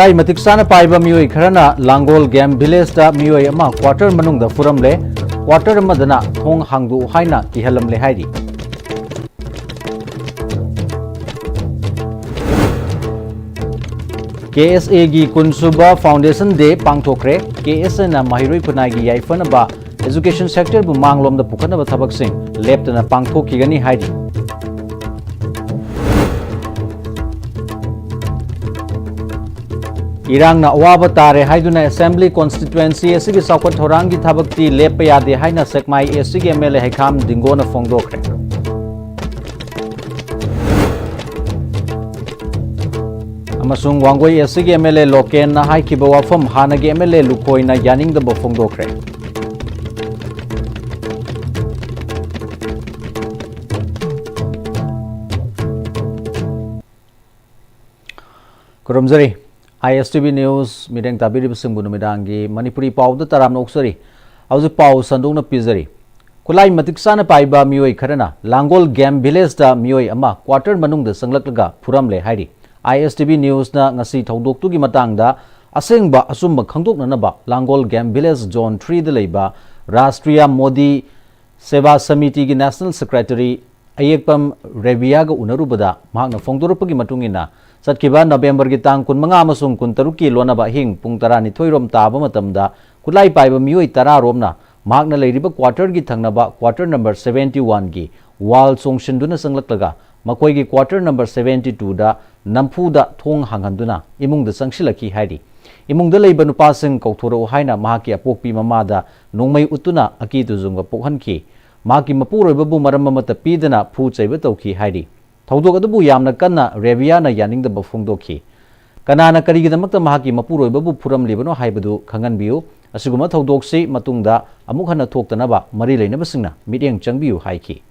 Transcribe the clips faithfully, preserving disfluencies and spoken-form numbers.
ꯈꯨꯠꯂꯥꯏ ꯃꯇꯤꯛ ꯆꯥꯅ ꯄꯥꯏꯕ ꯃꯤꯑꯣꯏ ꯈꯔꯅ ꯂꯥꯡꯒꯣꯜ ꯒꯦꯝ ꯚꯤꯂꯦꯖꯇ ꯃꯤꯑꯣꯏ ꯑꯃ ꯀ꯭ꯋꯥꯇꯔ ꯃꯅꯨꯡꯗ ꯐꯨꯔꯝꯂꯦ꯫ ꯀ꯭ꯋꯥꯇꯔ ꯑꯃꯗꯅ ꯊꯣꯡ ꯍꯥꯡꯗꯣꯛꯎ ꯍꯥꯏꯅ ꯀꯤꯍꯜꯂꯝꯂꯦ ꯍꯥꯏꯔꯤ꯫ ꯀꯦ ꯑꯦꯁ ꯑꯦꯒꯤ ꯀꯨꯟꯁꯨꯕ Foundation Day ꯄꯥꯡꯊꯣꯛꯈ꯭ꯔꯦ꯫ ꯀꯦ ꯑꯦꯁ ꯑꯦꯅ ꯃꯍꯩꯔꯣꯏ ꯈꯨꯟꯅꯥꯏꯒꯤ ꯌꯥꯏꯐꯅꯕ education sectorꯕꯨ ꯃꯥꯡꯂꯣꯝꯗ ꯄꯨꯈꯠꯅꯕ ꯊꯕꯛꯁꯤꯡ ꯂꯦꯞꯇꯅ ꯄꯥꯡꯊꯣꯛꯈꯤꯒꯅꯤ ꯍꯥꯏꯔꯤ꯫ ꯏꯔꯥꯡꯅ ꯑꯋꯥꯕ ꯇꯥꯔꯦ ꯍꯥꯏꯗꯨꯅ Assembly Constituency ꯑꯁꯤꯒꯤ ꯆꯥꯎꯈꯠ ꯊꯧꯔꯥꯡꯒꯤ ꯊꯕꯛꯇꯤ ꯂꯦꯞꯄ ꯌꯥꯗꯦ ꯍꯥꯏꯅ ꯁꯦꯛꯃꯥꯏ ꯑꯦꯁ ꯁꯤꯒꯤ ꯑꯦꯝ ꯑꯦꯜ ꯑꯦ ꯍꯩꯈꯥꯝ ꯗꯤꯡꯒꯣꯅ ꯐꯣꯡꯗꯣꯛꯈ꯭ꯔꯦ꯫ ꯑꯃꯁꯨꯡ ꯋꯥꯡꯒꯣꯏ ꯑꯦꯁ ꯁꯤꯒꯤ ꯑꯦꯝ ꯑꯦꯜ ꯑꯦ ꯂꯣꯀꯦꯟꯅ ꯍꯥꯏꯈꯤꯕ ꯋꯥꯐꯝ ꯍꯥꯟꯅꯒꯤ ꯑꯦꯝ ꯑꯦꯜ ꯑꯦ ꯂꯨꯈꯣꯏꯅ ꯌꯥꯅꯤꯡꯗꯕ ꯐꯣꯡꯗꯣꯛꯈ꯭ꯔꯦ꯫ ꯈꯨꯔꯨꯝꯖꯔꯤ꯫ ꯑꯥꯏ ꯑꯦꯁ ꯇꯤ ꯚꯤ News ꯃꯤꯠꯌꯦꯡ ꯇꯥꯕꯤꯔꯤꯕꯁꯤꯡꯕꯨ ꯅꯨꯃꯤꯗꯥꯡꯒꯤ ꯃꯅꯤꯄꯨꯔꯤ ꯄꯥꯎꯗ ꯇꯔꯥꯝꯅ ꯑꯣꯛꯆꯔꯤ꯫ ꯍꯧꯖꯤꯛ ꯄꯥꯎ ꯁꯟꯗꯣꯛꯅ ꯄꯤꯖꯔꯤ꯫ ꯈꯨꯠꯂꯥꯏ ꯃꯇꯤꯛ ꯆꯥꯅ ꯄꯥꯏꯕ ꯃꯤꯑꯣꯏ ꯈꯔꯅ ꯂꯥꯡꯒꯣꯜ ꯒꯦꯝ ꯚꯤꯂꯦꯖꯇ ꯃꯤꯑꯣꯏ ꯑꯃ ꯀ꯭ꯋꯥꯇꯔ ꯃꯅꯨꯡꯗ ꯆꯪꯂꯛꯂꯒ ꯐꯨꯔꯝꯂꯦ ꯍꯥꯏꯔꯤ꯫ ꯑꯥꯏ ꯑꯦꯁ ꯇꯤ ꯚꯤ Newsꯅ ꯉꯁꯤ ꯊꯧꯗꯣꯛꯇꯨꯒꯤ ꯃꯇꯥꯡꯗ ꯑꯁꯦꯡꯕ ꯑꯆꯨꯝꯕ ꯈꯪꯗꯣꯛꯅꯅꯕ ꯂꯥꯡꯒꯣꯜ ꯒꯦꯝ ꯚꯤꯂꯦꯖ Zone Threeꯗ ꯂꯩꯕ ꯔꯥꯁꯇ꯭ꯔꯤꯌꯥ ꯃꯣꯗꯤ ꯁꯦꯕꯥ ꯁꯃꯤꯇꯤꯒꯤ National Secretary ꯑꯌꯦꯛꯄꯝ ꯔꯦꯕꯤꯌꯥꯒ ꯎꯅꯔꯨꯕꯗ ꯃꯍꯥꯛꯅ ꯐꯣꯡꯗꯣꯔꯛꯄꯒꯤ ꯃꯇꯨꯡ ꯏꯟꯅ, ꯆꯠꯈꯤꯕ ꯅꯕꯦꯝꯕꯔꯒꯤ ꯇꯥꯡ ꯀꯨꯟꯃꯉꯥ ꯑꯃꯁꯨꯡ ꯀꯨꯟꯇꯔꯨꯛꯀꯤ ꯂꯣꯟꯅꯕ ꯑꯍꯤꯡ ꯄꯨꯡ ꯇꯔꯥꯅꯤꯊꯣꯏ ꯔꯣꯝ ꯇꯥꯕ ꯃꯇꯝꯗ ꯈꯨꯠꯂꯥꯏ ꯄꯥꯏꯕ ꯃꯤꯑꯣꯏ ꯇꯔꯥ ꯔꯣꯝꯅ ꯃꯍꯥꯛꯅ ꯂꯩꯔꯤꯕ ꯀ꯭ꯋꯥꯇꯔꯒꯤ ꯊꯪꯅꯕ ꯀ꯭ꯋꯥꯇꯔ ꯅꯝꯕꯔ seventy oneꯒꯤ wall ꯆꯣꯡꯁꯤꯟꯗꯨꯅ ꯆꯪꯂꯛꯂꯒ ꯃꯈꯣꯏꯒꯤ ꯀ꯭ꯋꯥꯇꯔ ꯅꯝꯕꯔ seventy twoꯗ ꯅꯝꯐꯨꯗ ꯊꯣꯡ ꯍꯥꯡꯍꯟꯗꯨꯅ ꯏꯃꯨꯡꯗ ꯆꯪꯁꯤꯜꯂꯛꯈꯤ ꯍꯥꯏꯔꯤ꯫ ꯏꯃꯨꯡꯗ ꯂꯩꯕ ꯅꯨꯄꯥꯁꯤꯡ ꯀꯧꯊꯣꯔꯛꯎ ꯍꯥꯏꯅ ꯃꯍꯥꯛꯀꯤ ꯑꯄꯣꯛꯄꯤ ꯃꯃꯥꯗ ꯅꯣꯡꯃꯩ ꯎꯠꯇꯨꯅ ꯑꯀꯤ ꯇꯨꯖꯨꯡꯕ ꯄꯣꯛꯍꯟꯈꯤ꯫ ꯃꯍꯥꯛꯀꯤ ꯃꯄꯨꯔꯣꯏꯕꯕꯨ ꯃꯔꯝ ꯑꯃꯠꯇ ꯄꯤꯗꯅ ꯐꯨ ꯆꯩꯕ ꯇꯧꯈꯤ ꯍꯥꯏꯔꯤ꯫ ꯊꯧꯗꯣꯛ ꯑꯗꯨꯕꯨ ꯌꯥꯝꯅ ꯀꯟꯅ ꯔꯦꯕꯤꯌꯥꯅ ꯌꯥꯅꯤꯡꯗꯕ ꯐꯣꯡꯗꯣꯛꯈꯤ꯫ ꯀꯅꯥꯅ ꯀꯔꯤꯒꯤꯗꯃꯛꯇ ꯃꯍꯥꯛꯀꯤ ꯃꯄꯨꯔꯣꯏꯕꯕꯨ ꯐꯨꯔꯝꯂꯤꯕꯅꯣ ꯍꯥꯏꯕꯗꯨ ꯈꯪꯍꯟꯕꯤꯌꯨ꯫ ꯑꯁꯤꯒꯨꯝꯕ ꯊꯧꯗꯣꯛꯁꯤ ꯃꯇꯨꯡꯗ ꯑꯃꯨꯛ ꯍꯟꯅ ꯊꯣꯛꯇꯅꯕ ꯃꯔꯤ ꯂꯩꯅꯕꯁꯤꯡꯅ ꯃꯤꯠꯌꯦꯡ ꯆꯪꯕꯤꯌꯨ ꯍꯥꯏꯈꯤ꯫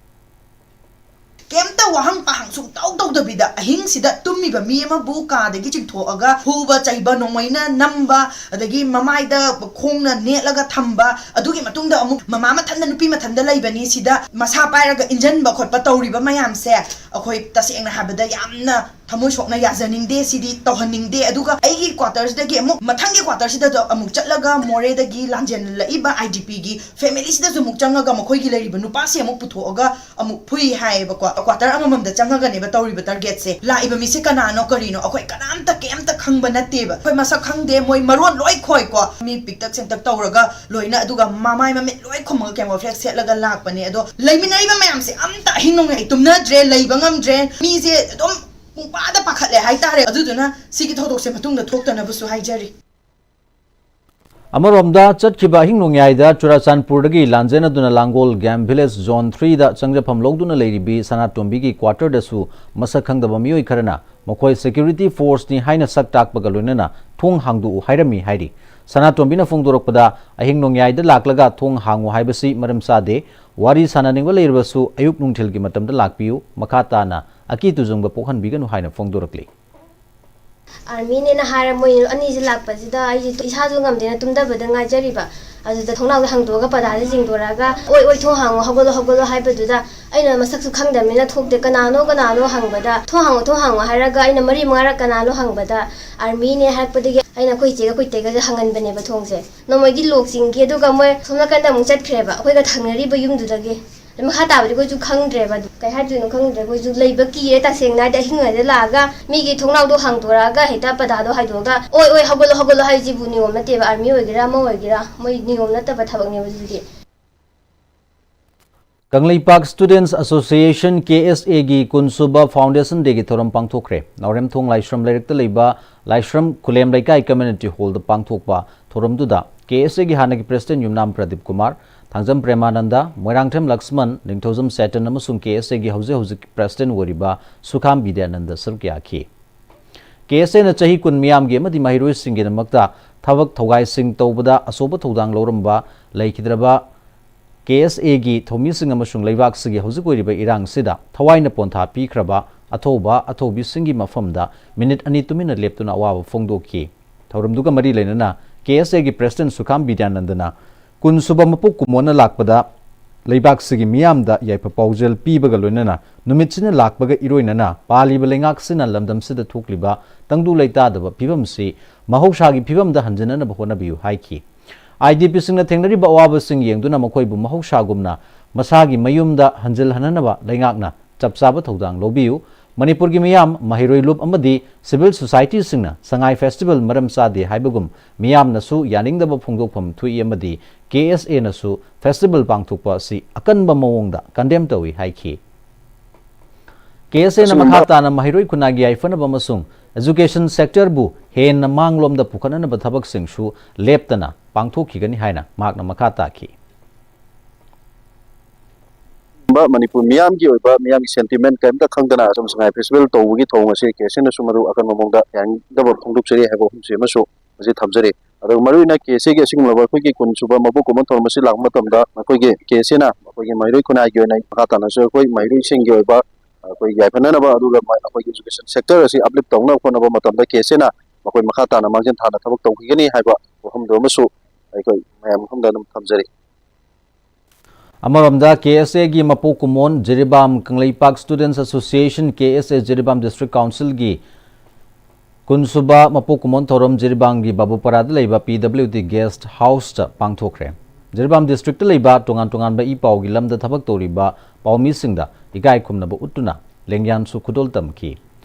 ꯀꯩꯝꯇ ꯋꯥꯍꯪ ꯄꯥꯍꯪ ꯁꯨꯡꯇꯧ ꯇꯧꯗꯕꯤꯗ ꯑꯍꯤꯡꯁꯤꯗ ꯇꯨꯝꯃꯤꯕ ꯃꯤ ꯑꯃꯕꯨ ꯀꯥꯗꯒꯤ ꯆꯤꯡꯊꯣꯛꯑꯒ ꯐꯨꯕ ꯆꯩꯕ, ꯅꯣꯡꯃꯩꯅ ꯅꯝꯕ, ꯑꯗꯒꯤ ꯃꯃꯥꯏꯗ ꯈꯣꯡꯅ ꯅꯦꯠꯂꯒ ꯊꯝꯕ, ꯑꯗꯨꯒꯤ ꯃꯇꯨꯡꯗ ꯑꯃꯨꯛ ꯃꯃꯥ ꯃꯊꯟꯗ, ꯅꯨꯄꯤ ꯃꯊꯟꯗ ꯂꯩꯕꯅꯤ, ꯁꯤꯗ ꯃꯁꯥ ꯄꯥꯏꯔꯒ ꯏꯟꯖꯟꯕ ꯈꯣꯠꯄ ꯇꯧꯔꯤꯕ ꯃꯌꯥꯝꯁꯦ ꯑꯩꯈꯣꯏ ꯇꯁꯦꯡꯅ ꯍꯥꯏꯕꯗ ꯌꯥꯝꯅ ꯊꯃꯣꯏ ꯁꯣꯛꯅ ꯌꯥꯖꯅꯤꯡꯗꯦ, ꯁꯤꯗꯤ ꯇꯧꯍꯟꯅꯤꯡꯗꯦ꯫ ꯑꯗꯨꯒ ꯑꯩꯒꯤ quarter ꯁꯤꯗꯒꯤ ꯑꯃꯨꯛ ꯃꯊꯪꯒꯤ quarter ꯁꯤꯗ ꯑꯃꯨꯛ ꯆꯠꯂꯒ ꯃꯣꯔꯦꯗꯒꯤ ꯂꯥꯟꯖꯦꯜꯂꯛꯏꯕ IDP ꯒꯤ family ꯁꯤꯗꯁꯨ ꯑꯃꯨꯛ ꯆꯪꯉꯒ ꯃꯈꯣꯏꯒꯤ ꯂꯩꯔꯤꯕ ꯅꯨꯄꯥꯁꯦ ꯑꯃꯨꯛ ꯄꯨꯊꯣꯛꯑꯒ ꯑꯃꯨꯛ ꯐꯨꯏ ꯍꯥꯏꯌꯦꯕꯀꯣ꯫ Quarter ꯑꯃꯃꯝꯗ ꯆꯪꯉꯒꯅꯦꯕ ꯇꯧꯔꯤꯕ target ꯁꯦ꯫ ꯂꯥꯛꯏꯕ ꯃꯤꯁꯦ ꯀꯅꯥꯅꯣ ꯀꯔꯤꯅꯣ ꯑꯩꯈꯣꯏ ꯀꯅꯥꯝꯇ ꯀꯩꯝꯇ ꯈꯪꯕ ꯅꯠꯇꯦꯕ꯫ ꯑꯩꯈꯣꯏ ꯃꯁꯛ ꯈꯪꯗꯦ, ꯃꯣꯏ ꯃꯔꯣꯟ ꯂꯣꯏ ꯈꯣꯏꯀꯣ꯫ ꯃꯤ ꯄꯤꯛꯇꯛ ꯆꯦꯡꯇꯛ ꯇꯧꯔꯒ ꯂꯣꯏꯅ, ꯑꯗꯨꯒ ꯃꯃꯥꯏ ꯃꯃꯤꯠ ꯂꯣꯏ ꯈꯨꯝꯃꯒ camouflage ꯁꯦꯠꯂꯒ ꯂꯥꯛꯄꯅꯦ꯫ ꯑꯗꯣ ꯂꯩꯃꯤꯟꯅꯔꯤꯕ ꯃꯌꯥꯝꯁꯦ ꯑꯝꯇ ꯑꯍꯤꯡ ꯅꯣꯡꯌꯥꯏ ꯇꯨꯝꯅꯗ꯭ꯔꯦ, ꯂꯩꯕ ꯉꯝꯗ꯭ꯔꯦ꯫ ꯃꯤꯁꯦ ꯑꯗꯨꯝ ꯄꯨꯡꯄꯥꯗ ꯄꯥꯈꯠꯂꯦ ꯍꯥꯏꯇꯥꯔꯦ꯫ ꯑꯗꯨꯗꯨꯅ ꯁꯤꯒꯤ ꯊꯧꯗꯣꯛꯁꯦ ꯃꯇꯨꯡꯗ ꯊꯣꯛꯇꯅꯕꯁꯨ ꯍꯥꯏꯖꯔꯤ꯫ ꯑꯃꯔꯣꯝꯗ, ꯆꯠꯈꯤꯕ ꯑꯍꯤꯡ ꯅꯣꯡꯌꯥꯏꯗ ꯆꯨꯔꯥꯆꯥꯟꯄꯨꯔꯗꯒꯤ ꯂꯥꯟꯖꯦꯟꯅꯗꯨꯅ ꯂꯥꯡꯒꯣꯜ game village zone three ꯗ ꯆꯪꯖꯐꯝ ꯂꯧꯗꯨꯅ ꯂꯩꯔꯤꯕꯤ ꯁꯅꯥꯇꯣꯝꯕꯤꯒꯤ quarter ꯗꯁꯨ ꯃꯁꯛ ꯈꯪꯗꯕ ꯃꯤꯑꯣꯏ ꯈꯔꯅ ꯃꯈꯣꯏ security force ꯅꯤ ꯍꯥꯏꯅ ꯁꯛ ꯇꯥꯛꯄꯒ ꯂꯣꯏꯅꯅ ꯊꯣꯡ ꯍꯥꯡꯗꯣꯛꯎ ꯍꯥꯏꯔꯝꯃꯤ ꯍꯥꯏꯔꯤ꯫ ꯁꯅꯥꯇꯣꯝꯕꯤꯅ ꯐꯣꯡꯗꯣꯔꯛꯄꯗ, ꯑꯍꯤꯡ ꯅꯣꯡꯌꯥꯏꯗ ꯂꯥꯛꯂꯒ ꯊꯣꯡ ꯍꯥꯡꯉꯨ ꯍꯥꯏꯕꯁꯤ ꯃꯔꯝ ꯆꯥꯗꯦ, ꯋꯥꯔꯤ ꯁꯥꯟꯅꯅꯤꯡꯕ ꯂꯩꯔꯕꯁꯨ ꯑꯌꯨꯛ ꯅꯨꯡꯊꯤꯜꯒꯤ ꯃꯇꯝꯗ ꯂꯥꯛꯄꯤꯌꯨ, ꯃꯈꯥ ꯇꯥꯅ ꯑꯀꯤ ꯇꯨꯖꯨꯡꯕ ꯄꯣꯛꯍꯟꯕꯤꯒꯅꯨ ꯍꯥꯏꯅ ꯐꯣꯡꯗꯣꯔꯛꯂꯤ꯫ ꯑꯥꯔꯃꯤꯅꯦꯅ ꯍꯥꯏꯔ ꯃꯣꯏ ꯑꯅꯤꯁꯦ ꯂꯥꯛꯄꯁꯤꯗ ꯑꯩꯁꯦ ꯏꯁꯥꯁꯨ ꯉꯝꯗꯦꯅ ꯇꯨꯝꯗꯕꯗ ꯉꯥꯏꯖꯔꯤꯕ꯫ ꯑꯗꯨꯗ ꯊꯣꯡꯅꯥꯎꯗ ꯍꯥꯡꯗꯣꯛꯑꯒ ꯄꯔꯗꯥꯁꯦ ꯆꯤꯡꯗꯣꯔꯛꯑꯒ, "ꯑꯣꯏ ꯑꯣꯏ, ꯊꯣꯡ ꯍꯥꯡꯉꯣ, ꯍꯧꯒꯠꯂꯣ, ꯍꯧꯒꯠꯂꯣ" ꯍꯥꯏꯕꯗꯨꯗ ꯑꯩꯅ ꯃꯁꯛꯁꯨ ꯈꯪꯗꯕꯅꯤꯅ ꯊꯣꯛꯇꯦ꯫ "ꯀꯅꯥꯅꯣ ꯀꯅꯥꯅꯣ?" ꯍꯪꯕꯗ, "ꯊꯣꯡ ꯍꯥꯡꯉꯣ, ꯊꯣꯡ ꯍꯥꯡꯉꯣ" ꯍꯥꯏꯔꯒ ꯑꯩꯅ ꯃꯔꯤ ꯃꯉꯥꯔꯛ "ꯀꯅꯥꯅꯣ?" ꯍꯪꯕꯗ, "ꯑꯥꯔꯃꯤꯅꯦ" ꯍꯥꯏꯔꯛꯄꯗꯒꯤ ꯑꯩꯅ ꯑꯩꯈꯣꯏ ꯏꯆꯦꯒ ꯑꯩꯈꯣꯏ ꯏꯇꯩꯒꯁꯦ ꯍꯪꯍꯟꯕꯅꯦꯕ ꯊꯣꯡꯁꯦ꯫ ꯅꯣꯡꯃꯩꯗꯤ lock ꯆꯤꯡꯈꯤ, ꯑꯗꯨꯒ ꯃꯣꯏ ꯁꯣꯝ ꯅꯥꯀꯟꯗ ꯑꯃꯨꯛ ꯆꯠꯈ꯭ꯔꯦꯕ, ꯑꯩꯈꯣꯏꯒ ꯊꯪꯅꯔꯤꯕ ꯌꯨꯝꯗꯨꯗꯒꯤ꯫ ꯃꯈꯥ ꯇꯥꯕꯗꯤ ꯑꯩꯈꯣꯏꯁꯨ ꯈꯪꯗ꯭ꯔꯦꯕ꯫ ꯑꯗꯨ ꯀꯩ ꯍꯥꯏꯗꯣꯏꯅꯣ ꯈꯪꯗ꯭ꯔꯦ꯫ ꯑꯩꯈꯣꯏꯁꯨ ꯂꯩꯕ ꯀꯤꯔꯦ꯫ ꯇꯁꯦꯡꯅ ꯍꯥꯏꯗꯤ, ꯑꯍꯤꯡꯗ ꯂꯥꯛꯑꯒ ꯃꯤꯒꯤ ꯊꯣꯡꯅꯥꯎꯗꯣ ꯍꯥꯡꯗꯣꯔꯛꯑꯒ ꯍꯦꯛꯇ ꯄꯔꯗꯥꯗꯣ ꯍꯥꯏꯗꯣꯛꯑꯒ "ꯑꯣꯏ ꯑꯣꯏ, ꯍꯧꯒꯠꯂꯣ, ꯍꯧꯒꯠꯂꯣ" ꯍꯥꯏꯁꯤꯕꯨ ꯅꯤꯌꯣꯝ ꯅꯠꯇꯦꯕ꯫ ꯑꯥꯔꯃꯤ ꯑꯣꯏꯒꯦꯔꯥ ꯑꯃ ꯑꯣꯏꯒꯦꯔꯥ, ꯃꯣꯏ ꯅꯤꯌꯣꯝ ꯅꯠꯇꯕ ꯊꯕꯛꯅꯦꯕ ꯑꯗꯨꯗꯤ꯫ ꯀꯪꯂꯩꯄꯥꯛ Students Association, KSA ꯒꯤ ꯀꯨꯟꯁꯨꯕ Foundation Day ꯒꯤ ꯊꯧꯔꯝ ꯄꯥꯡꯊꯣꯛꯈ꯭ꯔꯦ꯫ ꯅꯥꯎꯔꯦꯝꯊꯣꯡ ꯂꯥꯏꯁ꯭ꯔꯝ ꯂꯩꯔꯛꯇ ꯂꯩꯕ ꯂꯥꯏꯁ꯭ꯔꯝ ꯈꯨꯂꯦꯝ ꯂꯩꯀꯥꯏ community hall ꯗ ꯄꯥꯡꯊꯣꯛꯄ ꯊꯧꯔꯝꯗꯨꯗ KSA ꯒꯤ ꯍꯥꯟꯅꯒꯤ president ꯌꯨꯝꯅꯥꯝ ꯄ꯭ꯔꯗꯤꯞ ꯀꯨꯃꯥꯔ, ꯊꯥꯡꯖꯝ ꯄ꯭ꯔꯦꯃꯥꯅꯟꯗ, ꯃꯣꯏꯔꯥꯡꯊꯦꯝ ꯂꯛꯁꯃꯟ, ꯅꯤꯡꯊꯧꯖꯝ ꯁꯦꯇꯟ ꯑꯃꯁꯨꯡ KSA ꯒꯤ ꯍꯧꯖꯤꯛ ꯍꯧꯖꯤꯛ president ꯑꯣꯏꯔꯤꯕ ꯁꯨꯈꯥꯝ ꯕꯤꯗ꯭ꯌꯥꯅꯟꯗ ꯁꯔꯨꯛ ꯌꯥꯈꯤ꯫ KSA ꯅ ꯆꯍꯤ ꯀꯨꯟ ꯃꯤꯌꯥꯝꯒꯤ ꯑꯃꯗꯤ ꯃꯍꯩꯔꯣꯏꯁꯤꯡꯒꯤꯗꯃꯛꯇ ꯊꯕꯛ ꯊꯧꯒꯥꯏꯁꯤꯡ ꯇꯧꯕꯗ ꯑꯆꯧꯕ ꯊꯧꯗꯥꯡ ꯂꯧꯔꯝꯕ ꯂꯩꯈꯤꯗ꯭ꯔꯕ KSA ꯒꯤ ꯊꯧꯃꯤꯁꯤꯡ ꯑꯃꯁꯨꯡ ꯂꯩꯕꯥꯛꯁꯤꯒꯤ ꯍꯧꯖꯤꯛ ꯑꯣꯏꯔꯤꯕ ꯏꯔꯥꯡꯁꯤꯗ ꯊꯋꯥꯏꯅ ꯄꯣꯟꯊꯥ ꯄꯤꯈ꯭ꯔꯕ ꯑꯊꯧꯕ ꯑꯊꯧꯕꯤꯁꯤꯡꯒꯤ ꯃꯐꯝꯗ minute ꯑꯅꯤ ꯇꯨꯃꯤꯟꯅ ꯂꯦꯞꯇꯨꯅ ꯑꯋꯥꯕ ꯐꯣꯡꯗꯣꯛꯈꯤ꯫ ꯊꯧꯔꯝꯗꯨꯒ ꯃꯔꯤ ꯂꯩꯅꯅ KSA ꯒꯤ president ꯁꯨꯈꯥꯝ ꯕꯤꯗ꯭ꯌꯥꯅꯟꯗꯅ ꯀꯨꯟ ꯁꯨꯕ ꯃꯄꯣꯛ ꯀꯨꯝꯑꯣꯟꯅ ꯂꯥꯛꯄꯗ ꯂꯩꯕꯥꯛꯁꯤꯒꯤ ꯃꯤꯌꯥꯝꯗ ꯌꯥꯏꯐ ꯄꯥꯎꯖꯦꯜ ꯄꯤꯕꯒ ꯂꯣꯏꯅꯅ ꯅꯨꯃꯤꯠꯁꯤꯅ ꯂꯥꯛꯄꯒ ꯏꯔꯣꯏꯅꯅ ꯄꯥꯜꯂꯤꯕ ꯂꯩꯉꯥꯛꯁꯤꯅ ꯂꯝꯗꯝꯁꯤꯗ ꯊꯣꯛꯂꯤꯕ ꯇꯪꯗꯨ ꯂꯩꯇꯥꯗꯕ ꯐꯤꯕꯝꯁꯤ ꯃꯍꯧꯁꯥꯒꯤ ꯐꯤꯕꯝꯗ ꯍꯟꯖꯤꯟꯅꯅꯕ ꯍꯣꯠꯅꯕꯤꯌꯨ ꯍꯥꯏꯈꯤ꯫ IDPꯁꯤꯡꯅ ꯊꯦꯡꯅꯔꯤꯕ ꯑꯋꯥꯕꯁꯤꯡ ꯌꯦꯡꯗꯨꯅ ꯃꯈꯣꯏꯕꯨ ꯃꯍꯧꯁꯥꯒꯨꯝꯅ ꯃꯁꯥꯒꯤ ꯃꯌꯨꯝꯗ ꯍꯟꯖꯤꯜꯍꯟꯅꯅꯕ ꯂꯩꯉꯥꯛꯅ ꯆꯞ ꯆꯥꯕ ꯊꯧꯗꯥꯡ ꯂꯧꯕꯤꯌꯨ꯫ ꯃꯅꯤꯄꯨꯔꯒꯤ ꯃꯤꯌꯥꯝ, ꯃꯍꯩꯔꯣꯏ ꯂꯨꯞ ꯑꯃꯗꯤ civil societyꯁꯤꯡꯅ ꯁꯉꯥꯏ festival ꯃꯔꯝ ꯆꯥꯗꯦ ꯍꯥꯏꯕꯒꯨꯝ ꯃꯤꯌꯥꯝꯅꯁꯨ ꯌꯥꯅꯤꯡꯗꯕ ꯐꯣꯡꯗꯣꯛꯐꯝ ꯊꯣꯛꯏ ꯑꯃꯗꯤ KSAꯅꯁꯨ festival ꯄꯥꯡꯊꯣꯛꯄ ꯑꯁꯤ ꯑꯀꯟꯕ ꯃꯑꯣꯡꯗ condemn ꯇꯧꯏ ꯍꯥꯏꯈꯤ꯫ KSAꯅ ꯑꯁꯤꯒꯨꯝꯕ ꯃꯈꯥ ꯇꯥꯅ ꯃꯍꯩꯔꯣꯏ ꯈꯨꯟꯅꯥꯏꯒꯤ ꯌꯥꯏꯐꯅꯕ ꯑꯃꯁꯨꯡ education sectorꯕꯨ ꯍꯦꯟꯅ ꯃꯥꯡꯂꯣꯝꯗ ꯄꯨꯈꯠꯅꯅꯕ ꯊꯕꯛꯁꯤꯡꯁꯨ ꯂꯦꯞꯇꯅ ꯄꯥꯡꯊꯣꯛꯈꯤꯒꯅꯤ ꯍꯥꯏꯅ ꯃꯍꯥꯛꯅ ꯃꯈꯥ ꯇꯥꯈꯤ꯫ ꯃꯅꯤꯄꯨꯔ ꯃꯤꯌꯥꯝꯒꯤ ꯑꯣꯏꯕ, ꯃꯤꯌꯥꯝꯒꯤ sentiment ꯀꯔꯤꯝꯇ ꯈꯪꯗꯅ ꯑꯁꯨꯝ ꯁꯉꯥꯏ festival ꯇꯧꯕꯒꯤ ꯊꯧꯑꯣꯡ ꯑꯁꯤ KSAꯅꯁꯨ ꯃꯗꯨ ꯑꯀꯟꯕ ꯃꯑꯣꯡꯗ ꯌꯥꯅꯤꯡꯗꯕ ꯐꯣꯡꯗꯣꯛꯆꯔꯤ ꯍꯥꯏꯕ ꯋꯥꯐꯝꯁꯤ ꯑꯃꯁꯨ ꯃꯁꯤ ꯊꯝꯖꯔꯤ꯫ ꯑꯗꯨꯒ ꯃꯔꯨꯑꯣꯏꯅ KSAꯒꯤ ꯑꯁꯤꯒꯨꯝꯂꯕ ꯑꯩꯈꯣꯏꯒꯤ ꯀꯨꯟ ꯁꯨꯕ ꯃꯄꯣꯛ ꯀꯨꯝꯑꯣꯟ ꯊꯧꯔꯝ ꯑꯁꯤ ꯂꯥꯛꯄ ꯃꯇꯝꯗ ꯑꯩꯈꯣꯏꯒꯤ KSAꯅ ꯑꯩꯈꯣꯏꯒꯤ ꯃꯍꯩꯔꯣꯏ ꯈꯨꯟꯅꯥꯏꯒꯤ ꯑꯣꯏꯅ ꯃꯈꯥ ꯇꯥꯅꯁꯨ ꯑꯩꯈꯣꯏ ꯃꯍꯩꯔꯣꯏꯁꯤꯡꯒꯤ ꯑꯣꯏꯕ ꯑꯩꯈꯣꯏ ꯌꯥꯏꯐꯅꯅꯕ, ꯑꯗꯨꯒ ꯃ-, ꯑꯩꯈꯣꯏꯒꯤ education sector ꯑꯁꯤ uplift ꯇꯧꯅꯕ ꯍꯣꯠꯅꯕ ꯃꯇꯝꯗ KSAꯅ ꯃꯈꯣꯏ ꯃꯈꯥ ꯇꯥꯅ ꯃꯥꯡꯖꯤꯟ ꯊꯥꯅ ꯊꯕꯛ ꯇꯧꯈꯤꯒꯅꯤ ꯍꯥꯏꯕ ꯋꯥꯐꯝꯗꯨ ꯑꯃꯁꯨ ꯑꯩꯈꯣꯏ ꯃꯌꯥꯝ ꯃꯐꯝꯗ ꯑꯗꯨꯝ ꯊꯝꯖꯔꯤ꯫ ꯑꯃꯔꯣꯝꯗ, KSAꯒꯤ ꯃꯄꯣꯛ ꯀꯨꯝꯑꯣꯟ Jiribam Kangleipak Students Association, KSA Jiribam District Councilꯒꯤ ꯀꯨꯟ ꯁꯨꯕ ꯃꯄꯣꯛ ꯀꯨꯝꯑꯣꯟ ꯊꯧꯔꯝ ꯖꯤꯔꯤꯕꯥꯝꯒꯤ ꯕꯥꯕꯨꯄꯥꯔꯥꯗ ꯂꯩꯕ PWD Guest Houseꯇ ꯄꯥꯡꯊꯣꯛꯈ꯭ꯔꯦ꯫ ꯖꯤꯔꯤꯕꯥꯝ districtꯇ ꯂꯩꯕ ꯇꯣꯉꯥꯟ ꯇꯣꯉꯥꯟꯕ ꯏ ꯄꯥꯎꯒꯤ ꯂꯝꯗ ꯊꯕꯛ ꯇꯧꯔꯤꯕ ꯄꯥꯎꯃꯤꯁꯤꯡꯗ ꯏꯀꯥꯏ ꯈꯨꯝꯅꯕ ꯎꯠꯇꯨꯅ ꯂꯦꯡꯌꯥꯟꯁꯨ ꯈꯨꯗꯣꯜ ꯇꯝꯈꯤ꯫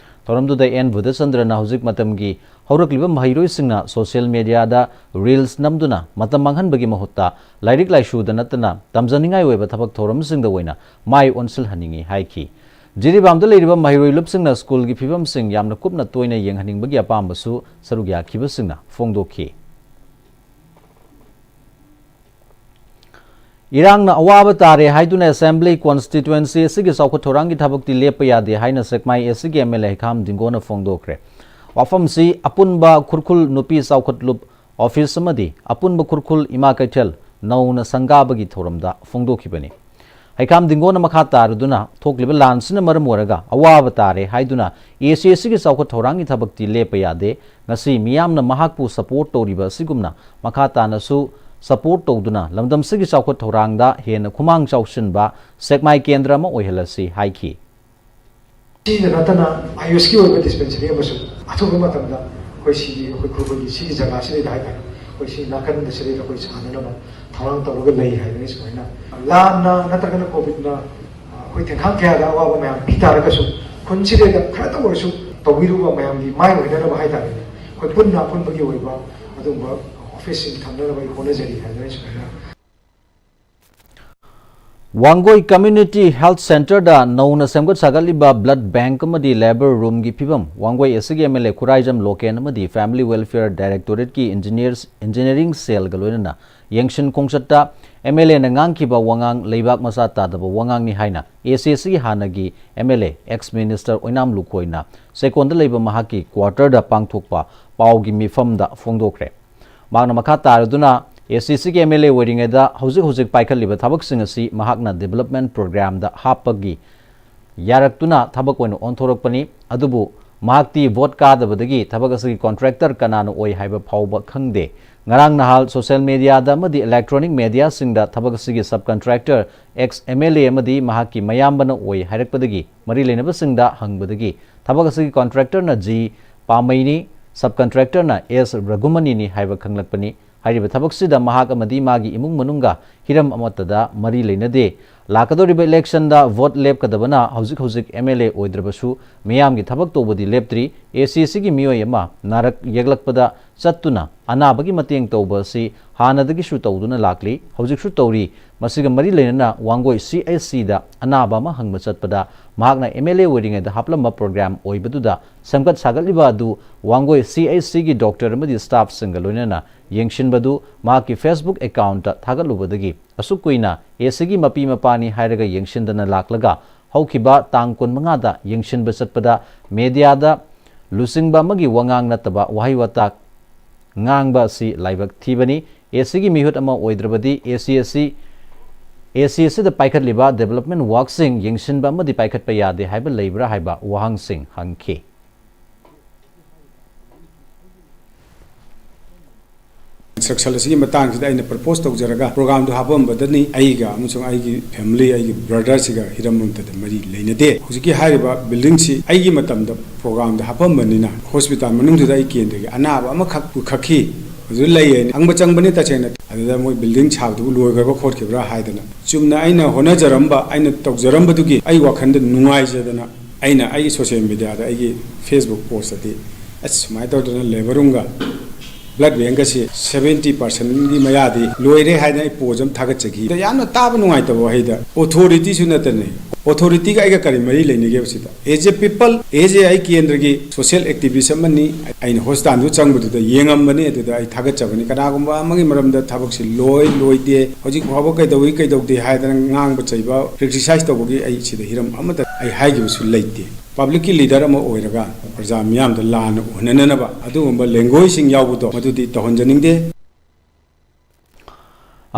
ꯊꯧꯔꯝꯗꯨꯗ ꯑꯦꯟ ꯕꯨꯙꯆꯟꯗ꯭ꯔꯅ ꯍꯧꯖꯤꯛ ꯃꯇꯝꯒꯤ ꯍꯧꯔꯛꯂꯤꯕ ꯃꯍꯩꯔꯣꯏꯁꯤꯡꯅ social mediaꯗ reels ꯅꯝꯗꯨꯅ ꯃꯇꯝ ꯃꯥꯡꯍꯟꯕꯒꯤ ꯃꯍꯨꯠꯇ ꯂꯥꯏꯔꯤꯛ ꯂꯥꯏꯁꯨꯗ ꯅꯠꯇꯅ ꯇꯝꯖꯅꯤꯡꯉꯥꯏ ꯑꯣꯏꯕ ꯊꯕꯛ ꯊꯧꯔꯝꯁꯤꯡꯗ ꯑꯣꯏꯅ ꯃꯥꯏ ꯑꯣꯟꯁꯤꯜꯍꯟꯅꯤꯡꯏ ꯍꯥꯏꯈꯤ꯫ ꯖꯤꯔꯤꯕꯥꯝꯗ ꯂꯩꯔꯤꯕ ꯃꯍꯩꯔꯣꯏ ꯂꯨꯞꯁꯤꯡꯅ ꯁ꯭ꯀꯨꯜꯒꯤ ꯐꯤꯕꯝꯁꯤꯡ ꯌꯥꯝꯅ ꯀꯨꯞꯅ ꯇꯣꯏꯅ ꯌꯦꯡꯍꯟꯅꯤꯡꯕꯒꯤ ꯑꯄꯥꯝꯕꯁꯨ ꯁꯔꯨꯛ ꯌꯥꯈꯤꯕꯁꯤꯡꯅ ꯐꯣꯡꯗꯣꯛꯈꯤ꯫ ꯏꯔꯥꯡꯅ ꯑꯋꯥꯕ ꯇꯥꯔꯦ ꯍꯥꯏꯗꯨꯅ Assembly Constituency ꯑꯁꯤꯒꯤ ꯆꯥꯎꯈꯠ ꯊꯧꯔꯥꯡꯒꯤ ꯊꯕꯛꯇꯤ ꯂꯦꯞꯄ ꯌꯥꯗꯦ ꯍꯥꯏꯅ ꯁꯦꯛꯃꯥꯏ ꯑꯦꯁꯤꯒꯤ MLA ꯍꯩꯈꯥꯝ ꯗꯤꯡꯒꯣꯅ ꯐꯣꯡꯗꯣꯛꯈ꯭ꯔꯦ꯫ ꯋꯥꯐꯝꯁꯤ ꯑꯄꯨꯟꯕ ꯈꯨꯔꯈꯨꯜ ꯅꯨꯄꯤ ꯆꯥꯎꯈꯠ ꯂꯨꯞ office ꯑꯃꯗꯤ ꯑꯄꯨꯟꯕ ꯈꯨꯔꯈꯨꯜ ꯏꯃꯥ ꯀꯩꯊꯦꯜ ꯅꯧꯅ ꯁꯪꯒꯥꯕꯒꯤ ꯊꯧꯔꯝꯗ ꯐꯣꯡꯗꯣꯛꯈꯤꯕꯅꯤ꯫ ꯍꯩꯈꯥꯝ ꯗꯤꯡꯒꯣꯅ ꯃꯈꯥ ꯇꯥꯔꯗꯨꯅ ꯊꯣꯛꯂꯤꯕ ꯂꯥꯟꯁꯤꯅ ꯃꯔꯝ ꯑꯣꯏꯔꯒ ꯑꯋꯥꯕ ꯇꯥꯔꯦ ꯍꯥꯏꯗꯨꯅ ꯑꯦꯁꯤ ꯑꯁꯤꯒꯤ ꯆꯥꯎꯈꯠ ꯊꯧꯔꯥꯡꯒꯤ ꯊꯕꯛꯇꯤ ꯂꯦꯞꯄ ꯌꯥꯗꯦ꯫ ꯉꯁꯤ ꯃꯤꯌꯥꯝꯅ ꯃꯍꯥꯛꯄꯨ support ꯇꯧꯔꯤꯕ ꯑꯁꯤꯒꯨꯝꯅ ꯃꯈꯥ ꯇꯥꯅꯁꯨ ꯁꯄꯣꯔꯠ ꯇꯧꯗꯨꯅ ꯂꯝꯗꯝꯁꯤꯒꯤ ꯆꯥꯎꯈꯠ ꯊꯧꯔꯥꯡꯗ ꯍꯦꯟꯅ ꯈꯨꯃꯥꯡ ꯆꯥꯎꯁꯤꯟꯕ ꯁꯦꯛꯃꯥꯏ ꯀꯦꯟꯗ꯭ꯔ ꯑꯃ ꯑꯣꯏꯍꯜꯂꯁꯤ ꯍꯥꯏꯈꯤ꯫ ꯁꯤꯗ ꯅꯠꯇꯅ ꯑꯥꯌꯨꯁꯀꯤ ꯑꯣꯏꯕ ꯗꯤꯁꯄꯦꯟꯁꯔꯤ ꯑꯃꯁꯨ ꯑꯊꯨꯕ ꯃꯇꯝꯗ ꯑꯩꯈꯣꯏ ꯁꯤꯒꯤ ꯑꯩꯈꯣꯏ ꯈꯨꯔꯈꯨꯜꯒꯤ ꯁꯤꯒꯤ ꯖꯒꯥꯁꯤꯗꯩꯗ ꯍꯥꯏꯇꯥꯔꯦ, ꯑꯩꯈꯣꯏ ꯁꯤ ꯅꯥꯀꯟꯗ ꯁꯤꯗꯩꯗ ꯑꯩꯈꯣꯏ ꯁꯥꯅꯅꯕ ꯊꯧꯔꯥꯡ ꯇꯧꯔꯒ ꯂꯩ ꯍꯥꯏꯕꯅꯤ꯫ ꯁꯨꯃꯥꯏꯅ ꯂꯥꯟꯅ ꯅꯠꯇ꯭ꯔꯒꯅ ꯀꯣꯚꯤꯗꯅ ꯑꯩꯈꯣꯏ ꯇꯦꯟꯈꯥꯡ ꯀꯌꯥꯗ ꯑꯋꯥꯕ ꯃꯌꯥꯝ ꯄꯤ ꯇꯥꯔꯒꯁꯨ ꯈꯨꯟꯁꯤꯗꯩꯗ ꯈꯔꯇ ꯑꯣꯏꯔꯁꯨ ꯇꯧꯕꯤꯔꯨꯕ ꯃꯌꯥꯝꯒꯤ ꯃꯥꯏ ꯑꯣꯏꯅꯅꯕ ꯍꯥꯏꯇꯥꯔꯦꯅꯦ, ꯑꯩꯈꯣꯏ ꯄꯨꯟꯅ ꯑꯄꯨꯟꯕꯒꯤ ꯑꯣꯏꯕ ꯑꯗꯨꯒꯨꯝꯕ ꯑꯣꯐꯤꯁꯁꯤꯡ ꯊꯝꯅꯅꯕ ꯑꯩ ꯍꯣꯠꯅꯖꯔꯤ ꯍꯥꯏꯗꯅ ꯑꯩ ꯁꯨꯃꯥꯏꯅ ꯋꯥꯡꯒꯣꯏ ꯀꯝꯃ꯭ꯌꯨꯅꯤꯇꯤ ꯍꯦꯜꯊ ꯁꯦꯟꯇꯔꯗ ꯅꯧꯅ ꯁꯦꯝꯒꯠ ꯁꯥꯒꯠꯂꯤꯕ ꯕ꯭ꯂꯗ ꯕꯦꯡꯛ ꯑꯃꯗꯤ ꯂꯦꯕꯔ ꯔꯨꯝꯒꯤ ꯐꯤꯕꯝ꯫ ꯋꯥꯡꯒꯣꯏ ꯑꯦꯁꯤꯒꯤ M L A Khuraijam Loken ꯑꯃꯗꯤ ꯐꯦꯃꯤꯂꯤ ꯋꯦꯜꯐꯤꯌꯔ ꯗꯥꯏꯔꯦꯛꯇꯣꯔꯦꯠꯀꯤ ꯏꯟꯖꯤꯅꯤꯌꯔꯁ, ꯏꯟꯖꯤꯅꯤꯌꯔꯤꯡ ꯁꯦꯜꯒ ꯂꯣꯏꯅꯅ ꯌꯦꯡꯁꯤꯟ ꯈꯣꯡꯆꯠꯇ ꯑꯦꯝ ꯑꯦꯜ ꯑꯦꯅ ꯉꯥꯡꯈꯤꯕ ꯋꯥꯉꯥꯡ ꯂꯩꯕꯥꯛ ꯃꯆꯥ ꯇꯥꯗꯕ ꯋꯥꯉꯥꯡꯅꯤ ꯍꯥꯏꯅ ꯑꯦ ꯁꯤ ꯑꯦꯁꯤꯒꯤ ꯍꯥꯟꯅꯒꯤ M L A, ex minister ꯑꯣꯏꯅꯥꯝ ꯂꯨꯈꯣꯏꯅ ꯆꯦꯛꯀꯣꯟꯗ ꯂꯩꯕ ꯃꯍꯥꯛꯀꯤ ꯀ꯭ꯋꯥꯇꯔꯗ ꯄꯥꯡꯊꯣꯛꯄ ꯄꯥꯎꯒꯤ ꯃꯤꯐꯝꯗ ꯐꯣꯡꯗꯣꯛꯈ꯭ꯔꯦ꯫ ꯃꯍꯥꯛꯅ ꯃꯈꯥ ꯇꯥꯔꯗꯨꯅ ꯑꯦ ꯁꯤ ꯑꯦꯁꯤꯒꯤ ꯑꯦꯝ ꯑꯦꯜ ꯑꯦ ꯑꯣꯏꯔꯤꯉꯩꯗ ꯍꯧꯖꯤꯛ ꯍꯧꯖꯤꯛ ꯄꯥꯏꯈꯠꯂꯤꯕ ꯊꯕꯛꯁꯤꯡ ꯑꯁꯤ ꯃꯍꯥꯛꯅ ꯗꯤꯕꯦꯂꯞꯃꯦꯟ ꯄ꯭ꯔꯣꯒ꯭ꯔꯥꯝꯗ ꯍꯥꯞꯄꯒꯤ ꯌꯥꯔꯛꯇꯨꯅ ꯊꯕꯛ ꯑꯣꯏꯅ ꯑꯣꯟꯊꯣꯔꯛꯄꯅꯤ꯫ ꯑꯗꯨꯕꯨ ꯃꯍꯥꯛꯇꯤ ꯚꯣꯠ ꯀꯥꯗꯕꯗꯒꯤ ꯊꯕꯛ ꯑꯁꯤꯒꯤ ꯀꯣꯟꯇ꯭ꯔꯦꯛꯇꯔ ꯀꯅꯥꯅ ꯑꯣꯏ ꯍꯥꯏꯕ ꯐꯥꯎꯕ ꯈꯪꯗꯦ꯫ ꯉꯔꯥꯡ ꯅꯍꯥꯜ ꯁꯣꯁꯤꯌꯦꯜ ꯃꯦꯗꯤꯌꯥꯗ ꯑꯃꯗꯤ ꯏꯂꯦꯛꯇ꯭ꯔꯣꯅꯤꯛ ꯃꯦꯗꯤꯌꯥꯁꯤꯡꯗ ꯊꯕꯛ ꯑꯁꯤꯒꯤ sub contractor, X M L ꯑꯦ ꯑꯃꯗꯤ ꯃꯍꯥꯛꯀꯤ ꯃꯌꯥꯝꯕꯅ ꯑꯣꯏ ꯍꯥꯏꯔꯛꯄꯗꯒꯤ ꯃꯔꯤ ꯂꯩꯅꯕꯁꯤꯡꯗ ꯍꯪꯕꯗꯒꯤ ꯊꯕꯛ ꯑꯁꯤꯒꯤ ꯀꯣꯟꯇ꯭ꯔꯦꯛꯇꯔꯅ ꯖꯤ ꯄꯥꯃꯩꯅꯤ, ꯁꯕ ꯀꯟꯇ꯭ꯔꯦꯛꯇꯔꯅ ꯑꯦꯁ ꯔꯘꯨꯃꯅꯤꯅꯤ ꯍꯥꯏꯕ ꯈꯪꯂꯛꯄꯅꯤ꯫ ꯍꯥꯏꯔꯤꯕ ꯊꯕꯛꯁꯤꯗ ꯃꯍꯥꯛ ꯑꯃꯗꯤ ꯃꯥꯒꯤ ꯏꯃꯨꯡ ꯃꯅꯨꯡꯒ ꯍꯤꯔꯝ ꯑꯃꯠꯇꯗ ꯃꯔꯤ ꯂꯩꯅꯗꯦ꯫ ꯂꯥꯛꯀꯗꯧꯔꯤꯕ ꯏꯂꯦꯛꯁꯟꯗ ꯚꯣꯠ ꯂꯦꯞꯀꯗꯕꯅ ꯍꯧꯖꯤꯛ ꯍꯧꯖꯤꯛ ꯑꯦꯝ ꯑꯦꯜ ꯑꯦ ꯑꯣꯏꯗ꯭ꯔꯕꯁꯨ ꯃꯤꯌꯥꯝꯒꯤ ꯊꯕꯛ ꯇꯧꯕꯗꯤ ꯂꯦꯞꯇ꯭ꯔꯤ꯫ ꯑꯦ ꯁꯤ ꯑꯦꯁꯤꯒꯤ ꯃꯤꯑꯣꯏ ꯑꯃ ꯅꯥꯔꯛ ꯌꯦꯛꯂꯛꯄꯗ ꯆꯠꯇꯨꯅ ꯑꯅꯥꯕꯒꯤ ꯃꯇꯦꯡ ꯇꯧꯕ ꯑꯁꯤ ꯍꯥꯟꯅꯗꯒꯤꯁꯨ ꯇꯧꯗꯨꯅ ꯂꯥꯛꯂꯤ, ꯍꯧꯖꯤꯛꯁꯨ ꯇꯧꯔꯤ꯫ ꯃꯁꯤꯒ ꯃꯔꯤ ꯂꯩꯅꯅ ꯋꯥꯡꯒꯣꯏ ꯁꯤ ꯑꯩꯆ ꯁꯤꯗ ꯑꯅꯥꯕ ꯑꯃ ꯍꯪꯕ ꯆꯠꯄꯗ ꯃꯍꯥꯛꯅ ꯑꯦꯝ ꯑꯦꯜ ꯑꯦ ꯑꯣꯏꯔꯤꯉꯩꯗ ꯍꯥꯞꯂꯝꯕ ꯄ꯭ꯔꯣꯒ꯭ꯔꯥꯝ ꯑꯣꯏꯕꯗꯨꯗ ꯁꯦꯝꯒꯠ ꯁꯥꯒꯠꯂꯤꯕ ꯑꯗꯨ ꯋꯥꯡꯒꯣꯏ ꯁꯤ ꯑꯩꯆ ꯁꯤꯒꯤ ꯗꯣꯛꯇꯔ ꯑꯃꯗꯤ ꯁ꯭ꯇꯥꯐꯁꯤꯡꯒ ꯂꯣꯏꯅꯅ ꯌꯦꯡꯁꯤꯟꯕꯗꯨ ꯃꯍꯥꯛꯀꯤ ꯐꯦꯁꯕꯨꯛ ꯑꯦꯀꯥꯎꯟꯠꯇ ꯊꯥꯒꯠꯂꯨꯕꯗꯒꯤ ꯑꯁꯨꯛ ꯀꯨꯏꯅ ꯑꯦꯁꯤꯒꯤ ꯃꯄꯤ ꯃꯄꯥꯅꯤ ꯍꯥꯏꯔꯒ ꯌꯦꯡꯁꯤꯟꯗꯅ ꯂꯥꯛꯂꯒ ꯍꯧꯈꯤꯕ ꯇꯥꯡ ꯀꯨꯟꯃꯉꯥꯗ ꯌꯦꯡꯁꯤꯟꯕ ꯆꯠꯄꯗ ꯃꯦꯗꯤꯌꯥꯗ ꯂꯨꯆꯤꯡꯕ ꯑꯃꯒꯤ ꯋꯥꯉꯥꯡ ꯅꯠꯇꯕ ꯋꯥꯍꯩ ꯋꯥꯇꯥ ꯉꯥꯡꯕ ꯑꯁꯤ ꯂꯥꯏꯕꯛ ꯊꯤꯕꯅꯤ꯫ ꯑꯦꯁꯤꯒꯤ ꯃꯤꯍꯨꯠ ꯑꯃ ꯑꯣꯏꯗ꯭ꯔꯕꯗꯤ ꯑꯦꯁꯤ ꯑꯁꯤ, ꯑꯦꯁꯤ ꯑꯁꯤꯗ ꯄꯥꯏꯈꯠꯂꯤꯕ ꯗꯤꯕꯦꯂꯞꯃꯦꯟ ꯋꯥꯔꯛꯁꯤꯡ ꯌꯦꯡꯁꯤꯟꯕ ꯑꯃꯗꯤ ꯄꯥꯏꯈꯠꯄ ꯌꯥꯗꯦ ꯍꯥꯏꯕ ꯂꯩꯕ꯭ꯔꯥ ꯍꯥꯏꯕ ꯋꯥꯍꯪꯁꯤꯡ ꯍꯪꯈꯤ꯫ Construction ꯑꯁꯤꯒꯤ ꯃꯇꯥꯡꯁꯤꯗ ꯑꯩꯅ propose ꯇꯧꯖꯔꯒ programꯗꯨ ꯍꯥꯞꯄꯝꯕꯗꯅꯤ꯫ ꯑꯩꯒ ꯑꯃꯁꯨꯡ ꯑꯩꯒꯤ family, ꯑꯩꯒꯤ brotherꯁꯤꯒ ꯍꯤꯔꯝ ꯑꯃꯠꯇꯗ ꯃꯔꯤ ꯂꯩꯅꯗꯦ꯫ ꯍꯧꯖꯤꯛꯀꯤ ꯍꯥꯏꯔꯤꯕ buildingꯁꯤ ꯑꯩꯒꯤ ꯃꯇꯝꯗ programꯗ ꯍꯥꯞꯄꯝꯕꯅꯤꯅ hospital ꯃꯅꯨꯡꯗꯨꯗ ꯑꯩ ꯀꯦꯟꯗ꯭ꯔꯒꯤ ꯑꯅꯥꯕ ꯑꯃꯈꯛ ꯄꯨꯈꯠꯈꯤ꯫ ꯑꯗꯨ ꯂꯩ ꯍꯥꯏꯅ ꯍꯪꯕ ꯆꯪꯕꯅꯤ ꯇꯁꯦꯡꯅ꯫ ꯑꯗꯨꯗ ꯃꯣꯏ building ꯁꯥꯕꯗꯨꯕꯨ ꯂꯣꯏꯈ꯭ꯔꯕ ꯈꯣꯠꯈꯤꯕ꯭ꯔꯥ ꯍꯥꯏꯗꯅ, ꯆꯨꯝꯅ ꯑꯩꯅ ꯍꯣꯠꯅꯖꯔꯝꯕ, ꯑꯩꯅ ꯇꯧꯖꯔꯝꯕꯗꯨꯒꯤ ꯑꯩ ꯋꯥꯈꯜꯗ ꯅꯨꯡꯉꯥꯏꯖꯗꯅ ꯑꯩꯅ ꯑꯩꯒꯤ social mediaꯗ, ꯑꯩꯒꯤ Facebook postꯇꯗꯤ, "ꯑꯁ, ꯁꯨꯃꯥꯏꯅ ꯇꯧꯗꯅ labour roomꯒ blood bankꯀꯁꯤ seventy percentꯒꯤ ꯃꯌꯥꯗꯤ ꯂꯣꯏꯔꯦ" ꯍꯥꯏꯅ ꯑꯩ post ꯑꯃ ꯊꯥꯒꯠꯆꯈꯤ꯫ ꯑꯗ ꯌꯥꯝꯅ ꯇꯥꯕ ꯅꯨꯡꯉꯥꯏꯇꯕ ꯋꯥꯍꯩꯗ, "Authorityꯁꯨ ꯅꯠꯇꯅ, authorityꯒ ꯑꯩꯒ ꯀꯔꯤ ꯃꯔꯤ ꯂꯩꯅꯒꯦꯕ ꯁꯤꯗ? As a people, as a ꯑꯩ ꯀꯦꯟꯗ꯭ꯔꯒꯤ social activist ꯑꯃꯅꯤ, ꯑꯩꯅ hospitalꯗꯨ ꯆꯪꯕꯗꯨꯗ ꯌꯦꯡꯉꯝꯕꯅꯤ, ꯑꯗꯨꯗ ꯑꯩ ꯊꯥꯒꯠꯆꯕꯅꯤ꯫ ꯀꯅꯥꯒꯨꯝꯕ ꯑꯃꯒꯤ ꯃꯔꯝꯗ ꯊꯕꯛꯁꯤ ꯂꯣꯏ ꯂꯣꯏꯗꯦ, ꯍꯧꯖꯤꯛ ꯐꯥꯎꯕ ꯀꯩꯗꯧꯏ ꯀꯩꯗꯧꯗꯦ ꯍꯥꯏꯗꯅ ꯉꯥꯡꯕ ꯆꯩꯕ, criticize ꯇꯧꯕꯒꯤ ꯑꯩ ꯁꯤꯗ ꯍꯤꯔꯝ ꯑꯃꯠꯇ ꯑꯩ ꯍꯥꯏꯈꯤꯕꯁꯨ ꯂꯩꯇꯦ꯫ Publicꯀꯤ leader ꯑꯃ ꯑꯣꯏꯔꯒ ꯄ꯭ꯔꯖꯥ ꯃꯤꯌꯥꯝꯗ ꯂꯥꯟꯅ ꯎꯍꯟꯅꯅꯕ ꯑꯗꯨꯒꯨꯝꯕ languagehueꯁꯤꯡ ꯌꯥꯎꯕꯗꯣ ꯃꯗꯨꯗꯤ ꯇꯧꯍꯟꯖꯅꯤꯡꯗꯦ"꯫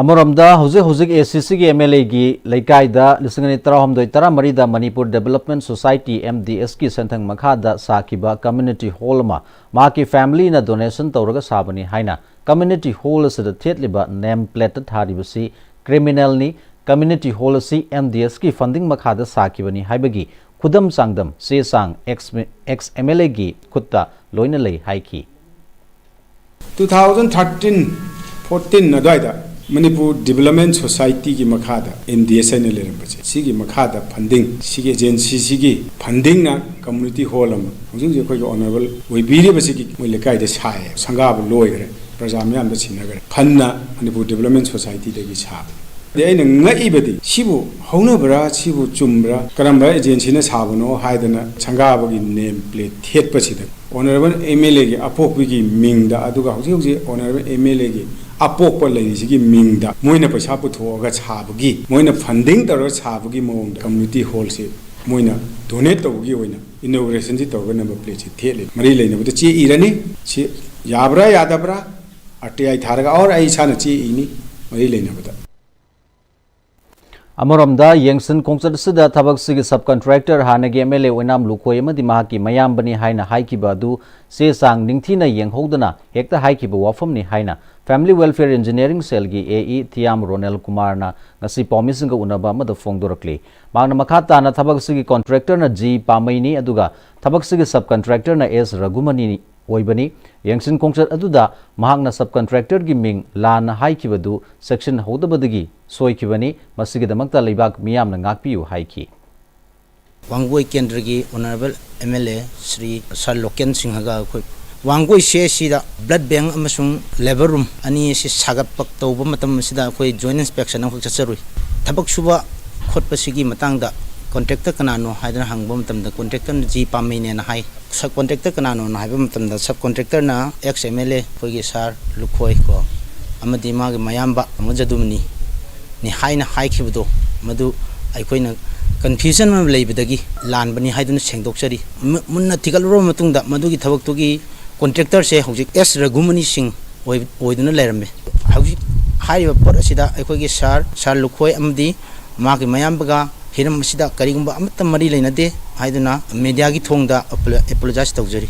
ꯑꯃꯔꯣꯝꯗ, ꯍꯧꯖꯤꯛ ꯍꯧꯖꯤꯛ ACCꯒꯤ MLAꯒꯤ ꯂꯩꯀꯥꯏꯗ ꯂꯤꯁꯤꯡ ꯑꯅꯤ ꯇꯔꯥꯍꯨꯝꯗꯣꯏ ꯇꯔꯥꯃꯔꯤꯗ Manipur Development Society, MDSꯀꯤ ꯁꯦꯟꯊꯪ ꯃꯈꯥꯗ ꯁꯥꯈꯤꯕ community hall ꯑꯃ ꯃꯍꯥꯛꯀꯤ familyꯅ donation ꯇꯧꯔꯒ ꯁꯥꯕꯅꯤ ꯍꯥꯏꯅ community hall ꯑꯁꯤꯗ ꯊꯦꯠꯂꯤꯕ name plateꯇ ꯊꯥꯔꯤꯕꯁꯤ criminalꯅꯤ꯫ Community hall ꯑꯁꯤ MDSꯀꯤ funding ꯃꯈꯥꯗ ꯁꯥꯈꯤꯕꯅꯤ ꯍꯥꯏꯕꯒꯤ ꯈꯨꯗꯝ ꯆꯥꯡꯗꯝ ꯆꯦ ꯆꯥꯡ ex, ex MLAꯒꯤ ꯈꯨꯠꯇ ꯂꯣꯏꯅ ꯂꯩ ꯍꯥꯏꯈꯤ꯫ Two thousand thirteen fourteen ꯑꯗꯨꯋꯥꯏꯗ Manipur Development Societyꯒꯤ ꯃꯈꯥꯗ MDS ꯍꯥꯏꯅ ꯂꯩꯔꯝꯕꯁꯦ, ꯁꯤꯒꯤ ꯃꯈꯥꯗ funding, ꯁꯤꯒꯤ agencyꯁꯤꯒꯤ fundingꯅ community hall ꯑꯃ ꯍꯧꯖꯤꯛ ꯍꯧꯖꯤꯛ ꯑꯩꯈꯣꯏꯒꯤ honourable ꯑꯣꯏꯕꯤꯔꯤꯕꯁꯤꯒꯤ ꯃꯣꯏ ꯂꯩꯀꯥꯏꯗ ꯁꯥꯏꯌꯦ꯫ ꯁꯪꯒꯥꯕ ꯂꯣꯏꯈ꯭ꯔꯦ, ꯄ꯭ꯔꯖꯥ ꯃꯤꯌꯥꯝꯗ ꯁꯤꯟꯅꯈ꯭ꯔꯦ꯫ Fundꯅ Manipur Development Societyꯗꯒꯤ ꯁꯥꯕ꯫ ꯑꯗꯩ ꯑꯩꯅ ꯉꯛꯏꯕꯗꯤ, ꯁꯤꯕꯨ ꯍꯧꯅꯕ꯭ꯔꯥ, ꯁꯤꯕꯨ ꯆꯨꯝꯕ꯭ꯔꯥ, ꯀꯔꯝꯕ agencyꯅ ꯁꯥꯕꯅꯣ ꯍꯥꯏꯗꯅ ꯁꯪꯒꯥꯕꯒꯤ name plate ꯊꯦꯠꯄꯁꯤꯗ Honourable MLAꯒꯤ ꯑꯄꯣꯛꯄꯤꯒꯤ ꯃꯤꯡꯗ, ꯑꯗꯨꯒ ꯍꯧꯖꯤꯛ ꯍꯧꯖꯤꯛ Honourable MLAꯒꯤ ꯑꯄꯣꯛꯄ ꯂꯩꯔꯤꯁꯤꯒꯤ ꯃꯤꯡꯗ ꯃꯣꯏꯅ ꯄꯩꯁꯥ ꯄꯨꯊꯣꯛꯑꯒ ꯁꯥꯕꯒꯤ, ꯃꯣꯏꯅ funding ꯇꯧꯔꯒ ꯁꯥꯕꯒꯤ ꯃꯑꯣꯡꯗ community hallꯁꯦ ꯃꯣꯏꯅ donate ꯇꯧꯕꯒꯤ ꯑꯣꯏꯅ inaugurationꯁꯤ ꯇꯧꯔꯒ number plateꯁꯤ ꯊꯦꯠꯂꯤ꯫ ꯃꯔꯤ ꯂꯩꯅꯕꯗ ꯆꯦ ꯏꯔꯅꯤ꯫ ꯁꯤ ꯌꯥꯕ꯭ꯔꯥ ꯌꯥꯗꯕ꯭ꯔꯥ? RTI ꯊꯥꯔꯒ, or ꯑꯩ ꯏꯁꯥꯅ ꯆꯦ ꯏꯅꯤ ꯃꯔꯤ ꯂꯩꯅꯕꯗ꯫ ꯑꯃꯔꯣꯝꯗ, ꯌꯦꯡꯁꯤꯟ ꯈꯣꯡꯆꯠ ꯑꯁꯤꯗ ꯊꯕꯛꯁꯤꯒꯤ subcontractor, ꯍꯥꯟꯅꯒꯤ MLA ꯑꯣꯏꯅꯥꯝ ꯂꯨꯈꯣꯏ ꯑꯃꯗꯤ ꯃꯍꯥꯛꯀꯤ ꯃꯌꯥꯝꯕꯅꯤ ꯍꯥꯏꯅ ꯍꯥꯏꯈꯤꯕ ꯑꯗꯨ ꯆꯦ ꯆꯥꯡ ꯅꯤꯡꯊꯤꯅ ꯌꯦꯡꯍꯧꯗꯅ ꯍꯦꯛꯇ ꯍꯥꯏꯈꯤꯕ ꯋꯥꯐꯝꯅꯤ ꯍꯥꯏꯅ Family Welfare Engineering Cellꯒꯤ AE ꯊꯤꯌꯥꯝ ꯔꯣꯅꯦꯜ ꯀꯨꯃꯥꯔꯅ ꯉꯁꯤ ꯄꯥꯎꯃꯤꯁꯤꯡꯒ ꯎꯅꯕ ꯑꯃꯗ ꯐꯣꯡꯗꯣꯔꯛꯂꯤ꯫ ꯃꯍꯥꯛꯅ ꯃꯈꯥ ꯇꯥꯅ ꯊꯕꯛ ꯑꯁꯤꯒꯤ contractorꯅ ꯖꯤ ꯄꯥꯃꯩꯅꯤ, ꯑꯗꯨꯒ ꯊꯕꯛꯁꯤꯒꯤ subcontractorꯅ ꯑꯦꯁ ꯔꯘꯨꯃꯅꯤ ꯑꯣꯏꯕꯅꯤ꯫ ꯌꯦꯡꯁꯤꯟ ꯈꯣꯡꯆꯠ ꯑꯗꯨꯗ ꯃꯍꯥꯛꯅ subcontractorꯒꯤ ꯃꯤꯡ ꯂꯥꯟꯅ ꯍꯥꯏꯈꯤꯕꯗꯨ ꯆꯦꯛꯁꯤꯟꯍꯧꯗꯕꯗꯒꯤ ꯁꯣꯏꯈꯤꯕꯅꯤ꯫ ꯃꯁꯤꯒꯤꯗꯃꯛꯇ ꯂꯩꯕꯥꯛ ꯃꯤꯌꯥꯝꯅ ꯉꯥꯛꯄꯤꯌꯨ ꯍꯥꯏꯈꯤ꯫ ꯋꯥꯡꯒꯣꯏ ꯀꯦꯟꯗ꯭ꯔꯒꯤ honourable MLA ꯁ꯭ꯔꯤ ꯁꯥꯔ ꯂꯣꯀꯦꯟ ꯁꯤꯡꯍꯒ ꯑꯩꯈꯣꯏ ꯋꯥꯡꯒꯣꯏ CHCꯗ blood bank ꯑꯃꯁꯨꯡ labour room ꯑꯅꯤ ꯑꯁꯤ ꯁꯥꯒꯠꯄ ꯇꯧꯕ ꯃꯇꯝ ꯑꯁꯤꯗ ꯑꯩꯈꯣꯏ joint inspection ꯑꯃꯈꯛ ꯆꯠꯆꯔꯨꯏ꯫ ꯊꯕꯛ ꯁꯨꯕ ꯈꯣꯠꯄꯁꯤꯒꯤ ꯃꯇꯥꯡꯗ contractor ꯀꯅꯥꯅꯣ ꯍꯥꯏꯗꯅ ꯍꯪꯕ ꯃꯇꯝꯗ contractorꯅ ꯖꯤ ꯄꯥꯃꯩꯅꯦꯅ ꯍꯥꯏ꯫ Subcontractor ꯀꯅꯥꯅꯣꯅ ꯍꯥꯏꯕ ꯃꯇꯝꯗ subcontractorꯅ ex MLA ꯑꯩꯈꯣꯏꯒꯤ ꯁꯥꯔ ꯂꯨꯈꯣꯏ ꯀꯣ ꯑꯃꯗꯤ ꯃꯥꯒꯤ ꯃꯌꯥꯝꯕ ꯑꯃ ꯖꯗꯨꯃꯅꯤ ꯅꯤ ꯍꯥꯏꯅ ꯍꯥꯏꯈꯤꯕꯗꯣ, ꯃꯗꯨ ꯑꯩꯈꯣꯏꯅ confusion ꯑꯃ ꯂꯩꯕꯗꯒꯤ ꯂꯥꯟꯕꯅꯤ ꯍꯥꯏꯗꯨꯅ ꯁꯦꯡꯗꯣꯛꯆꯔꯤ꯫ ꯃꯨ-, ꯃꯨꯟꯅ ꯊꯤꯒꯠꯂꯨꯔꯕ ꯃꯇꯨꯡꯗ ꯃꯗꯨꯒꯤ ꯊꯕꯛꯇꯨꯒꯤ contractorꯁꯦ ꯍꯧꯖꯤꯛ ꯑꯦꯁ ꯔꯘꯨꯃꯅꯤ ꯁꯤꯡ ꯑꯣꯏ-, ꯑꯣꯏꯗꯨꯅ ꯂꯩꯔꯝꯃꯦ꯫ ꯍꯧꯖꯤꯛ ꯍꯥꯏꯔꯤꯕ ꯄꯣꯠ ꯑꯁꯤꯗ ꯑꯩꯈꯣꯏꯒꯤ ꯁꯥꯔ, ꯁꯥꯔ ꯂꯨꯈꯣꯏ ꯑꯃꯗꯤ ꯃꯥꯒꯤ ꯃꯌꯥꯝꯕꯒ ꯍꯤꯔꯝ ꯑꯁꯤꯗ ꯀꯔꯤꯒꯨꯝꯕ ꯑꯃꯠꯇ ꯃꯔꯤ ꯂꯩꯅꯗꯦ ꯍꯥꯏꯗꯨꯅ mediaꯒꯤ ꯊꯣꯡꯗ apolo-, apologize ꯇꯧꯖꯔꯤ꯫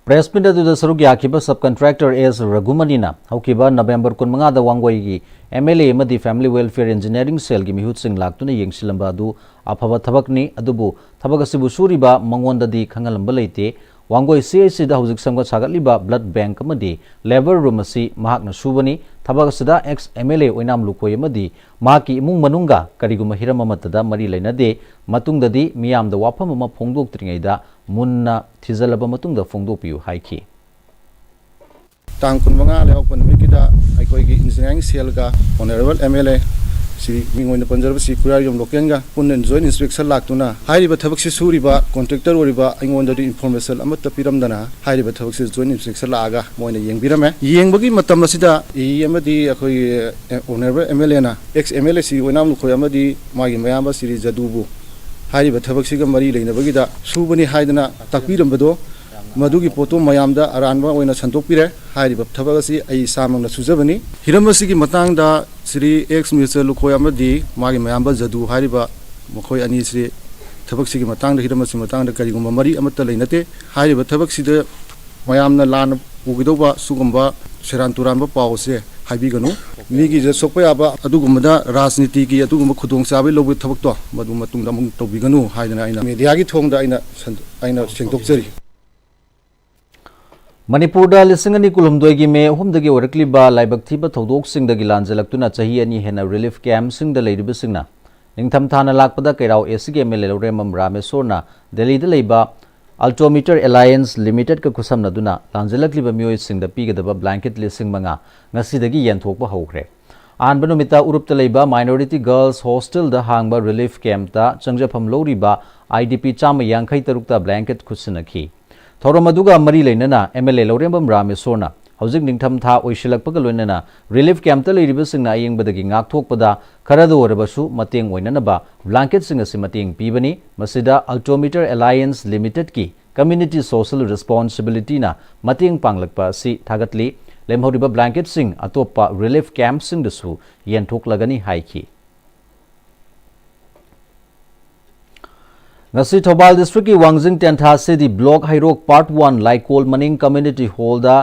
Press meet ꯑꯗꯨꯗ ꯁꯔꯨꯛ ꯌꯥꯈꯤꯕ subcontractor ꯑꯦꯁ ꯔꯘꯨꯃꯅꯤꯅ ꯍꯧꯈꯤꯕ November ꯀꯨꯟꯃꯉꯥꯗ ꯋꯥꯡꯒꯣꯏꯒꯤ MLA ꯑꯃꯗꯤ Family Welfare Engineering Cellꯒꯤ ꯃꯤꯍꯨꯠꯁꯤꯡ ꯂꯥꯛꯇꯨꯅ ꯌꯦꯡꯁꯤꯜꯂꯝꯕ ꯑꯗꯨ ꯑꯐꯕ ꯊꯕꯛꯅꯤ, ꯑꯗꯨꯕꯨ ꯊꯕꯛ ꯑꯁꯤꯕꯨ ꯁꯨꯔꯤꯕ ꯃꯉꯣꯟꯗꯗꯤ ꯈꯪꯍꯜꯂꯝꯕ ꯂꯩꯇꯦ꯫ ꯋꯥꯡꯒꯣꯏ CHCꯗ ꯍꯧꯖꯤꯛ ꯁꯦꯝꯒꯠ ꯁꯥꯒꯠꯂꯤꯕ blood bank ꯑꯃꯗꯤ labour room ꯑꯁꯤ ꯃꯍꯥꯛꯅ ꯁꯨꯕꯅꯤ꯫ ꯊꯕꯛ ꯑꯁꯤꯗ ex MLA ꯑꯣꯏꯅꯥꯝ ꯂꯨꯈꯣꯏ ꯑꯃꯗꯤ ꯃꯍꯥꯛꯀꯤ ꯏꯃꯨꯡ ꯃꯅꯨꯡꯒ ꯀꯔꯤꯒꯨꯝꯕ ꯍꯤꯔꯝ ꯑꯃꯠꯇꯗ ꯃꯔꯤ ꯂꯩꯅꯗꯦ꯫ ꯃꯇꯨꯡꯗꯗꯤ ꯃꯤꯌꯥꯝꯗ ꯋꯥꯐꯝ ꯑꯃ ꯐꯣꯡꯗꯣꯛꯇ꯭ꯔꯤꯉꯩꯗ ꯃꯨꯟꯅ ꯊꯤꯖꯤꯜꯂꯕ ꯃꯇꯨꯡꯗ ꯐꯣꯡꯗꯣꯛꯄꯤꯌꯨ ꯍꯥꯏꯈꯤ꯫ ꯇꯥꯡ ꯀꯨꯟꯃꯉꯥ ꯂꯩꯕꯥꯛꯄꯣꯛꯄ ꯅꯨꯃꯤꯠꯀꯤꯗ ꯑꯩꯈꯣꯏꯒꯤ engineering cellꯒ honourable MLA ꯁꯤ ꯃꯤꯡ ꯑꯣꯏꯅ ꯄꯟꯖꯔꯕ ꯁꯤ ꯈꯨꯔꯥꯏꯌꯨꯝ ꯂꯣꯀꯦꯟꯒ ꯄꯨꯟꯅ joint inspection ꯂꯥꯛꯇꯨꯅ ꯍꯥꯏꯔꯤꯕ ꯊꯕꯛꯁꯤ ꯁꯨꯔꯤꯕ contractor ꯑꯣꯏꯔꯤꯕ ꯑꯩꯉꯣꯟꯗꯗꯤ information ꯑꯃꯠꯇ ꯄꯤꯔꯝꯗꯅ ꯍꯥꯏꯔꯤꯕ ꯊꯕꯛꯁꯤ joint inspection ꯂꯥꯛꯑꯒ ꯃꯣꯏꯅ ꯌꯦꯡꯕꯤꯔꯝꯃꯦ꯫ ꯌꯦꯡꯕꯒꯤ ꯃꯇꯝ ꯑꯁꯤꯗ ꯏ ꯑꯃꯗꯤ ꯑꯩꯈꯣꯏꯒꯤ honourable MLAꯅ ex MLA ꯁꯤ ꯑꯣꯏꯅꯥꯝ ꯂꯨꯈꯣꯏ ꯑꯃꯗꯤ ꯃꯥꯒꯤ ꯃꯌꯥꯝꯕ ꯁ꯭ꯔꯤ ꯖꯗꯨꯕꯨ ꯍꯥꯏꯔꯤꯕ ꯊꯕꯛꯁꯤꯒ ꯃꯔꯤ ꯂꯩꯅꯕꯒꯤꯗ ꯁꯨꯕꯅꯤ ꯍꯥꯏꯗꯅ ꯇꯥꯛꯄꯤꯔꯝꯕꯗꯣ, ꯃꯗꯨꯒꯤ ꯄꯣꯠꯇꯨ ꯃꯌꯥꯝꯗ ꯑꯔꯥꯟꯕ ꯑꯣꯏꯅ ꯁꯟꯗꯣꯛꯄꯤꯔꯦ꯫ ꯍꯥꯏꯔꯤꯕ ꯊꯕꯛ ꯑꯁꯤ ꯑꯩ ꯏꯁꯥꯃꯛꯅ ꯁꯨꯖꯕꯅꯤ꯫ ꯍꯤꯔꯝ ꯑꯁꯤꯒꯤ ꯃꯇꯥꯡꯗ ꯁ꯭ꯔꯤ ꯑꯦꯛꯁ ꯃꯤꯅꯤꯁꯇꯔ ꯂꯨꯈꯣꯏ ꯑꯃꯗꯤ ꯃꯥꯒꯤ ꯃꯌꯥꯝꯕ ꯖꯗꯨ ꯍꯥꯏꯔꯤꯕ ꯃꯈꯣꯏ ꯑꯅꯤꯁꯤ ꯊꯕꯛꯁꯤꯒꯤ ꯃꯇꯥꯡꯗ, ꯍꯤꯔꯝ ꯑꯁꯤꯒꯤ ꯃꯇꯥꯡꯗ ꯀꯔꯤꯒꯨꯝꯕ ꯃꯔꯤ ꯑꯃꯠꯇ ꯂꯩꯅꯗꯦ꯫ ꯍꯥꯏꯔꯤꯕ ꯊꯕꯛꯁꯤꯗ ꯃꯌꯥꯝꯅ ꯂꯥꯟꯅ ꯎꯒꯗꯧꯕ ꯁꯤꯒꯨꯝꯕ ꯁꯦꯔꯥꯟ ꯇꯨꯔꯥꯟꯕ ꯄꯥꯎꯁꯦ ꯍꯥꯏꯕꯤꯒꯅꯨ꯫ ꯃꯤꯒꯤꯗ ꯁꯣꯛꯄ ꯌꯥꯕ ꯑꯗꯨꯒꯨꯝꯕꯗ ꯔꯥꯖꯅꯤꯇꯤꯒꯤ ꯑꯗꯨꯒꯨꯝꯕ ꯈꯨꯗꯣꯡꯆꯥꯕ ꯂꯧꯕ ꯊꯕꯛꯇꯣ ꯃꯗꯨ ꯃꯇꯨꯡꯗ ꯑꯃꯨꯛ ꯇꯧꯕꯤꯒꯅꯨ ꯍꯥꯏꯗꯅ ꯑꯩꯅ ꯃꯦꯗꯤꯌꯥꯒꯤ ꯊꯣꯡꯗ ꯑꯩꯅ ꯁꯟ-, ꯑꯩꯅ ꯁꯦꯡꯗꯣꯛꯆꯔꯤ꯫ ꯃꯅꯤꯄꯨꯔꯗ ꯂꯤꯁꯤꯡ ꯑꯅꯤ ꯀꯨꯟꯍꯨꯝꯗꯣꯏꯒꯤ ꯃꯦ ꯑꯍꯨꯝꯗꯒꯤ ꯑꯣꯏꯔꯛꯂꯤꯕ ꯂꯥꯏꯕꯛ ꯊꯤꯕ ꯊꯧꯗꯣꯛꯁꯤꯡꯗꯒꯤ ꯂꯥꯟꯖꯂꯛꯇꯨꯅ ꯆꯍꯤ ꯑꯅꯤ ꯍꯦꯟꯅ ꯔꯤꯂꯤꯐ ꯀꯦꯝꯞꯁꯤꯡꯗ ꯂꯩꯔꯤꯕꯁꯤꯡꯅ ꯅꯤꯡꯊꯝꯊꯥꯅ ꯂꯥꯛꯄꯗ ꯀꯩꯔꯥꯎ ꯑꯦꯁꯤꯒꯤ ꯑꯦꯝ ꯑꯦꯜ ꯑꯦ ꯂꯧꯔꯦꯝꯕꯝ ꯔꯥꯃꯦꯁꯣꯔꯅ ꯗꯦꯜꯂꯤꯗ ꯂꯩꯕ ꯑꯜꯇꯣꯃꯤꯇꯔ ꯑꯦꯂꯥꯌꯟꯁ ꯂꯤꯃꯤꯇꯦꯗꯀ ꯈꯨꯠꯁꯝꯅꯗꯨꯅ ꯂꯥꯟꯖꯂꯛꯂꯤꯕ ꯃꯤꯑꯣꯏꯁꯤꯡꯗ ꯄꯤꯒꯗꯕ ꯕ꯭ꯂꯥꯡꯀꯦꯠ ꯂꯤꯁꯤꯡ ꯃꯉꯥ ꯉꯁꯤꯗꯒꯤ ꯌꯦꯟꯊꯣꯛꯄ ꯍꯧꯈ꯭ꯔꯦ꯫ ꯑꯍꯥꯟꯕ ꯅꯨꯃꯤꯠꯇ ꯎꯔꯨꯞꯇ ꯂꯩꯕ ꯃꯥꯏꯅꯣꯔꯤꯇꯤ ꯒꯔꯜꯁ ꯍꯣꯁꯇꯦꯜꯗ ꯍꯥꯡꯕ ꯔꯤꯂꯤꯐ ꯀꯦꯝꯞꯇ ꯆꯪꯖꯐꯝ ꯂꯧꯔꯤꯕ ꯑꯥꯏ ꯗꯤ ꯄꯤ ꯆꯥꯝꯃ ꯌꯥꯡꯈꯩ ꯇꯔꯨꯛꯇ ꯕ꯭ꯂꯥꯡꯀꯦꯠ ꯈꯨꯠꯁꯤꯟꯅꯈꯤ꯫ ꯊꯧꯔꯝ ꯑꯗꯨꯒ ꯃꯔꯤ ꯂꯩꯅꯅ ꯑꯦꯝ ꯑꯦꯜ ꯑꯦ ꯂꯧꯔꯦꯝꯕꯝ ꯔꯥꯃꯦꯁꯣꯔꯅ ꯍꯧꯖꯤꯛ ꯅꯤꯡꯊꯝꯊꯥ ꯑꯣꯏꯁꯤꯜꯂꯛꯄꯒ ꯂꯣꯏꯅꯅ ꯔꯤꯂꯤꯐ ꯀꯦꯝꯞꯇ ꯂꯩꯔꯤꯕꯁꯤꯡꯅ ꯑꯌꯤꯡꯕꯗꯒꯤ ꯉꯥꯛꯊꯣꯛꯄꯗ ꯈꯔꯗ ꯑꯣꯏꯔꯕꯁꯨ ꯃꯇꯦꯡ ꯑꯣꯏꯅꯅꯕ ꯕ꯭ꯂꯥꯡꯀꯦꯠꯁꯤꯡ ꯑꯁꯤ ꯃꯇꯦꯡ ꯄꯤꯕꯅꯤ꯫ ꯃꯁꯤꯗ ꯑꯜꯇꯣꯃꯤꯇꯔ ꯑꯦꯂꯥꯌꯟꯁ ꯂꯤꯃꯤꯇꯦꯗꯀꯤ ꯀꯝꯃ꯭ꯌꯨꯅꯤꯇꯤ ꯁꯣꯁꯤꯌꯦꯜ ꯔꯦꯁꯄꯣꯟꯁꯤꯕꯤꯂꯤꯇꯤꯅ ꯃꯇꯦꯡ ꯄꯥꯡꯂꯛꯄ ꯑꯁꯤ ꯊꯥꯒꯠꯂꯤ꯫ ꯂꯦꯝꯍꯧꯔꯤꯕ ꯕ꯭ꯂꯥꯡꯀꯦꯠꯁꯤꯡ ꯑꯇꯣꯞꯄ ꯔꯤꯂꯤꯐ ꯀꯦꯝꯞꯁꯤꯡꯗꯁꯨ ꯌꯦꯟꯊꯣꯛꯂꯒꯅꯤ ꯍꯥꯏꯈꯤ꯫ ꯉꯁꯤ ꯊꯧꯕꯥꯜ ꯗꯤꯁꯇ꯭ꯔꯤꯛꯀꯤ ꯋꯥꯡꯖꯤꯡ ꯇꯦꯟꯊꯥ ꯁꯤꯗꯤ ꯕ꯭ꯂꯣꯛ ꯍꯩꯔꯣꯛ ꯄꯥꯔꯠ ꯋꯥꯟ ꯂꯥꯏꯀꯣꯜ ꯃꯅꯤꯡ ꯀꯝꯃ꯭ꯌꯨꯅꯤꯇꯤ ꯍꯣꯜꯗ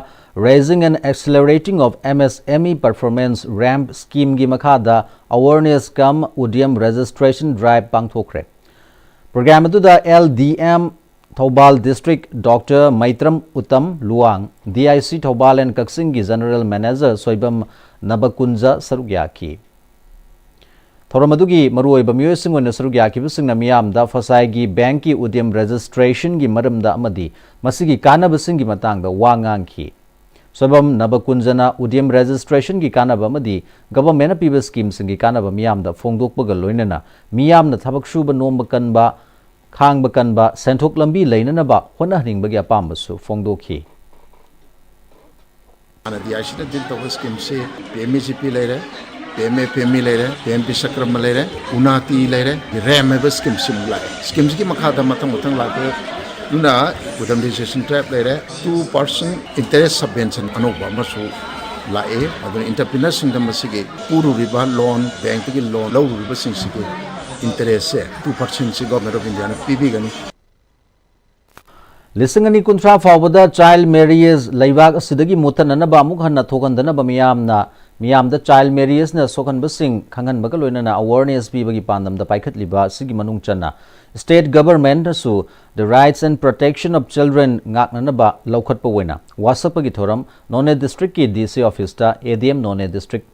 Raising and Accelerating of M S M E Performance ramp ꯁ꯭ꯀꯤꯝꯒꯤ ꯃꯈꯥꯗ awareness cum Udyam registration drive ꯄꯥꯡꯊꯣꯛꯈ꯭ꯔꯦ꯫ ꯄ꯭ꯔꯣꯒ꯭ꯔꯥꯝ ꯑꯗꯨꯗ L D M Thoubal district doctor Meitram Uttam Luwang, D I C Thoubal and ꯀꯛꯆꯤꯡꯒꯤ ꯖꯦꯅꯔꯦꯜ ꯃꯦꯅꯦꯖꯔ ꯁꯣꯏꯕꯝ ꯅꯕꯀꯨꯟꯖ ꯁꯔꯨꯛ ꯌꯥꯈꯤ꯫ ꯊꯧꯔꯝ ꯑꯗꯨꯒꯤ ꯃꯔꯨꯑꯣꯏꯕ ꯃꯤꯑꯣꯏꯁꯤꯡ ꯑꯣꯏꯅ ꯁꯔꯨꯛ ꯌꯥꯈꯤꯕꯁꯤꯡꯅ ꯃꯤꯌꯥꯝꯗ ꯐꯁꯥꯏꯒꯤ ꯕꯦꯡꯛꯀꯤ ꯎꯗ꯭ꯌꯝ ꯔꯦꯖꯤꯁꯇ꯭ꯔꯦꯁꯟꯒꯤ ꯃꯔꯝꯗ ꯑꯃꯗꯤ ꯃꯁꯤꯒꯤ ꯀꯥꯟꯅꯕꯁꯤꯡꯒꯤ ꯃꯇꯥꯡꯗ ꯋꯥ ꯉꯥꯡꯈꯤ꯫ ꯁꯣꯏꯕꯝ ꯅꯕꯀꯨꯟꯖꯅ ꯎꯗ꯭ꯌꯝ ꯔꯦꯖꯤꯁꯇ꯭ꯔꯦꯁꯟꯒꯤ ꯀꯥꯟꯅꯕ ꯑꯃꯗꯤ ꯒꯚꯔꯟꯃꯦꯟꯠꯅ ꯄꯤꯕ ꯁ꯭ꯀꯤꯝꯁꯤꯡꯒꯤ ꯀꯥꯟꯅꯕ ꯃꯤꯌꯥꯝꯗ ꯐꯣꯡꯗꯣꯛꯄꯒ ꯂꯣꯏꯅꯅ ꯃꯤꯌꯥꯝꯅ ꯊꯕꯛ ꯁꯨꯕ ꯅꯣꯝꯕ ꯀꯟꯕ, ꯈꯥꯡꯕ ꯀꯟꯕ, ꯁꯦꯟꯊꯣꯛ ꯂꯝꯕꯤ ꯂꯩꯅꯅꯕ ꯍꯣꯠꯅꯍꯟꯅꯤꯡꯕꯒꯤ ꯑꯄꯥꯝꯕꯁꯨ ꯐꯣꯡꯗꯣꯛꯈꯤ꯫ ꯍꯥꯟꯅ ꯗꯤ ꯑꯥꯏ ꯁꯤꯅ ꯗꯤꯜ ꯇꯧꯕ ꯁ꯭ꯀꯤꯝꯁꯤ P M A G P ꯂꯩꯔꯦ, ꯄꯤ ꯑꯦꯝ ꯑꯦ ꯐꯦꯃꯤ ꯂꯩꯔꯦ, ꯄꯤ ꯑꯦꯝ ꯕꯤꯁꯀꯔꯃ ꯂꯩꯔꯦ, ꯎꯅꯥꯇꯤ ꯂꯩꯔꯦ, ꯔꯦꯝ ꯍꯥꯏꯕ ꯁ꯭ꯀꯤꯝꯁꯤꯃꯨꯛ ꯂꯥꯛꯑꯦ꯫ ꯁ꯭ꯀꯤꯝꯁꯤꯒꯤ ꯃꯈꯥꯗ ꯃꯊꯪ ꯃꯊꯪ ꯂꯥꯛꯄ ꯑꯗꯨꯅ ꯎꯗꯝ ꯔꯦꯖꯤꯁꯇ꯭ꯔꯦꯁꯟ ꯗ꯭ꯔꯥꯏꯚ ꯂꯩꯔꯦ, ꯇꯨ ꯄꯥꯔꯁꯦꯟꯠ ꯏꯟꯇꯔꯦꯁ ꯁꯕꯚꯦꯟꯁꯟ ꯑꯅꯧꯕ ꯑꯃꯁꯨ ꯂꯥꯛꯑꯦ꯫ ꯑꯗꯨꯅ ꯏꯟꯇꯔꯄ꯭ꯔꯤꯅꯔꯁꯤꯡꯗ ꯃꯁꯤꯒꯤ ꯄꯨꯔꯨꯔꯤꯕ ꯂꯣꯟ, ꯕꯦꯡꯛꯇꯒꯤ ꯂꯣꯟ ꯂꯧꯔꯨꯔꯤꯕꯁꯤꯡꯁꯤꯒꯤ ꯏꯟꯇꯔꯦꯁꯁꯦ ꯇꯨ ꯄꯥꯔꯁꯦꯟꯠꯁꯤ ꯒꯣꯔꯃꯦꯟꯠ ꯑꯣꯐ ꯏꯟꯗꯤꯌꯥꯅ ꯄꯤꯕꯤꯒꯅꯤ꯫ ꯂꯤꯁꯤꯡ ꯑꯅꯤ ꯀꯨꯟꯊ꯭ꯔꯥ ꯐꯥꯎꯕꯗ child marriage ꯂꯩꯕꯥꯛ ꯑꯁꯤꯗꯒꯤ ꯃꯨꯠꯊꯠꯅꯅꯕ ꯑꯃꯨꯛ ꯍꯟꯅ ꯊꯣꯛꯍꯟꯗꯅꯕ ꯃꯤꯌꯥꯝꯅ, ꯃꯤꯌꯥꯝꯗ child marriageꯅ ꯁꯣꯛꯍꯟꯕꯁꯤꯡ ꯈꯪꯍꯟꯕꯒ ꯂꯣꯏꯅꯅ awareness ꯄꯤꯕꯒꯤ ꯄꯥꯟꯗꯝꯗ ꯄꯥꯏꯈꯠꯂꯤꯕ ꯑꯁꯤꯒꯤ ꯃꯅꯨꯡ ꯆꯟꯅ state governmentꯅꯁꯨ the rights and protection of children ꯉꯥꯛꯅꯅꯕ ꯂꯧꯈꯠꯄ ꯑꯣꯏꯅ ꯋꯥꯁꯛꯄꯒꯤ ꯊꯧꯔꯝ ꯅꯣꯅꯦ districtꯀꯤ DC officeꯇ ADM Noney district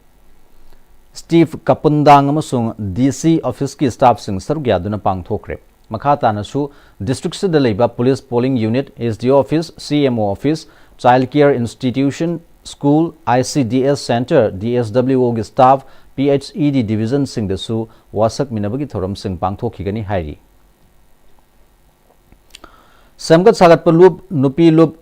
Steve Kapundang ꯑꯃꯁꯨꯡ DC officeꯀꯤ staffꯁꯤꯡ ꯁꯔꯨꯛ ꯌꯥꯗꯨꯅ ꯄꯥꯡꯊꯣꯛꯈ꯭ꯔꯦ꯫ ꯃꯈꯥ ꯇꯥꯅꯁꯨ districtꯁꯤꯗ ꯂꯩꯕ police polling unit, SDO office, CMO office, child care institution, school, ICDS center, DSWOꯒꯤ staff, PHED divisionꯁꯤꯡꯗꯁꯨ ꯋꯥꯁꯛꯃꯤꯟꯅꯕꯒꯤ ꯊꯧꯔꯝꯁꯤꯡ ꯄꯥꯡꯊꯣꯛꯈꯤꯒꯅꯤ ꯍꯥꯏꯔꯤ꯫ ꯁꯦꯝꯒꯠ ꯁꯥꯒꯠꯄ ꯂꯨꯞ, ꯅꯨꯄꯤ ꯂꯨꯞ,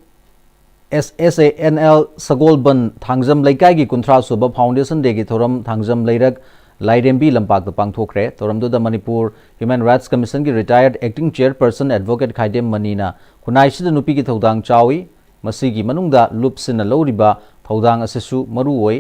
SSANL ꯁꯒꯣꯜꯕꯟ ꯊꯥꯡꯖꯝ ꯂꯩꯀꯥꯏꯒꯤ ꯀꯨꯟꯊ꯭ꯔꯥ ꯁꯨꯕ Foundation Dayꯒꯤ ꯊꯧꯔꯝ ꯊꯥꯡꯖꯝ ꯂꯩꯔꯛ ꯂꯥꯏꯔꯦꯝꯕꯤ ꯂꯝꯄꯥꯛꯇ ꯄꯥꯡꯊꯣꯛꯈ꯭ꯔꯦ꯫ ꯊꯧꯔꯝꯗꯨꯗ Manipur Human Rights Commissionꯒꯤ retired acting chairperson advocate ꯈꯥꯏꯗꯦꯝ ꯃꯅꯤꯅ ꯈꯨꯟꯅꯥꯏꯁꯤꯗ ꯅꯨꯄꯤꯒꯤ ꯊꯧꯗꯥꯡ ꯆꯥꯎꯏ, ꯃꯁꯤꯒꯤ ꯃꯅꯨꯡꯗ ꯂꯨꯞꯁꯤꯟꯅ ꯂꯧꯔꯤꯕ ꯊꯧꯗꯥꯡ ꯑꯁꯤꯁꯨ ꯃꯔꯨ ꯑꯣꯏ꯫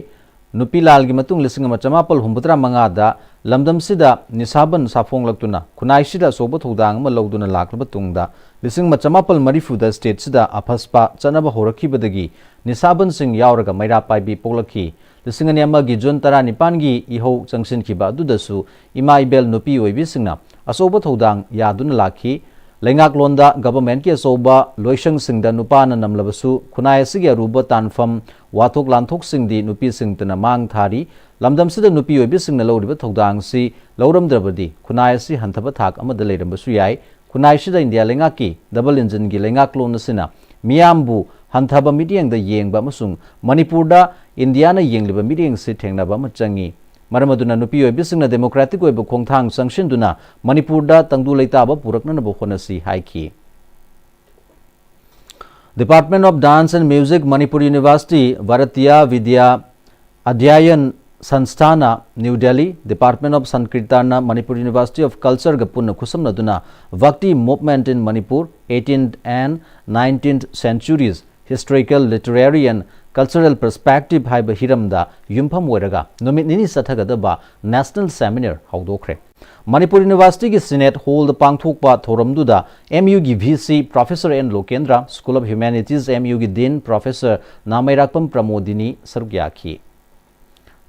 ꯅꯨꯄꯤ ꯂꯥꯜꯒꯤ ꯃꯇꯨꯡ ꯂꯤꯁꯤꯡ ꯑꯃ ꯆꯃꯥꯄꯜ ꯍꯨꯝꯐꯨꯇꯔꯥ ꯃꯉꯥꯗ ꯂꯝꯗꯝꯁꯤꯗ ꯅꯤꯁꯥꯕꯟ ꯁꯥꯐꯣꯡꯂꯛꯇꯨꯅ ꯈꯨꯟꯅꯥꯏꯁꯤꯗ ꯑꯆꯧꯕ ꯊꯧꯗꯥꯡ ꯑꯃ ꯂꯧꯗꯨꯅ ꯂꯥꯛꯂꯕ ꯇꯨꯡꯗ, ꯂꯤꯁꯤꯡ ꯑꯃ ꯆꯃꯥꯄꯜ ꯃꯔꯤꯐꯨꯗ stateꯁꯤꯗ ꯑꯐꯁꯄꯥ ꯆꯠꯅꯕ ꯍꯧꯔꯛꯈꯤꯕꯗꯒꯤ ꯅꯤꯁꯥꯕꯟꯁꯤꯡ ꯌꯥꯎꯔꯒ ꯃꯩꯔꯥ ꯄꯥꯏꯕꯤ ꯄꯣꯛꯂꯛꯈꯤ꯫ ꯂꯤꯁꯤꯡ ꯑꯅꯤ ꯑꯃꯒꯤ June ꯇꯔꯥꯅꯤꯄꯥꯟꯒꯤ ꯏꯍꯧ ꯆꯪꯁꯤꯟꯈꯤꯕ ꯑꯗꯨꯗꯁꯨ ꯏꯃꯥ ꯏꯕꯦꯜ ꯅꯨꯄꯤ ꯑꯣꯏꯕꯤꯁꯤꯡꯅ ꯑꯆꯧꯕ ꯊꯧꯗꯥꯡ ꯌꯥꯗꯨꯅ ꯂꯥꯛꯈꯤ꯫ ꯂꯩꯉꯥꯛꯂꯣꯟꯗ governmentꯀꯤ ꯑꯆꯧꯕ ꯂꯣꯏꯁꯪꯁꯤꯡꯗ ꯅꯨꯄꯥꯅ ꯅꯝꯂꯕꯁꯨ, ꯈꯨꯟꯅꯥꯏ ꯑꯁꯤꯒꯤ ꯑꯔꯨꯕ ꯇꯥꯟꯐꯝ, ꯋꯥꯊꯣꯛ ꯂꯥꯟꯊꯣꯛꯁꯤꯡꯗꯤ ꯅꯨꯄꯤꯁꯤꯡꯇꯅ ꯃꯥꯡ ꯊꯥꯔꯤ꯫ ꯂꯝꯗꯝꯁꯤꯗ ꯅꯨꯄꯤ ꯑꯣꯏꯕꯤꯁꯤꯡꯅ ꯂꯧꯔꯤꯕ ꯊꯧꯗꯥꯡꯁꯤ ꯂꯧꯔꯝꯗ꯭ꯔꯕꯗꯤ ꯈꯨꯟꯅꯥꯏ ꯑꯁꯤ ꯍꯟꯊꯕ ꯊꯥꯛ ꯑꯃꯗ ꯂꯩꯔꯝꯕꯁꯨ ꯌꯥꯏ꯫ ꯈꯨꯟꯅꯥꯏꯁꯤꯗ ꯏꯟꯗꯤꯌꯥ ꯂꯩꯉꯥꯛꯀꯤ double engineꯒꯤ ꯂꯩꯉꯥꯛꯂꯣꯟ ꯑꯁꯤꯅ ꯃꯤꯌꯥꯝꯕꯨ ꯍꯟꯊꯕ ꯃꯤꯠꯌꯦꯡꯗ ꯌꯦꯡꯕ ꯑꯃꯁꯨꯡ ꯃꯅꯤꯄꯨꯔꯗ ꯏꯟꯗꯤꯌꯥꯅ ꯌꯦꯡꯂꯤꯕ ꯃꯤꯠꯌꯦꯡꯁꯤ ꯊꯦꯡꯅꯕ ꯑꯃ ꯆꯪꯏ꯫ ꯃꯔꯝ ꯑꯗꯨꯅ ꯅꯨꯄꯤ ꯑꯣꯏꯕꯤꯁꯤꯡꯅ democratic ꯑꯣꯏꯕ ꯈꯣꯡꯊꯥꯡ ꯆꯪꯁꯤꯟꯗꯨꯅ ꯃꯅꯤꯄꯨꯔꯗ ꯇꯪꯗꯨ ꯂꯩꯇꯥꯕ ꯄꯨꯔꯛꯅꯅꯕ ꯍꯣꯠꯅꯁꯤ ꯍꯥꯏꯈꯤ꯫ Department of Dance and Music, Manipur University, Bharatiya Vidya Adhyayan Sansthan, New Delhi, Department of Sankirtan, Manipur University of Culture ꯒ ꯄꯨꯟꯅ ꯈꯨꯠꯁꯝꯅꯗꯨꯅ Bhakti Movement in Manipur, eighteenth and nineteenth Centuries, Historical, Literary and Cultural Perspective ꯍꯥꯏꯕ ꯍꯤꯔꯝꯗ ꯌꯨꯝꯐꯝ ꯑꯣꯏꯔꯒ ꯅꯨꯃꯤꯠ ꯅꯤꯅꯤ ꯆꯠꯊꯒꯗꯕ national seminar ꯍꯧꯗꯣꯛꯈ꯭ꯔꯦ꯫ Manipur ꯌꯨꯅꯤꯚꯔꯁꯤꯇꯤꯒꯤ ꯁꯤꯅꯦꯠ ꯍꯣꯜꯗ ꯄꯥꯡꯊꯣꯛꯄ ꯊꯧꯔꯝꯗꯨꯗ ꯑꯦꯝ ꯌꯨꯒꯤ V C professor N Lokendra, school of humanities M ꯌꯨꯒꯤ ꯗꯤꯟ ꯄ꯭ꯔꯣꯐꯦꯁꯔ ꯅꯥꯃꯩꯔꯥꯛꯄꯝ ꯄ꯭ꯔꯃꯣꯗꯤꯅꯤ ꯁꯔꯨꯛ ꯌꯥꯈꯤ꯫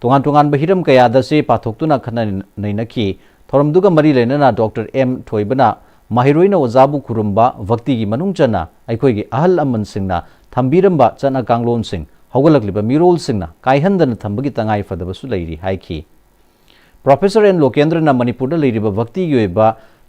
ꯇꯣꯉꯥꯟ ꯇꯣꯉꯥꯟꯕ ꯍꯤꯔꯝ ꯀꯌꯥꯗ ꯆꯦ ꯄꯥꯊꯣꯛꯇꯨꯅ ꯈꯟꯅ ꯅꯩꯅꯈꯤ꯫ ꯊꯧꯔꯝꯗꯨꯒ ꯃꯔꯤ ꯂꯩꯅꯅ ꯗꯣꯛꯇꯔ ꯑꯦꯝ ꯊꯣꯏꯕꯅ ꯃꯍꯩꯔꯣꯏꯅ ꯑꯣꯖꯥꯕꯨ ꯈꯨꯔꯨꯝꯕ, ꯚꯛꯇꯤꯒꯤ ꯃꯅꯨꯡ ꯆꯟꯅ ꯑꯩꯈꯣꯏꯒꯤ ꯑꯍꯜ ꯂꯃꯟꯁꯤꯡꯅ ꯊꯝꯕꯤꯔꯝꯕ ꯆꯠꯅ ꯀꯥꯡꯂꯣꯟꯁꯤꯡ ꯍꯧꯒꯠꯂꯛꯂꯤꯕ ꯃꯤꯔꯣꯜꯁꯤꯡꯅ ꯀꯥꯏꯍꯟꯗꯅ ꯊꯝꯕꯒꯤ ꯇꯉꯥꯏ ꯐꯗꯕꯁꯨ ꯂꯩꯔꯤ ꯍꯥꯏꯈꯤ꯫ ꯄ꯭ꯔꯣꯐꯦꯁꯔ ꯑꯦꯟ ꯂꯣꯀꯦꯟꯗ꯭ꯔꯅ ꯃꯅꯤꯄꯨꯔꯗ ꯂꯩꯔꯤꯕ ꯚꯛꯇꯤꯒꯤ ꯑꯣꯏꯕ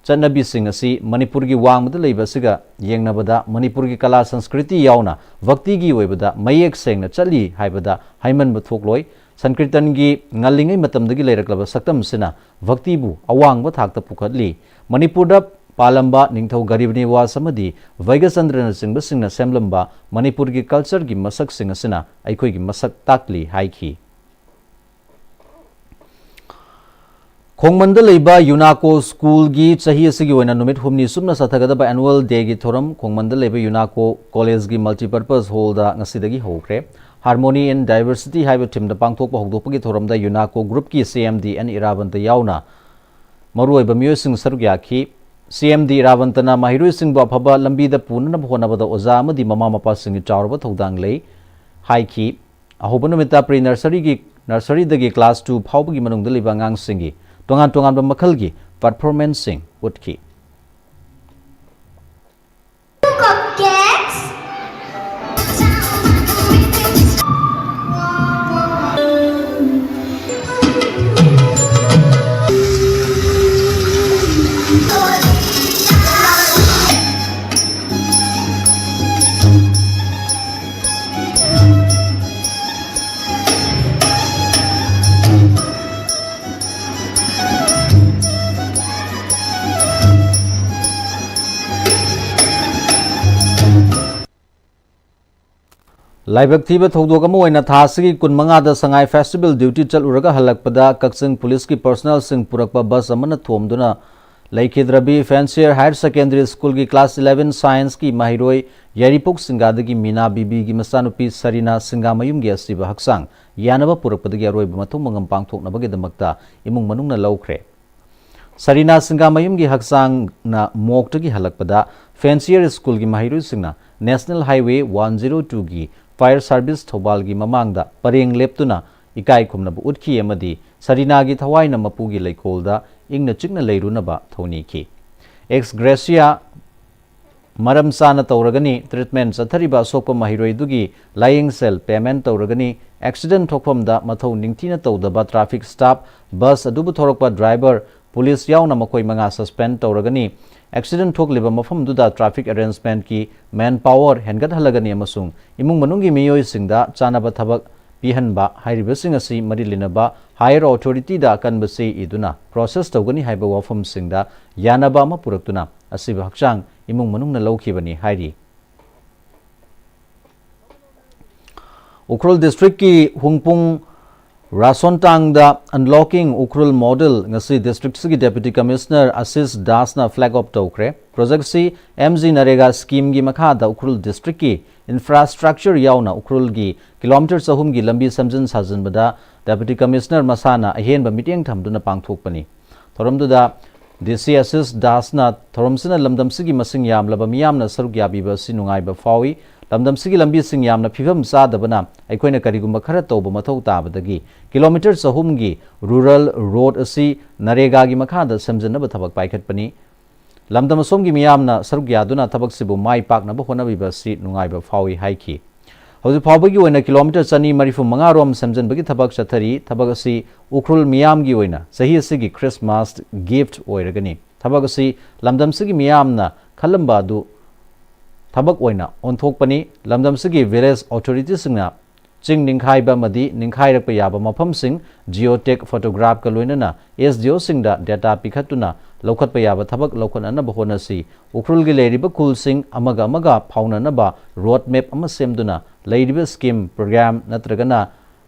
ꯆꯠꯅꯕꯤꯁꯤꯡ ꯑꯁꯤ ꯃꯅꯤꯄꯨꯔꯒꯤ ꯋꯥꯡꯃꯗ ꯂꯩꯕ ꯑꯁꯤꯒ ꯌꯦꯡꯅꯕꯗ ꯃꯅꯤꯄꯨꯔꯒꯤ ꯀꯂꯥ ꯁꯪꯁꯀ꯭ꯔꯤꯇꯤ ꯌꯥꯎꯅ ꯚꯛꯇꯤꯒꯤ ꯑꯣꯏꯕꯗ ꯃꯌꯦꯛ ꯁꯦꯡꯅ ꯆꯠꯂꯤ ꯍꯥꯏꯕꯗ ꯍꯥꯏꯃꯟꯕ ꯊꯣꯛꯂꯣꯏ꯫ ꯁꯪꯀ꯭ꯔꯤꯇꯟꯒꯤ ꯉꯜꯂꯤꯉꯩ ꯃꯇꯝꯗꯒꯤ ꯂꯩꯔꯛꯂꯕ ꯁꯛꯇꯝꯁꯤꯅ ꯚꯛꯇꯤꯕꯨ ꯑꯋꯥꯡꯕ ꯊꯥꯛꯇ ꯄꯨꯈꯠꯂꯤ꯫ ꯃꯅꯤꯄꯨꯔꯗ ꯄꯥꯜꯂꯝꯕ ꯅꯤꯡꯊꯧ ꯒꯔꯤꯕ ꯅꯤꯋꯥꯁ ꯑꯃꯗꯤ ꯚꯩꯒꯆꯟꯗ꯭ꯔꯅꯆꯤꯡꯕꯁꯤꯡꯅ ꯁꯦꯝꯂꯝꯕ ꯃꯅꯤꯄꯨꯔꯒꯤ ꯀꯜꯆꯔꯒꯤ ꯃꯁꯛꯁꯤꯡ ꯑꯁꯤꯅ ꯑꯩꯈꯣꯏꯒꯤ ꯃꯁꯛ ꯇꯥꯛꯂꯤ ꯍꯥꯏꯈꯤ꯫ ꯈꯣꯡꯃꯟꯗ ꯂꯩꯕ ꯌꯨꯅꯥꯀꯣ ꯁ꯭ꯀꯨꯜꯒꯤ ꯆꯍꯤ ꯑꯁꯤꯒꯤ ꯑꯣꯏꯅ ꯅꯨꯃꯤꯠ ꯍꯨꯝꯅꯤ ꯁꯨꯞꯅ ꯆꯠꯊꯒꯗꯕ ꯑꯦꯅꯨꯋꯦꯜ ꯗꯦꯒꯤ ꯊꯧꯔꯝ ꯈꯣꯡꯃꯟꯗ ꯂꯩꯕ ꯌꯨꯅꯥꯀꯣ ꯀꯣꯂꯦꯖꯒꯤ ꯃꯜꯇꯤꯄꯔꯄꯁ ꯍꯣꯜꯗ ꯉꯁꯤꯗꯒꯤ ꯍꯧꯈ꯭ꯔꯦ꯫ ꯍꯥꯔꯃꯣꯅꯤ ꯏꯟ ꯗꯥꯏꯚꯔꯁꯤꯇꯤ ꯍꯥꯏꯕ ꯊꯤꯝꯗ ꯄꯥꯡꯊꯣꯛꯄ ꯍꯧꯗꯣꯛꯄꯒꯤ ꯊꯧꯔꯝꯗ ꯌꯨꯅꯥꯀꯣ ꯒ꯭ꯔꯨꯞꯀꯤ ꯁꯤ ꯑꯦꯝ ꯗꯤ ꯑꯦꯟ ꯏꯔꯥꯕꯟꯇ ꯌꯥꯎꯅ ꯃꯔꯨꯑꯣꯏꯕ ꯃꯤꯑꯣꯏꯁꯤꯡ ꯁꯔꯨꯛ ꯌꯥꯈꯤ꯫ ꯁꯤ ꯑꯦꯝ ꯗꯤ ꯏꯔꯥꯕꯟꯇꯅ ꯃꯍꯩꯔꯣꯏꯁꯤꯡꯕꯨ ꯑꯐꯕ ꯂꯝꯕꯤꯗ ꯄꯨꯅꯅꯕ ꯍꯣꯠꯅꯕꯗ ꯑꯣꯖꯥ ꯑꯃꯗꯤ ꯃꯃꯥ ꯃꯄꯥꯁꯤꯡꯒꯤ ꯆꯥꯎꯔꯕ ꯊꯧꯗꯥꯡ ꯂꯩ ꯍꯥꯏꯈꯤ꯫ ꯑꯍꯧꯕ ꯅꯨꯃꯤꯠꯇ ꯄ꯭ꯔꯤ ꯅꯔꯁꯔꯤꯒꯤ, ꯅꯔꯁꯔꯤꯗꯒꯤ ꯀ꯭ꯂꯥꯁ ꯇꯨ ꯐꯥꯎꯕꯒꯤ ꯃꯅꯨꯡꯗ ꯂꯩꯕ ꯑꯉꯥꯡꯁꯤꯡꯒꯤ ꯇꯣꯉꯥꯟ ꯇꯣꯉꯥꯟꯕ ꯃꯈꯜꯒꯤ ꯄꯔꯐꯣꯔꯃꯦꯟꯁꯁꯤꯡ ꯎꯠꯈꯤ꯫ ꯂꯥꯏꯕꯛ ꯊꯤꯕ ꯊꯧꯗꯣꯛ ꯑꯃ ꯑꯣꯏꯅ ꯊꯥ ꯑꯁꯤꯒꯤ ꯀꯨꯟꯃꯉꯥꯗ ꯁꯉꯥꯏ ꯐꯦꯁꯇꯤꯚꯦꯜ ꯗ꯭ꯌꯨꯇꯤ ꯆꯠꯂꯨꯔꯒ ꯍꯜꯂꯛꯄꯗ ꯀꯛꯆꯤꯡ ꯄꯨꯂꯤꯁꯀꯤ ꯄꯔꯁꯅꯦꯜꯁꯤꯡ ꯄꯨꯔꯛꯄ ꯕꯁ ꯑꯃꯅ ꯊꯣꯝꯗꯨꯅ ꯂꯩꯈꯤꯗ꯭ꯔꯕꯤ ꯐꯦꯟꯁꯤꯌꯔ ꯍꯥꯌꯔ ꯁꯦꯀꯦꯟꯗꯔꯤ ꯁ꯭ꯀꯨꯜꯒꯤ ꯀ꯭ꯂꯥꯁ ꯏꯂꯦꯚꯦꯟ ꯁꯥꯏꯟꯁꯀꯤ ꯃꯍꯩꯔꯣꯏ ꯌꯥꯏꯔꯤꯄꯣꯛ ꯁꯤꯡꯒꯥꯗꯒꯤ ꯃꯤꯅꯥ ꯕꯤꯕꯤꯒꯤ ꯃꯆꯥꯅꯨꯄꯤ ꯁꯔꯤꯅꯥ ꯁꯤꯡꯒꯥꯃꯌꯨꯝꯒꯤ ꯑꯁꯤꯕ ꯍꯛꯆꯥꯡ ꯌꯥꯅꯕ ꯄꯨꯔꯛꯄꯗꯒꯤ ꯑꯔꯣꯏꯕ ꯃꯊꯧ ꯃꯉꯝ ꯄꯥꯡꯊꯣꯛꯅꯕꯒꯤꯗꯃꯛꯇ ꯏꯃꯨꯡ ꯃꯅꯨꯡꯅ ꯂꯧꯈ꯭ꯔꯦ꯫ ꯁꯔꯤꯅꯥ ꯁꯤꯡꯒꯥꯃꯌꯨꯝꯒꯤ ꯍꯛꯆꯥꯡꯅ ꯃꯣꯛꯇꯒꯤ ꯍꯜꯂꯛꯄꯗ ꯐꯦꯟꯁꯤꯌꯔ ꯁ꯭ꯀꯨꯜꯒꯤ ꯃꯍꯩꯔꯣꯏꯁꯤꯡꯅ National Highway one zero two ꯒꯤ Fire Service ꯊꯧꯕꯥꯜꯒꯤ ꯃꯃꯥꯡꯗ ꯄꯔꯦꯡ ꯂꯦꯞꯇꯨꯅ ꯏꯀꯥꯏ ꯈꯨꯝꯅꯕ ꯎꯠꯈꯤ ꯑꯃꯗꯤ ꯁꯔꯤꯅꯥꯒꯤ ꯊꯋꯥꯏꯅ ꯃꯄꯨꯒꯤ ꯂꯩꯀꯣꯜꯗ ꯏꯪꯅ ꯆꯤꯛꯅ ꯂꯩꯔꯨꯅꯕ ꯊꯧꯅꯤꯈꯤ꯫ Ex gratia ꯃꯔꯝ ꯆꯥꯅ ꯇꯧꯔꯒꯅꯤ꯫ Treatment ꯆꯠꯊꯔꯤꯕ ꯑꯁꯣꯛꯄ ꯃꯍꯩꯔꯣꯏꯗꯨꯒꯤ ꯂꯥꯌꯦꯡ ꯁꯦꯜ payment ꯇꯧꯔꯒꯅꯤ꯫ Accident ꯊꯣꯛꯐꯝꯗ ꯃꯊꯧ ꯅꯤꯡꯊꯤꯅ ꯇꯧꯗꯕ traffic staff, bus ꯑꯗꯨꯕꯨ ꯊꯧꯔꯛꯄ driver, police ꯌꯥꯎꯅ ꯃꯈꯣꯏ ꯃꯉꯥ suspend ꯇꯧꯔꯒꯅꯤ꯫ Accident ꯊꯣꯛꯂꯤꯕ ꯃꯐꯝꯗꯨꯗ traffic arrangementꯀꯤ manpower ꯍꯦꯟꯒꯠꯍꯜꯂꯒꯅꯤ ꯑꯃꯁꯨꯡ ꯏꯃꯨꯡ ꯃꯅꯨꯡꯒꯤ ꯃꯤꯑꯣꯏꯁꯤꯡꯗ ꯆꯥꯅꯕ ꯊꯕꯛ ꯄꯤꯍꯟꯕ ꯍꯥꯏꯔꯤꯕꯁꯤꯡ ꯑꯁꯤ ꯃꯔꯤ ꯂꯩꯅꯕ higher authorityꯗ ꯑꯀꯟꯕ ꯆꯦ ꯏꯗꯨꯅ process ꯇꯧꯒꯅꯤ ꯍꯥꯏꯕ ꯋꯥꯐꯝꯁꯤꯡꯗ ꯌꯥꯅꯕ ꯑꯃ ꯄꯨꯔꯛꯇꯨꯅ ꯑꯁꯤꯕ ꯍꯛꯆꯥꯡ ꯏꯃꯨꯡ ꯃꯅꯨꯡꯅ ꯂꯧꯈꯤꯕꯅꯤ ꯍꯥꯏꯔꯤ꯫ ꯎꯈ꯭ꯔꯨꯜ districtꯀꯤ ꯍꯨꯡꯄꯨꯡ ꯔꯥꯁꯣꯟꯇꯥꯡꯗ Unlocking Ukhrul Model ꯉꯁꯤ districtꯁꯤꯒꯤ Deputy Commissioner ꯑꯁꯤꯁ ꯗꯥꯁꯅ flag off ꯇꯧꯈ꯭ꯔꯦ꯫ Projectꯁꯤ MGNREGA schemeꯒꯤ ꯃꯈꯥꯗ ꯎꯈ꯭ꯔꯨꯜ districtꯀꯤ infrastructure ꯌꯥꯎꯅ ꯎꯈ꯭ꯔꯨꯜꯒꯤ kilometre ꯆꯍꯨꯝꯒꯤ ꯂꯝꯕꯤ ꯁꯦꯝꯖꯤꯟ ꯁꯥꯖꯤꯟꯕꯗ Deputy Commissioner ꯃꯁꯥꯅ ꯑꯍꯦꯟꯕ ꯃꯤꯠꯌꯦꯡ ꯊꯝꯗꯨꯅ ꯄꯥꯡꯊꯣꯛꯄꯅꯤ꯫ ꯊꯧꯔꯝꯗꯨꯗ DC ꯑꯁꯤꯁ ꯗꯥꯁꯅ ꯊꯧꯔꯝꯁꯤꯅ ꯂꯝꯗꯝꯁꯤꯒꯤ ꯃꯁꯤꯡ ꯌꯥꯝꯂꯕ ꯃꯤꯌꯥꯝꯅ ꯁꯔꯨꯛ ꯌꯥꯕꯤꯕ ꯑꯁꯤ ꯅꯨꯡꯉꯥꯏꯕ ꯐꯥꯎꯏ꯫ ꯂꯝꯗꯝꯁꯤꯒꯤ ꯂꯝꯕꯤꯁꯤꯡ ꯌꯥꯝꯅ ꯐꯤꯕꯝ ꯆꯥꯗꯕꯅ ꯑꯩꯈꯣꯏꯅ ꯀꯔꯤꯒꯨꯝꯕ ꯈꯔ ꯇꯧꯕ ꯃꯊꯧ ꯇꯥꯕꯗꯒꯤ kilometre ꯆꯍꯨꯝꯒꯤ rural road ꯑꯁꯤ NREGAꯒꯤ ꯃꯈꯥꯗ ꯁꯦꯝꯖꯤꯟꯅꯕ ꯊꯕꯛ ꯄꯥꯏꯈꯠꯄꯅꯤ꯫ ꯂꯝꯗꯝ ꯑꯁꯣꯝꯒꯤ ꯃꯤꯌꯥꯝꯅ ꯁꯔꯨꯛ ꯌꯥꯗꯨꯅ ꯊꯕꯛꯁꯤꯕꯨ ꯃꯥꯏ ꯄꯥꯛꯅꯕ ꯍꯣꯠꯅꯕꯤꯕ ꯑꯁꯤ ꯅꯨꯡꯉꯥꯏꯕ ꯐꯥꯎꯏ ꯍꯥꯏꯈꯤ꯫ ꯍꯧꯖꯤꯛ ꯐꯥꯎꯕꯒꯤ ꯑꯣꯏꯅ kilometre ꯆꯅꯤ ꯃꯔꯤꯐꯨ ꯃꯉꯥ ꯔꯣꯝ ꯁꯦꯝꯖꯤꯟꯕꯒꯤ ꯊꯕꯛ ꯆꯠꯊꯔꯤ꯫ ꯊꯕꯛ ꯑꯁꯤ ꯎꯈ꯭ꯔꯨꯜ ꯃꯤꯌꯥꯝꯒꯤ ꯑꯣꯏꯅ ꯆꯍꯤ ꯑꯁꯤꯒꯤ Christmas gift ꯑꯣꯏꯔꯒꯅꯤ꯫ ꯊꯕꯛ ꯑꯁꯤ ꯂꯝꯗꯝꯁꯤꯒꯤ ꯃꯤꯌꯥꯝꯅ ꯈꯜꯂꯝꯕ ꯑꯗꯨ ꯊꯕꯛ ꯑꯣꯏꯅ ꯑꯣꯟꯊꯣꯛꯄꯅꯤ꯫ ꯂꯝꯗꯝꯁꯤꯒꯤ village authorityꯁꯤꯡꯅ ꯆꯤꯡ ꯅꯤꯡꯈꯥꯏꯕ ꯑꯃꯗꯤ ꯅꯤꯡꯈꯥꯏꯔꯛꯄ ꯌꯥꯕ ꯃꯐꯝꯁꯤꯡ geotag photographꯀ ꯂꯣꯏꯅꯅ SDOꯁꯤꯡꯗ data ꯄꯤꯈꯠꯇꯨꯅ ꯂꯧꯈꯠꯄ ꯌꯥꯕ ꯊꯕꯛ ꯂꯧꯈꯠꯅꯅꯕ ꯍꯣꯠꯅꯁꯤ꯫ ꯎꯈ꯭ꯔꯨꯜꯒꯤ ꯂꯩꯔꯤꯕ ꯈꯨꯜꯁꯤꯡ ꯑꯃꯒ ꯑꯃꯒ ꯐꯥꯎꯅꯅꯕ road map ꯑꯃ ꯁꯦꯝꯗꯨꯅ ꯂꯩꯔꯤꯕ scheme, program ꯅꯠꯇ꯭ꯔꯒꯅ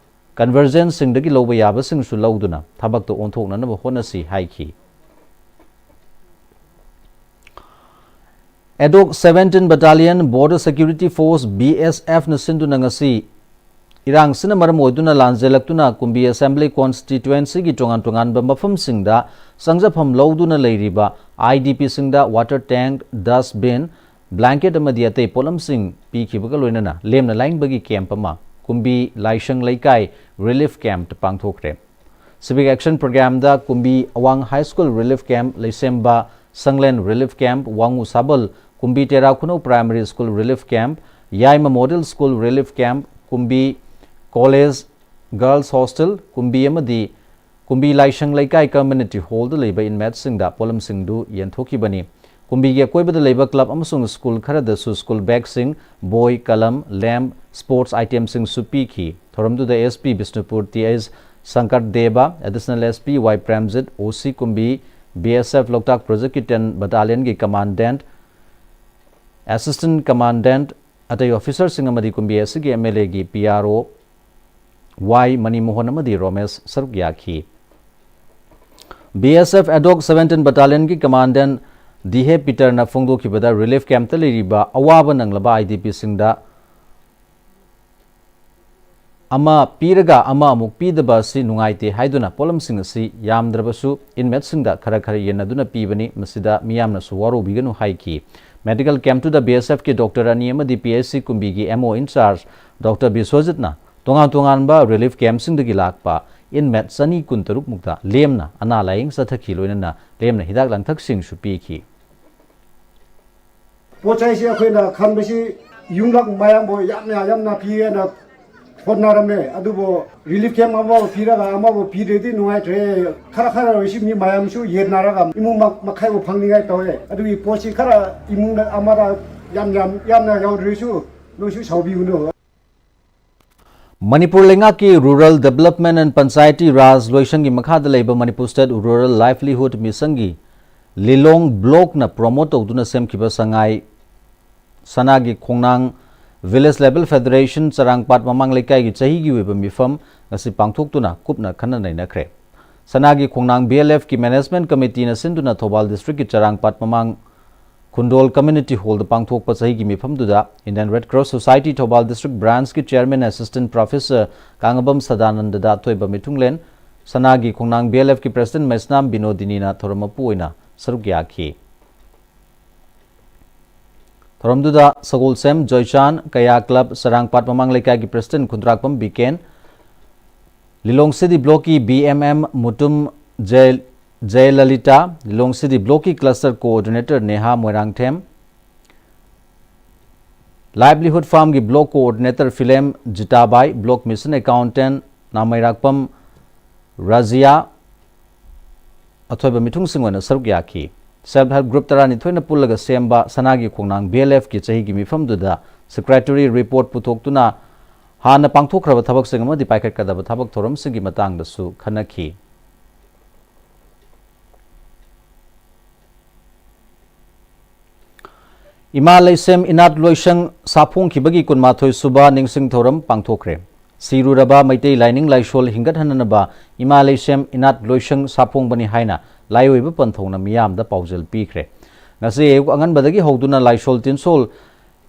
convergenceꯁꯤꯡꯗꯒꯤ ꯂꯧꯕ ꯌꯥꯕꯁꯤꯡꯁꯨ ꯂꯧꯗꯨꯅ ꯊꯕꯛꯇ ꯑꯣꯟꯊꯣꯛꯅꯅꯕ ꯍꯣꯠꯅꯁꯤ ꯍꯥꯏꯈꯤ꯫ Adoc seventeen Battalion Border Security Force, BSFꯅ ꯁꯤꯟꯗꯨꯅ ꯉꯁꯤ ꯏꯔꯥꯡꯁꯤꯅ ꯃꯔꯝ ꯑꯣꯏꯗꯨꯅ ꯂꯥꯟꯖꯦꯜꯂꯛꯇꯨꯅ ꯀꯨꯝꯕꯤ Assembly Constituencyꯒꯤ ꯇꯣꯉꯥꯟ ꯇꯣꯉꯥꯟꯕ ꯃꯐꯝꯁꯤꯡꯗ ꯆꯪꯖꯐꯝ ꯂꯧꯗꯨꯅ ꯂꯩꯔꯤꯕ IDPꯁꯤꯡꯗ water tank, dustbin, blanket ꯑꯃꯗꯤ ꯑꯇꯩ ꯄꯣꯠꯂꯝꯁꯤꯡ ꯄꯤꯈꯤꯕꯒ ꯂꯣꯏꯅꯅ ꯂꯦꯝꯅ ꯂꯥꯏꯌꯦꯡꯕꯒꯤ camp ꯑꯃ ꯀꯨꯝꯕꯤ ꯂꯥꯏꯁꯪ ꯂꯩꯀꯥꯏ relief campꯇ ꯄꯥꯡꯊꯣꯛꯈ꯭ꯔꯦ꯫ Civic Action Programꯗ ꯀꯨꯝꯕꯤ ꯑꯋꯥꯡ High School relief camp, ꯂꯩꯁꯦꯝꯕ ꯁꯪꯂꯦꯟ relief camp, ꯋꯥꯉꯨ ꯁꯥꯕꯜ ꯀꯨꯝꯕꯤ ꯇꯦꯔꯥ ꯈꯨꯅꯧ Primary School relief camp, ꯌꯥꯏꯃ Model School relief camp, ꯀꯨꯝꯕꯤ College Girls Hostel, ꯀꯨꯝꯕꯤ ꯑꯃꯗꯤ ꯀꯨꯝꯕꯤ ꯂꯥꯏꯁꯪ ꯂꯩꯀꯥꯏ Community Hallꯗ ꯂꯩꯕ inmateꯁꯤꯡꯗ ꯄꯣꯠꯂꯝꯁꯤꯡꯗꯨ ꯌꯦꯟꯊꯣꯛꯈꯤꯕꯅꯤ꯫ ꯀꯨꯝꯕꯤꯒꯤ ꯑꯀꯣꯏꯕꯗ ꯂꯩꯕ club ꯑꯃꯁꯨꯡ school ꯈꯔꯗꯁꯨ school bagꯁꯤꯡ, ꯕꯣꯏ, ꯀꯂꯝ, lamp, sports itemꯁꯤꯡꯁꯨ ꯄꯤꯈꯤ꯫ ꯊꯧꯔꯝꯗꯨꯗ SP Bishnupur T H Shankar Deb, Additional SP Y Premjit, OC Kumbi, BSF Loktak Projectꯀꯤ ten Battalionꯒꯤ Commandant, Assistant Commandant, ꯑꯇꯩ officerꯁꯤꯡ ꯑꯃꯗꯤ ꯀꯨꯝꯕꯤ ꯑꯁꯤꯒꯤ MLAꯒꯤ PRO ꯋꯥꯏ ꯃꯅꯤꯃꯣꯍꯟ ꯑꯃꯗꯤ ꯔꯣꯃꯦꯁ ꯁꯔꯨꯛ ꯌꯥꯈꯤ꯫ BSF Ad Hoc seventeen Battalionꯒꯤ Commandant ꯗꯤꯍꯦ ꯄꯤꯇꯔꯅ ꯐꯣꯡꯗꯣꯛꯈꯤꯕꯗ, relief campꯇ ꯂꯩꯔꯤꯕ ꯑꯋꯥꯕ ꯅꯪꯂꯕ IDPꯁꯤꯡꯗ ꯑꯃ ꯄꯤꯔꯒ ꯑꯃ ꯑꯃꯨꯛ ꯄꯤꯗꯕ ꯑꯁꯤ ꯅꯨꯡꯉꯥꯏꯇꯦ ꯍꯥꯏꯗꯨꯅ ꯄꯣꯠꯂꯝꯁꯤꯡ ꯑꯁꯤ ꯌꯥꯝꯗ꯭ꯔꯕꯁꯨ inmateꯁꯤꯡꯗ ꯈꯔ ꯈꯔ ꯌꯦꯟꯅꯗꯨꯅ ꯄꯤꯕꯅꯤ, ꯃꯁꯤꯗ ꯃꯤꯌꯥꯝꯅꯁꯨ ꯋꯥꯔꯧꯕꯤꯒꯅꯨ ꯍꯥꯏꯈꯤ꯫ Medical campꯇꯨꯗ BSFꯀꯤ doctor ꯑꯅꯤ ꯑꯃꯗꯤ PHC ꯀꯨꯝꯕꯤꯒꯤ MO in charge Doctor ꯕꯤꯁ꯭ꯋꯖꯤꯠꯅ ꯇꯣꯉꯥꯟ ꯇꯣꯉꯥꯟꯕ relief campꯁꯤꯡꯗꯒꯤ ꯂꯥꯛꯄ inmate ꯆꯅꯤ ꯀꯨꯟꯇꯔꯨꯛ ꯃꯨꯛꯇ ꯂꯦꯝꯅ ꯑꯅꯥ ꯂꯥꯌꯦꯡ ꯆꯠꯊꯈꯤ, ꯂꯣꯏꯅꯅ ꯂꯦꯝꯅ ꯍꯤꯗꯥꯛ ꯂꯥꯡꯊꯛꯁꯤꯡꯁꯨ ꯄꯤꯈꯤ꯫ ꯄꯣꯠ ꯆꯩꯁꯤ ꯑꯩꯈꯣꯏꯅ ꯈꯟꯕꯁꯤ ꯌꯨꯝꯂꯛ ꯃꯌꯥꯝꯕꯨ ꯌꯥꯝꯅ ꯌꯥꯝꯅ ꯄꯤꯒꯦꯅ ꯍꯣꯠꯅꯔꯝꯃꯦ, ꯑꯗꯨꯕꯨ relief camp ꯑꯃꯕꯨ ꯄꯤꯔꯒ ꯑꯃꯕꯨ ꯄꯤꯗ꯭ꯔꯗꯤ ꯅꯨꯡꯉꯥꯏꯇ꯭ꯔꯦ꯫ ꯈꯔ ꯈꯔ ꯑꯣꯏꯔꯁꯨ ꯃꯤ ꯃꯌꯥꯝꯁꯨ ꯌꯦꯟꯅꯔꯒ ꯏꯃꯨꯡ ꯃ-, ꯃꯈꯩꯕꯨ ꯐꯪꯅꯤꯡꯉꯥꯏ ꯇꯧꯋꯦ꯫ ꯑꯗꯨꯒꯤ ꯄꯣꯠꯁꯤ ꯈꯔ ꯏꯃꯨꯡꯗ ꯑꯃꯗ ꯌꯥꯝ ꯌꯥꯝ ꯌꯥꯝꯅ ꯌꯥꯎꯗ꯭ꯔꯁꯨ ꯅꯣꯏꯁꯨ ꯁꯥꯎꯕꯤꯒꯅꯨ꯫ ꯃꯅꯤꯄꯨꯔ ꯂꯩꯉꯥꯛꯀꯤ Rural Development and Panchayati Raj ꯂꯣꯏꯁꯪꯒꯤ ꯃꯈꯥꯗ ꯂꯩꯕ Manipur State Rural Livelihood Missionꯒꯤ ꯂꯤꯂꯣꯡ blockꯅ promote ꯇꯧꯗꯨꯅ ꯁꯦꯝꯈꯤꯕ ꯁꯉꯥꯏ ꯁꯅꯥꯒꯤ ꯈꯣꯡꯅꯥꯡ Village Level Federation ꯆꯔꯥꯡꯄꯥꯠ ꯃꯃꯥꯡ ꯂꯩꯀꯥꯏꯒꯤ ꯆꯍꯤꯒꯤ ꯑꯣꯏꯕ ꯃꯤꯐꯝ ꯉꯁꯤ ꯄꯥꯡꯊꯣꯛꯇꯨꯅ ꯀꯨꯞꯅ ꯈꯟꯅ ꯅꯩꯅꯈ꯭ꯔꯦ꯫ ꯁꯅꯥꯒꯤ ꯈꯣꯡꯅꯥꯡ BLFꯀꯤ Management Committeeꯅ ꯁꯤꯟꯗꯨꯅ ꯊꯧꯕꯥꯜ districtꯀꯤ ꯆꯔꯥꯡꯄꯥꯠ ꯃꯃꯥꯡ ꯄꯨꯟꯗꯣꯜ ꯀꯝꯃ꯭ꯌꯨꯅꯤꯇꯤ ꯍꯣꯜꯗ ꯄꯥꯡꯊꯣꯛꯄ ꯆꯍꯤꯒꯤ ꯃꯤꯐꯝꯗꯨꯗ Indian Red Cross Society Thoubaal District Branch ꯀꯤ Chairman Assistant Professor ꯀꯥꯉꯕꯝ ꯁꯗꯥꯅꯟꯗꯗ ꯑꯊꯣꯏꯕ ꯃꯤꯊꯨꯡꯂꯦꯟ, ꯁꯅꯥꯒꯤ ꯈꯣꯡꯅꯥꯡ B L F ꯀꯤ President ꯃꯩꯁꯅꯥꯝ ꯕꯤꯅꯣꯗꯤꯅꯤꯅ ꯊꯧꯔꯝ ꯃꯄꯨ ꯑꯣꯏꯅ ꯁꯔꯨꯛ ꯌꯥꯈꯤ꯫ ꯊꯧꯔꯝꯗꯨꯗ ꯁꯒꯣꯜꯁꯦꯝ ꯖꯣꯏꯆꯥꯟ, ꯀꯌꯥ ꯀ꯭ꯂꯕ, ꯆꯔꯥꯡꯄꯥꯠ ꯃꯃꯥꯡ ꯂꯩꯀꯥꯏꯒꯤ President ꯈꯨꯟꯗ꯭ꯔꯥꯛꯄꯝ ꯕꯤꯀꯦꯟ, ꯂꯤꯂꯣꯡ ꯁꯤꯇꯤ ꯕ꯭ꯂꯣꯛꯀꯤ B M M ꯃꯨꯇꯨꯝ ꯖꯌ-, ꯖꯌꯂꯂꯤꯇꯥ, ꯂꯤꯂꯣꯡ ꯁꯤꯇꯤ ꯕ꯭ꯂꯣꯛꯀꯤ Cluster Coordinator Neha Moirangthem, Livelihood Farm ꯒꯤ Block Coordinator Philem Jitabai, Block Mission Accountant Nameirakpam Rajiya, ꯑꯊꯣꯏꯕ ꯃꯤꯊꯨꯡꯁꯤꯡ ꯑꯣꯏꯅ ꯁꯔꯨꯛ ꯌꯥꯈꯤ꯫ Self Help Group ꯇꯔꯥꯅꯤꯊꯣꯏꯅ ꯄꯨꯜꯂꯒ ꯁꯦꯝꯕ ꯁꯅꯥꯒꯤ ꯈꯣꯡꯅꯥꯡ B L F ꯀꯤ ꯆꯍꯤꯒꯤ ꯃꯤꯐꯝꯗꯨꯗ Secretary Report ꯄꯨꯊꯣꯛꯇꯨꯅ ꯍꯥꯟꯅ ꯄꯥꯡꯊꯣꯛꯈ꯭ꯔꯕ ꯊꯕꯛꯁꯤꯡ ꯑꯃꯗꯤ ꯄꯥꯏꯈꯠꯀꯗꯕ ꯊꯕꯛ ꯊꯧꯔꯝꯁꯤꯡꯒꯤ ꯃꯇꯥꯡꯗꯁꯨ ꯈꯟꯅꯈꯤ꯫ ꯏꯃꯥ ꯂꯩꯁꯦꯝ ꯏꯅꯥꯠ ꯂꯣꯏꯁꯪ ꯁꯥꯐꯣꯡꯈꯤꯕꯒꯤ ꯀꯨꯟꯃꯥꯊꯣꯏ ꯁꯨꯕ ꯅꯤꯡꯁꯤꯡ ꯊꯧꯔꯝ ꯄꯥꯡꯊꯣꯛꯈ꯭ꯔꯦ꯫ ꯁꯤꯔꯨꯔꯕ ꯃꯩꯇꯩ ꯂꯥꯏꯅꯤꯡ ꯂꯥꯏꯁꯣꯜ ꯍꯤꯡꯒꯠꯍꯟꯅꯅꯕ ꯏꯃꯥ ꯂꯩꯁꯦꯝ ꯏꯅꯥꯠ ꯂꯣꯏꯁꯪ ꯁꯥꯐꯣꯡꯕꯅꯤ ꯍꯥꯏꯅ ꯂꯥꯏꯑꯣꯏꯕ ꯄꯟꯊꯧꯅ ꯃꯤꯌꯥꯝꯗ ꯄꯥꯎꯖꯦꯜ ꯄꯤꯈ꯭ꯔꯦ꯫ ꯉꯁꯤ ꯑꯌꯨꯛ ꯑꯉꯟꯕꯗꯒꯤ ꯍꯧꯗꯨꯅ ꯂꯥꯏꯁꯣꯜ ꯇꯤꯟꯁꯣꯜ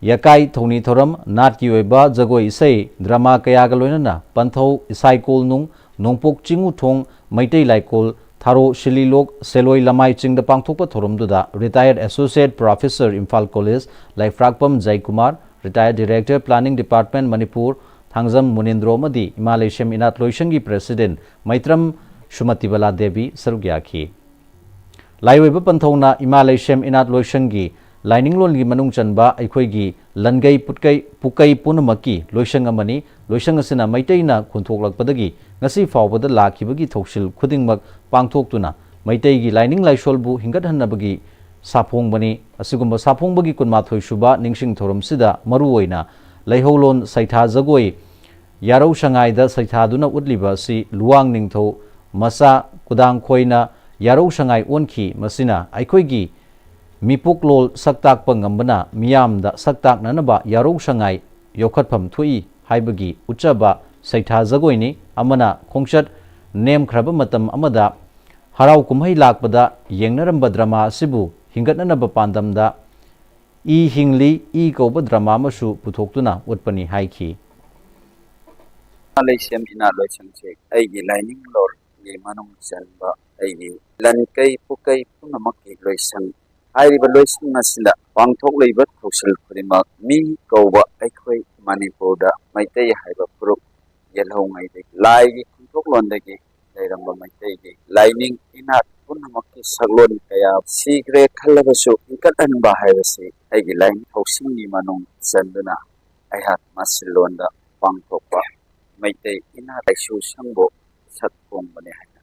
ꯌꯥꯀꯥꯏ ꯊꯧꯅꯤ ꯊꯧꯔꯝ, ꯅꯥꯠꯀꯤ ꯑꯣꯏꯕ ꯖꯒꯣꯏ ꯏꯁꯩ, ꯗ꯭ꯔꯃꯥ ꯀꯌꯥꯒ ꯂꯣꯏꯅꯅ ꯄꯟꯊꯧ, ꯏꯁꯥꯏꯀꯣꯜ ꯅꯨꯡ, ꯅꯣꯡꯄꯣꯛ ꯆꯤꯡꯉꯨ ꯊꯣꯡ, ꯃꯩꯇꯩ ꯂꯥꯏꯀꯣꯜ, ꯊꯥꯔꯣ, ꯁꯤꯂꯤꯂꯣꯛ, ꯁꯦꯂꯣꯏ ꯂꯃꯥꯏ ꯆꯤꯡꯗ ꯄꯥꯡꯊꯣꯛꯄ ꯊꯧꯔꯝꯗꯨꯗ Retired Associate Professor, Imphal College, ꯂꯥꯏꯐ꯭ꯔꯥꯛꯄꯝ ꯖꯌꯀꯨꯃꯥꯔ, Retired Director, Planning Department, Manipur, Thangjam ꯃꯨꯅꯤꯟꯗ꯭ꯔꯣ ꯑꯃꯗꯤ ꯏꯃꯥ ꯂꯩꯁꯦꯝ ꯏꯅꯥꯠ ꯂꯣꯏꯁꯪꯒꯤ President ꯃꯩꯇ꯭ꯔꯝ ꯁꯨꯃꯇꯤꯕꯂꯥ ꯗꯦꯕꯤ ꯁꯔꯨꯛ ꯌꯥꯈꯤ꯫ ꯂꯥꯏꯑꯣꯏꯕ ꯄꯟꯊꯧꯅ ꯏꯃꯥ ꯂꯩꯁꯦꯝ ꯏꯅꯥꯠ ꯂꯣꯏꯁꯪꯒꯤ ꯂꯥꯏꯅꯤꯡꯂꯣꯟꯒꯤ ꯃꯅꯨꯡ ꯆꯟꯕ ꯑꯩꯈꯣꯏꯒꯤ ꯂꯟꯒꯩ ꯄꯨꯠꯀꯩ ꯄꯨꯀꯩ ꯄꯨꯝꯅꯃꯛꯀꯤ ꯂꯣꯏꯁꯪ ꯑꯃꯅꯤ꯫ ꯂꯣꯏꯁꯪ ꯑꯁꯤꯅ ꯃꯩꯇꯩꯅ ꯈꯨꯟꯊꯣꯛꯂꯛꯄꯗꯒꯤ ꯉꯁꯤ ꯐꯥꯎꯕꯗ ꯂꯥꯛꯈꯤꯕꯒꯤ ꯊꯧꯁꯤꯜ ꯈꯨꯗꯤꯡꯃꯛ ꯄꯥꯡꯊꯣꯛꯇꯨꯅ ꯃꯩꯇꯩꯒꯤ ꯂꯥꯏꯅꯤꯡ ꯂꯥꯏꯁꯣꯜꯕꯨ ꯍꯤꯡꯒꯠꯍꯟꯅꯕꯒꯤ ꯁꯥꯐꯣꯡꯕꯅꯤ꯫ ꯑꯁꯤꯒꯨꯝꯕ ꯁꯥꯐꯣꯡꯕꯒꯤ ꯀꯨꯟꯃꯥꯊꯣꯏ ꯁꯨꯕ ꯅꯤꯡꯁꯤꯡ ꯊꯧꯔꯝꯁꯤꯗ ꯃꯔꯨꯑꯣꯏꯅ ꯂꯩꯍꯧꯂꯣꯟ ꯁꯩꯊꯥ ꯖꯒꯣꯏ, ꯌꯥꯔꯧ ꯁꯉꯥꯏꯗ ꯁꯩꯊꯥꯗꯨꯅ ꯎꯠꯂꯤꯕ ꯑꯁꯤ ꯂꯨꯋꯥꯡ ꯅꯤꯡꯊꯧ ꯃꯆꯥ ꯀꯨꯗꯥꯡꯈꯣꯏꯅ ꯌꯥꯔꯧ ꯁꯉꯥꯏ ꯑꯣꯟꯈꯤ꯫ ꯃꯁꯤꯅ ꯑꯩꯈꯣꯏꯒꯤ ꯃꯤꯄꯣꯛꯂꯣꯜ ꯁꯛ ꯇꯥꯛꯄ ꯉꯝꯕꯅ ꯃꯤꯌꯥꯝꯗ ꯁꯛ ꯇꯥꯛꯅꯅꯕ ꯌꯥꯔꯧ ꯁꯉꯥꯏ ꯌꯣꯛꯈꯠꯐꯝ ꯊꯣꯛꯏ ꯍꯥꯏꯕꯒꯤ ꯎꯠꯆꯕ ꯁꯩꯊꯥ ꯖꯒꯣꯏꯅꯤ꯫ ꯑꯃꯅ ꯈꯣꯡꯆꯠ ꯅꯦꯝꯈ꯭ꯔꯕ ꯃꯇꯝ ꯑꯃꯗ ꯍꯔꯥꯎ ꯀꯨꯝꯍꯩ ꯂꯥꯛꯄꯗ ꯌꯦꯡꯅꯔꯝꯕ ꯗ꯭ꯔꯃꯥ ꯑꯁꯤꯕꯨ ꯍꯦꯟꯒꯠꯅꯅꯕ ꯄꯥꯟꯗꯝꯗ ꯏ ꯍꯤꯡꯂꯤ, ꯏ ꯀꯧꯕ ꯗ꯭ꯔꯃꯥ ꯑꯃꯁꯨ ꯄꯨꯊꯣꯛꯇꯨꯅ ꯎꯠꯄꯅꯤ ꯍꯥꯏꯈꯤ꯫ ꯂꯩꯁꯦꯝ ꯏꯅꯥꯠ ꯂꯣꯏꯁꯪꯁꯦ ꯑꯩꯒꯤ ꯂꯥꯏꯅꯤꯡ ꯂꯣꯟꯒꯤ ꯃꯅꯨꯡ ꯆꯟꯕ ꯑꯩꯒꯤ ꯂꯟꯀꯩ ꯄꯨꯀꯩ ꯄꯨꯝꯅꯃꯛꯀꯤ ꯂꯣꯏꯁꯪ꯫ ꯍꯥꯏꯔꯤꯕ ꯂꯣꯏꯁꯪ ꯑꯁꯤꯗ ꯄꯥꯡꯊꯣꯛꯂꯤꯕ ꯊꯧꯁꯤꯜ ꯈꯨꯗꯤꯡꯃꯛ ꯃꯤ ꯀꯧꯕ ꯑꯩꯈꯣꯏ ꯃꯅꯤꯄꯨꯔꯗ ꯃꯩꯇꯩ ꯍꯥꯏꯕ ꯐꯨꯔꯨꯞ ꯌꯦꯜꯍꯧꯉꯩꯗꯒꯤ ꯂꯥꯏꯒꯤ ꯈꯨꯟꯊꯣꯛꯂꯣꯟꯗꯒꯤ ꯂꯩꯔꯝꯕ ꯃꯩꯇꯩꯒꯤ ꯂꯥꯏꯅꯤꯡ ꯏꯅꯥꯠ ꯄꯨꯝꯅꯃꯛꯀꯤ ꯁꯛꯂꯣꯟ ꯀꯌꯥ ꯁꯤꯈ꯭ꯔꯦ ꯈꯜꯂꯕꯁꯨ ꯏꯟꯈꯠꯍꯟꯕ ꯍꯥꯏꯕꯁꯤ ꯑꯩꯒꯤ ꯂꯥꯏꯅꯤꯡ ꯊꯧꯁꯤꯜꯒꯤ ꯃꯅꯨꯡ ꯆꯟꯗꯨꯅ ꯑꯩꯍꯥꯛ ꯃꯁꯤꯂꯣꯟꯗ ꯄꯥꯡꯊꯣꯛꯄ ꯃꯩꯇꯩ ꯏꯅꯥꯠ ꯂꯥꯏꯁꯨ ꯁꯪꯕꯨ ꯁꯛ ꯈꯣꯡꯕꯅꯤ ꯍꯥꯏꯅ꯫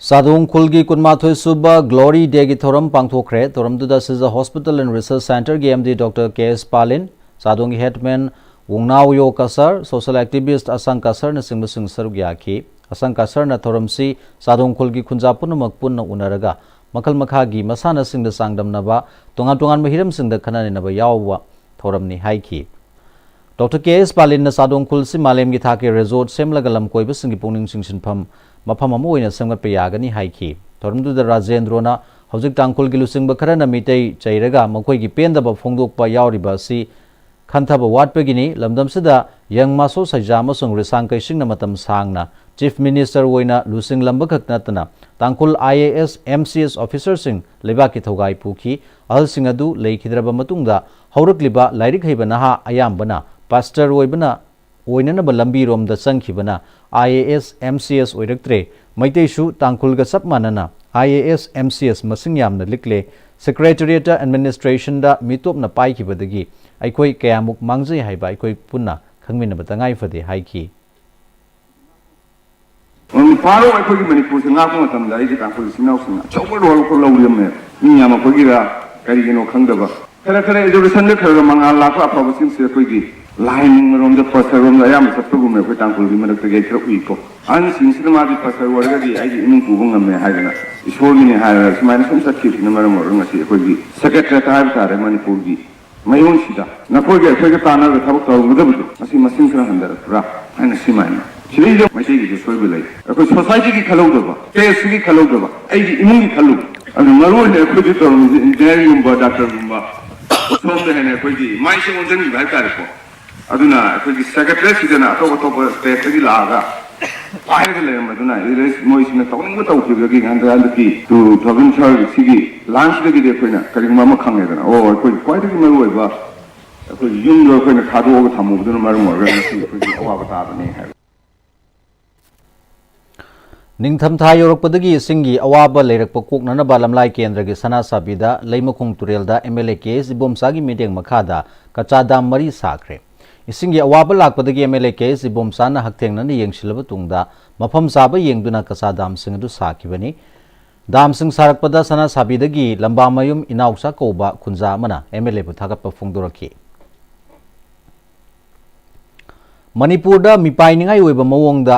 ꯆꯥꯗꯣꯡ ꯈꯨꯜꯒꯤ ꯀꯨꯟꯃꯥꯊꯣꯏ ꯁꯨꯕ Glory Dayꯒꯤ ꯊꯧꯔꯝ ꯄꯥꯡꯊꯣꯛꯈ꯭ꯔꯦ꯫ ꯊꯧꯔꯝꯗꯨꯗ Shija Hospital and Research Centreꯒꯤ MD Doctor K S ꯄꯥꯂꯤꯟ, ꯆꯥꯗꯣꯡꯒꯤ headman ꯋꯣꯡꯅꯥꯎꯌꯣ ꯀꯁꯔ, social activist ꯑꯁꯪ ꯀꯁꯔꯅꯆꯤꯡꯕꯁꯤꯡ ꯁꯔꯨꯛ ꯌꯥꯈꯤ꯫ ꯑꯁꯪ ꯀꯁꯔꯅ ꯊꯧꯔꯝꯁꯤ ꯆꯥꯗꯣꯡ ꯈꯨꯜꯒꯤ ꯈꯨꯟꯖꯥ ꯄꯨꯝꯅꯃꯛ ꯄꯨꯟꯅ ꯎꯅꯔꯒ ꯃꯈꯜ ꯃꯈꯥꯒꯤ ꯃꯁꯥꯟꯅꯁꯤꯡꯗ ꯆꯥꯡꯗꯝꯅꯕ, ꯇꯣꯉꯥꯟ ꯇꯣꯉꯥꯟꯕ ꯍꯤꯔꯝꯁꯤꯡꯗ ꯈꯟꯅ ꯅꯩꯅꯕ ꯌꯥꯎꯕ ꯊꯧꯔꯝꯅꯤ ꯍꯥꯏꯈꯤ꯫ Doctor K S ꯄꯥꯂꯤꯟꯅ ꯆꯥꯗꯣꯡ ꯈꯨꯜꯁꯤ ꯃꯥꯂꯦꯝꯒꯤ ꯊꯥꯛꯀꯤ resort ꯁꯦꯝꯂꯒ ꯂꯝ ꯀꯣꯏꯕꯁꯤꯡꯒꯤ ꯄꯨꯛꯅꯤꯡ ꯆꯤꯡꯁꯤꯟꯐꯝ ꯃꯐꯝ ꯑꯃ ꯑꯣꯏꯅ ꯁꯦꯝꯒꯠꯄ ꯌꯥꯒꯅꯤ ꯍꯥꯏꯈꯤ꯫ ꯊꯧꯔꯝꯗꯨꯗ ꯔꯥꯖꯦꯟꯗ꯭ꯔꯣꯅ ꯍꯧꯖꯤꯛ ꯇꯥꯡꯈꯨꯜꯒꯤ ꯂꯨꯆꯤꯡꯕ ꯈꯔꯅ ꯃꯤꯇꯩ ꯆꯩꯔꯒ ꯃꯈꯣꯏꯒꯤ ꯄꯦꯟꯗꯕ ꯐꯣꯡꯗꯣꯛꯄ ꯌꯥꯎꯔꯤꯕ ꯑꯁꯤ ꯈꯟꯊꯕ ꯋꯥꯠꯄꯒꯤꯅꯤ꯫ ꯂꯝꯗꯝꯁꯤꯗ ꯌꯪ ꯃꯥꯁꯣ ꯁꯩꯖꯥ ꯑꯃꯁꯨꯡ ꯔꯤꯁꯥꯡ ꯀꯩꯁꯤꯡꯅ ꯃꯇꯝ ꯁꯥꯡꯅ Chief Minister ꯑꯣꯏꯅ ꯂꯨꯆꯤꯡꯂꯝꯕ ꯈꯛ ꯅꯠꯇꯅ ꯇꯥꯡꯈꯨꯜ I A S, M C S officerꯁꯤꯡ ꯂꯩꯕꯥꯛꯀꯤ ꯊꯧꯒꯥꯏ ꯄꯨꯈꯤ꯫ ꯑꯍꯜꯁꯤꯡ ꯑꯗꯨ ꯂꯩꯈꯤꯗ꯭ꯔꯕ ꯃꯇꯨꯡꯗ ꯍꯧꯔꯛꯂꯤꯕ ꯂꯥꯏꯔꯤꯛ ꯍꯩꯕ ꯅꯍꯥ ꯑꯌꯥꯝꯕꯅ pastor ꯑꯣꯏꯕꯅ, ꯑꯣꯏꯅꯅꯕ ꯂꯝꯕꯤꯔꯣꯝꯗ ꯆꯪꯈꯤꯕꯅ I A S, M C S ꯑꯣꯏꯔꯛꯇ꯭ꯔꯦ꯫ ꯃꯩꯇꯩꯁꯨ ꯇꯥꯡꯈꯨꯜꯒ ꯆꯞ ꯃꯥꯟꯅꯅ I A S, M C S ꯃꯁꯤꯡ ꯌꯥꯝꯅ ꯂꯤꯛꯂꯦ꯫ Secretariatꯇ, administrationꯗ ꯃꯤꯇꯣꯞꯅ ꯄꯥꯏꯈꯤꯕꯗꯒꯤ ꯑꯩꯈꯣꯏ ꯀꯌꯥꯃꯨꯛ ꯃꯥꯡꯖꯩ ꯍꯥꯏꯕ ꯑꯩꯈꯣꯏ ꯄꯨꯟꯅ ꯈꯪꯃꯤꯟꯅꯕ ꯇꯉꯥꯏ ꯐꯗꯦ ꯍꯥꯏꯈꯤ꯫ ꯃꯔꯝꯗꯤ ꯐꯥꯔꯣ ꯑꯩꯈꯣꯏꯒꯤ ꯃꯅꯤꯄꯨꯔꯁꯦ ꯉꯥꯛꯄ ꯃꯇꯝꯗ ꯑꯩꯒꯤ ꯇꯥꯡꯈꯨꯜ ꯏꯆꯤꯟ ꯏꯅꯥꯎꯁꯤꯡꯅ ꯑꯆꯧꯕ role ꯑꯃꯈꯛ ꯂꯧꯔꯝꯃꯦ꯫ ꯃꯤ ꯌꯥꯝꯃꯛꯄꯒꯤꯔ ꯀꯔꯤꯒꯤꯅꯣ ꯈꯪꯗꯕ, ꯈꯔ ꯈꯔ educationꯗ ꯈꯔ ꯈꯔ ꯃꯉꯥꯜ ꯂꯥꯛꯄ ꯑꯐꯕꯁꯤꯡꯁꯦ ꯑꯩꯈꯣꯏꯒꯤ ꯂꯥꯏꯅꯤꯡ ꯃꯔꯣꯝꯗ, pastorꯔꯣꯝꯗ ꯑꯌꯥꯝꯕ ꯆꯠꯄꯒꯨꯝꯕ ꯑꯩꯈꯣꯏ ꯇꯥꯡꯈꯨꯜꯒꯤ ꯃꯔꯛꯇꯒꯤ ꯑꯩ ꯈꯔ ꯎꯏꯀꯣ꯫ ꯑꯍꯟꯁꯤꯡꯁꯤꯅ ꯃꯥꯗꯤ pastor ꯑꯣꯏꯔꯒꯗꯤ ꯑꯩꯒꯤ ꯏꯃꯨꯡ ꯄꯨꯕ ꯉꯝꯃꯦ ꯍꯥꯏꯗꯅ ꯏꯁꯣꯔꯒꯤꯅꯤ ꯍꯥꯏꯔꯒ ꯁꯨꯃꯥꯏꯅ ꯁꯨꯝ ꯆꯠꯈꯤꯕꯁꯤꯅ ꯃꯔꯝ ꯑꯣꯏꯔꯒ ꯉꯁꯤ ꯑꯩꯈꯣꯏꯒꯤ secretariat ꯍꯥꯏꯕ ꯇꯥꯔꯦ ꯃꯅꯤꯄꯨꯔꯒꯤ ꯃꯌꯣꯟꯁꯤꯗ ꯅꯈꯣꯏꯒ ꯑꯩꯈꯣꯏꯒ ꯇꯥꯟꯅꯔꯒ ꯊꯕꯛ ꯇꯧꯔꯝꯒꯗꯕꯗꯣ ꯉꯁꯤ ꯃꯁꯤꯡ ꯈꯔ ꯍꯟꯊꯔꯛꯄ꯭ꯔꯥ ꯍꯥꯏꯅ ꯁꯤꯃꯥꯏꯅ꯫ ꯁꯤꯗꯩꯗ ꯃꯩꯇꯩꯒꯤꯁꯨ ꯁꯣꯏꯕ ꯂꯩ꯫ ꯑꯩꯈꯣꯏ societyꯒꯤ ꯈꯜꯍꯧꯗꯕ, stateꯁꯤꯒꯤ ꯈꯜꯍꯧꯗꯕ, ꯑꯩꯒꯤ ꯏꯃꯨꯡꯒꯤ ꯈꯜꯂꯨ꯫ ꯑꯗꯨ ꯃꯔꯨ ꯑꯣꯏꯅ ꯑꯩꯈꯣꯏꯗꯤ ꯇꯧꯔꯝꯃꯤꯁꯦ ꯏꯟꯖꯤꯅꯤꯌꯥꯔꯤꯡꯒꯨꯝꯕ, ꯗꯥꯛꯇꯔꯒꯨꯝꯕ, ꯁꯣꯝꯗ ꯍꯦꯟꯅ ꯑꯩꯈꯣꯏꯒꯤ ꯃꯥꯏꯁꯦ ꯑꯣꯟꯁꯤꯟꯈꯤꯕ ꯍꯥꯏꯇꯥꯔꯦꯀꯣ꯫ ꯑꯗꯨꯅ ꯑꯩꯈꯣꯏꯒꯤ ꯁꯦꯀ꯭ꯔꯦꯇꯔꯤꯁꯤꯗꯅ ꯑꯇꯣꯞ ꯑꯇꯣꯞꯄ ꯁ꯭ꯇꯦꯠꯇꯒꯤ ꯂꯥꯛꯑꯒ ꯄꯥꯏꯔꯒ ꯂꯩꯔꯝꯕꯗꯨꯅ, ꯏꯔꯦꯁ ꯃꯣꯏꯁꯤꯅ ꯇꯧꯅꯤꯡꯕ ꯇꯧꯈꯤꯕꯗꯒꯤ ꯍꯟꯗꯛ, ꯍꯟꯗꯛꯀꯤ ꯇꯨ ꯊꯥꯎꯖꯟ ꯊꯥꯔꯇꯤ ꯁꯤꯒꯤ ꯂꯥꯟꯁꯤꯗꯒꯤꯗꯤ ꯑꯩꯈꯣꯏꯅ ꯀꯔꯤꯒꯨꯝꯕ ꯑꯃ ꯈꯪꯉꯦꯗꯅ, ꯑꯣ, ꯑꯩꯈꯣꯏ ꯈ꯭ꯋꯥꯏꯗꯒꯤ ꯃꯔꯨ ꯑꯣꯏꯕ ꯑꯩꯈꯣꯏꯒꯤ ꯌꯨꯝꯗꯣ ꯑꯩꯈꯣꯏꯅ ꯊꯥꯗꯣꯛꯑꯒ ꯊꯝꯃꯨꯕꯗꯨꯅ ꯃꯔꯝ ꯑꯣꯏꯔꯒ ꯉꯁꯤ ꯑꯩꯈꯣꯏꯒꯤ ꯑꯋꯥꯕ ꯇꯥꯕꯅꯤ ꯍꯥꯏꯕ꯫ ꯅꯤꯡꯊꯝꯊꯥ ꯌꯧꯔꯛꯄꯗꯒꯤ ꯏꯁꯤꯡꯒꯤ ꯑꯋꯥꯕ ꯂꯩꯔꯛꯄ ꯀꯣꯛꯅꯅꯕ ꯂꯝꯂꯥꯏ ꯀꯦꯟꯗ꯭ꯔꯒꯤ ꯁꯅꯥꯁꯥꯕꯤꯗ ꯂꯩꯃꯈꯣꯡ ꯇꯨꯔꯦꯜꯗ ꯑꯦꯝ ꯑꯦꯜ ꯑꯦ ꯀꯦ ꯑꯦꯁ ꯏꯕꯣꯝꯆꯥꯒꯤ ꯃꯤꯠꯌꯦꯡ ꯃꯈꯥꯗ ꯀꯆꯥ ꯗꯥꯝ ꯃꯔꯤ ꯁꯥꯈ꯭ꯔꯦ꯫ ꯏꯁꯤꯡꯒꯤ ꯑꯋꯥꯕ ꯂꯥꯛꯄꯗꯒꯤ ꯑꯦꯝ ꯑꯦꯜ ꯑꯦ ꯀꯦ ꯑꯦꯁ ꯏꯕꯣꯝꯆꯥꯅ ꯍꯛꯊꯦꯡꯅꯅ ꯌꯦꯡꯁꯤꯜꯂꯕ ꯇꯨꯡꯗ ꯃꯐꯝ ꯆꯥꯕ ꯌꯦꯡꯗꯨꯅ ꯀꯆꯥ ꯗꯥꯝꯁꯤꯡ ꯑꯗꯨ ꯁꯥꯈꯤꯕꯅꯤ꯫ ꯗꯥꯝꯁꯤꯡ ꯁꯥꯔꯛꯄꯗ ꯁꯅꯥꯁꯥꯕꯤꯗꯒꯤ ꯂꯝꯕꯥꯃꯌꯨꯝ ꯏꯅꯥꯎꯆꯥ ꯀꯧꯕ ꯈꯨꯟꯖꯥ ꯑꯃꯅ ꯑꯦꯝ ꯑꯦꯜ ꯑꯦꯕꯨ ꯊꯥꯒꯠꯄ ꯐꯣꯡꯗꯣꯔꯛꯈꯤ꯫ ꯃꯅꯤꯄꯨꯔꯗ ꯃꯤꯄꯥꯏꯅꯤꯡꯉꯥꯏ ꯑꯣꯏꯕ ꯃꯑꯣꯡꯗ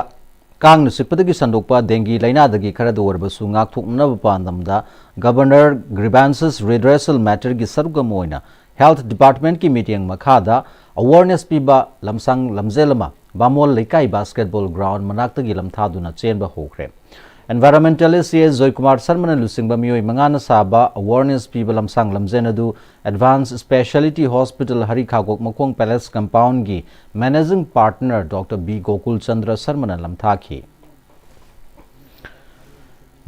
ꯀꯥꯡꯅ ꯆꯤꯛꯄꯗꯒꯤ ꯁꯟꯗꯣꯛꯄ ꯗꯦꯡꯒꯤ ꯂꯥꯏꯅꯥꯗꯒꯤ ꯈꯔꯗ ꯑꯣꯏꯔꯕꯁꯨ ꯉꯥꯛꯊꯣꯛꯅꯅꯕ ꯄꯥꯟꯗꯝꯗ Governor Grievances Redressal Matterꯒꯤ ꯁꯔꯨꯛ ꯑꯃ ꯑꯣꯏꯅ Health Departmentꯀꯤ ꯃꯤꯠꯌꯦꯡ ꯃꯈꯥꯗ awareness ꯄꯤꯕ ꯂꯝꯁꯥꯡ ꯂꯝꯖꯦꯜ ꯑꯃ ꯕꯥꯃꯣꯜ ꯂꯩꯀꯥꯏ basketball ground ꯃꯅꯥꯛꯇꯒꯤ ꯂꯝꯊꯥꯗꯨꯅ ꯆꯦꯟꯕ ꯍꯧꯈ꯭ꯔꯦ꯫ Environmentalist ꯁꯤ ꯑꯦꯁ ꯖꯣꯏꯀꯨꯃꯥꯔ ꯁꯔꯃꯅ ꯂꯨꯆꯤꯡꯕ ꯃꯤꯑꯣꯏ ꯃꯉꯥꯅ ꯁꯥꯕ awareness ꯄꯤꯕ ꯂꯝꯁꯥꯡ ꯂꯝꯖꯦꯜ ꯑꯗꯨ Advanced Speciality Hospital ꯍꯔꯤꯈꯥꯒꯣꯛ ꯃꯈꯣꯡ Palace Compoundꯒꯤ Managing Partner Doctor B Gokul Chandra ꯁꯔꯃꯅ ꯂꯝꯊꯥꯈꯤ꯫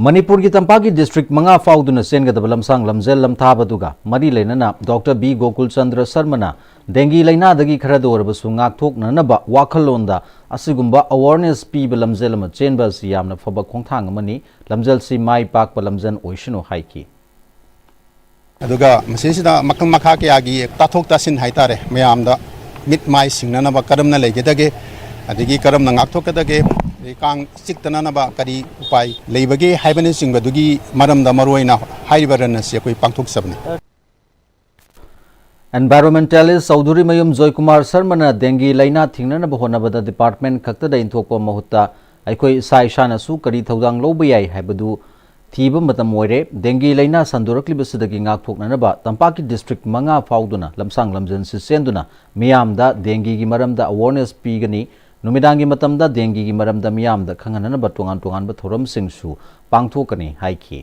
ꯃꯅꯤꯄꯨꯔꯒꯤ ꯇꯝꯄꯥꯛꯀꯤ district ꯃꯉꯥ ꯐꯥꯎꯗꯨꯅ ꯆꯦꯟꯒꯗꯕ ꯂꯝꯁꯥꯡ ꯂꯝꯖꯦꯜ ꯂꯝꯊꯥꯕꯗꯨꯒ ꯃꯔꯤ ꯂꯩꯅꯅ Doctor B ꯒꯣꯀꯨꯜ ꯆꯟꯗ꯭ꯔ ꯁꯔꯃꯅ ꯗꯦꯡꯒꯤ ꯂꯥꯏꯅꯥꯗꯒꯤ ꯈꯔꯗ ꯑꯣꯏꯔꯕꯁꯨ ꯉꯥꯛꯊꯣꯛꯅꯅꯕ ꯋꯥꯈꯜꯂꯣꯟꯗ ꯑꯁꯤꯒꯨꯝꯕ awareness ꯄꯤꯕ ꯂꯝꯖꯦꯜ ꯑꯃ ꯆꯦꯟꯕ ꯑꯁꯤ ꯌꯥꯝꯅ ꯐꯕ ꯈꯣꯡꯊꯥꯡ ꯑꯃꯅꯤ꯫ ꯂꯝꯖꯦꯜꯁꯤ ꯃꯥꯏ ꯄꯥꯛꯄ ꯂꯝꯖꯦꯜ ꯑꯣꯏꯁꯅꯨ ꯍꯥꯏꯈꯤ꯫ ꯑꯗꯨꯒ ꯃꯁꯤꯁꯤꯗ ꯃꯈꯜ ꯃꯈꯥ ꯀꯌꯥꯒꯤ ꯇꯥꯊꯣꯛ ꯇꯥꯁꯤꯟ ꯍꯥꯏꯇꯥꯔꯦ, ꯃꯌꯥꯝꯗ ꯃꯤꯠ ꯃꯥꯏ ꯁꯤꯡꯅꯅꯕ ꯀꯔꯝꯅ ꯂꯩꯒꯗꯒꯦ, ꯑꯗꯒꯤ ꯀꯔꯝꯅ ꯉꯥꯛꯊꯣꯛꯀꯗꯒꯦ, ꯑꯗꯩ ꯀꯥꯡ ꯆꯤꯛꯇꯅꯅꯕ ꯀꯔꯤ ꯎꯄꯥꯏ ꯂꯩꯕꯒꯦ ꯍꯥꯏꯕꯅꯆꯤꯡꯕꯗꯨꯒꯤ ꯃꯔꯝꯗ ꯃꯔꯨꯑꯣꯏꯅ ꯍꯥꯏꯔꯤꯕ run ꯑꯁꯤ ꯑꯩꯈꯣꯏ ꯄꯥꯡꯊꯣꯛꯆꯕꯅꯤ꯫ Environmentalist ꯆꯧꯙꯨꯔꯤꯃꯌꯨꯝ ꯖꯣꯏꯀꯨꯃꯥꯔ ꯁꯔꯃꯅ ꯗꯦꯡꯒꯤ ꯂꯥꯏꯅꯥ ꯊꯤꯡꯅꯅꯕ ꯍꯣꯠꯅꯕꯗ department ꯈꯛꯇꯗ ꯏꯟꯊꯣꯛꯄ ꯃꯍꯨꯠꯇ ꯑꯩꯈꯣꯏ ꯏꯁꯥ ꯏꯁꯥꯅꯁꯨ ꯀꯔꯤ ꯊꯧꯗꯥꯡ ꯂꯧꯕ ꯌꯥꯏ ꯍꯥꯏꯕꯗꯨ ꯊꯤꯕ ꯃꯇꯝ ꯑꯣꯏꯔꯦ꯫ ꯗꯦꯡꯒꯤ ꯂꯥꯏꯅꯥ ꯁꯟꯗꯣꯔꯛꯂꯤꯕꯁꯤꯗꯒꯤ ꯉꯥꯛꯊꯣꯛꯅꯅꯕ ꯇꯝꯄꯥꯛꯀꯤ district ꯃꯉꯥ ꯐꯥꯎꯗꯨꯅ ꯂꯝꯁꯥꯡ ꯂꯝꯖꯦꯜꯁꯤ ꯆꯦꯟꯗꯨꯅ ꯃꯤꯌꯥꯝꯗ ꯗꯦꯡꯒꯤꯒꯤ ꯃꯔꯝꯗ awareness ꯄꯤꯒꯅꯤ꯫ ꯅꯨꯃꯤꯗꯥꯡꯒꯤ ꯃꯇꯝꯗ ꯗꯦꯡꯒꯤꯒꯤ ꯃꯔꯝꯗ ꯃꯤꯌꯥꯝꯗ ꯈꯪꯍꯟꯅꯅꯕ ꯇꯣꯉꯥꯟ ꯇꯣꯉꯥꯟꯕ ꯊꯧꯔꯝꯁꯤꯡꯁꯨ ꯄꯥꯡꯊꯣꯛꯀꯅꯤ ꯍꯥꯏꯈꯤ꯫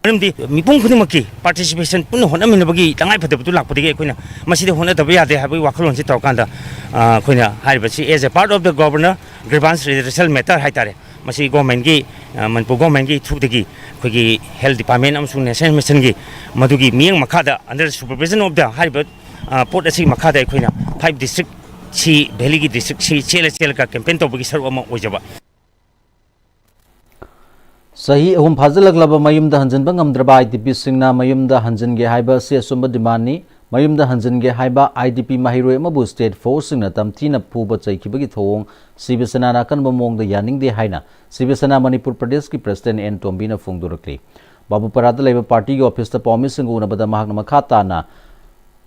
ꯃꯔꯝꯗꯤ ꯃꯤꯄꯨꯝ ꯈꯨꯗꯤꯡꯃꯛꯀꯤ participation, ꯄꯨꯟꯅ ꯍꯣꯠꯅꯃꯤꯟꯅꯕꯒꯤ ꯇꯉꯥꯏꯐꯗꯕꯗꯨ ꯂꯥꯛꯄꯗꯒꯤ ꯑꯩꯈꯣꯏꯅ ꯃꯁꯤꯗ ꯍꯣꯠꯅꯗꯕ ꯌꯥꯗꯦ ꯍꯥꯏꯕꯒꯤ ꯋꯥꯈꯜꯂꯣꯟꯁꯤ ꯇꯧꯔꯀꯥꯟꯗ, ꯑ, ꯑꯩꯈꯣꯏꯅ ꯍꯥꯏꯔꯤꯕꯁꯤ as a part of the Governor Grievance Redressal Matter ꯍꯥꯏꯇꯥꯔꯦ, ꯃꯁꯤ governmentꯀꯤ, ꯑ, ꯃꯅꯤꯄꯨꯔ governmentꯀꯤ throughꯗꯒꯤ ꯑꯩꯈꯣꯏꯒꯤ health department ꯑꯃꯁꯨꯡ national missionꯒꯤ ꯃꯗꯨꯒꯤ ꯃꯤꯠꯌꯦꯡ ꯃꯈꯥꯗ, under supervision of the ꯍꯥꯏꯔꯤꯕ, ꯑ, ꯄꯣꯠ ꯑꯁꯤꯒꯤ ꯃꯈꯥꯗ ꯑꯩꯈꯣꯏꯅ five districtꯁꯤ, valleyꯒꯤ districtꯁꯤ ꯆꯦꯜꯂ ꯆꯦꯜꯂꯒ campaign ꯇꯧꯕꯒꯤ ꯁꯔꯨꯛ ꯑꯃ ꯑꯣꯏꯖꯕ꯫ ꯆꯍꯤ ꯑꯍꯨꯝ ꯐꯥꯖꯤꯜꯂꯛꯂꯕ ꯃꯌꯨꯝꯗ ꯍꯟꯖꯤꯟꯕ ꯉꯝꯗ꯭ꯔꯕ IDPꯁꯤꯡꯅ ꯃꯌꯨꯝꯗ ꯍꯟꯖꯤꯟꯒꯦ ꯍꯥꯏꯕ ꯑꯁꯤ ꯑꯆꯨꯝꯕ demandꯅꯤ꯫ ꯃꯌꯨꯝꯗ ꯍꯟꯖꯤꯟꯒꯦ ꯍꯥꯏꯕ IDP ꯃꯍꯩꯔꯣꯏ ꯑꯃꯕꯨ state forceꯁꯤꯡꯅ ꯇꯝꯊꯤꯅ ꯐꯨꯕ ꯆꯩꯈꯤꯕꯒꯤ ꯊꯧꯑꯣꯡ ꯁꯤꯕ ꯁꯦꯅꯥꯅ ꯑꯀꯟꯕ ꯃꯑꯣꯡꯗ ꯌꯥꯅꯤꯡꯗꯦ ꯍꯥꯏꯅ ꯁꯤꯕ ꯁꯦꯅꯥ ꯃꯅꯤꯄꯨꯔ ꯄ꯭ꯔꯗꯦꯁꯀꯤ president ꯑꯦꯟ ꯇꯣꯝꯕꯤꯅ ꯐꯣꯡꯗꯣꯔꯛꯂꯤ꯫ ꯕꯥꯕꯨꯄꯥꯔꯥꯗ ꯂꯩꯕ partyꯒꯤ officeꯇ ꯄꯥꯎꯃꯤꯁꯤꯡꯒ ꯎꯅꯕꯗ ꯃꯍꯥꯛꯅ ꯃꯈꯥ ꯇꯥꯅ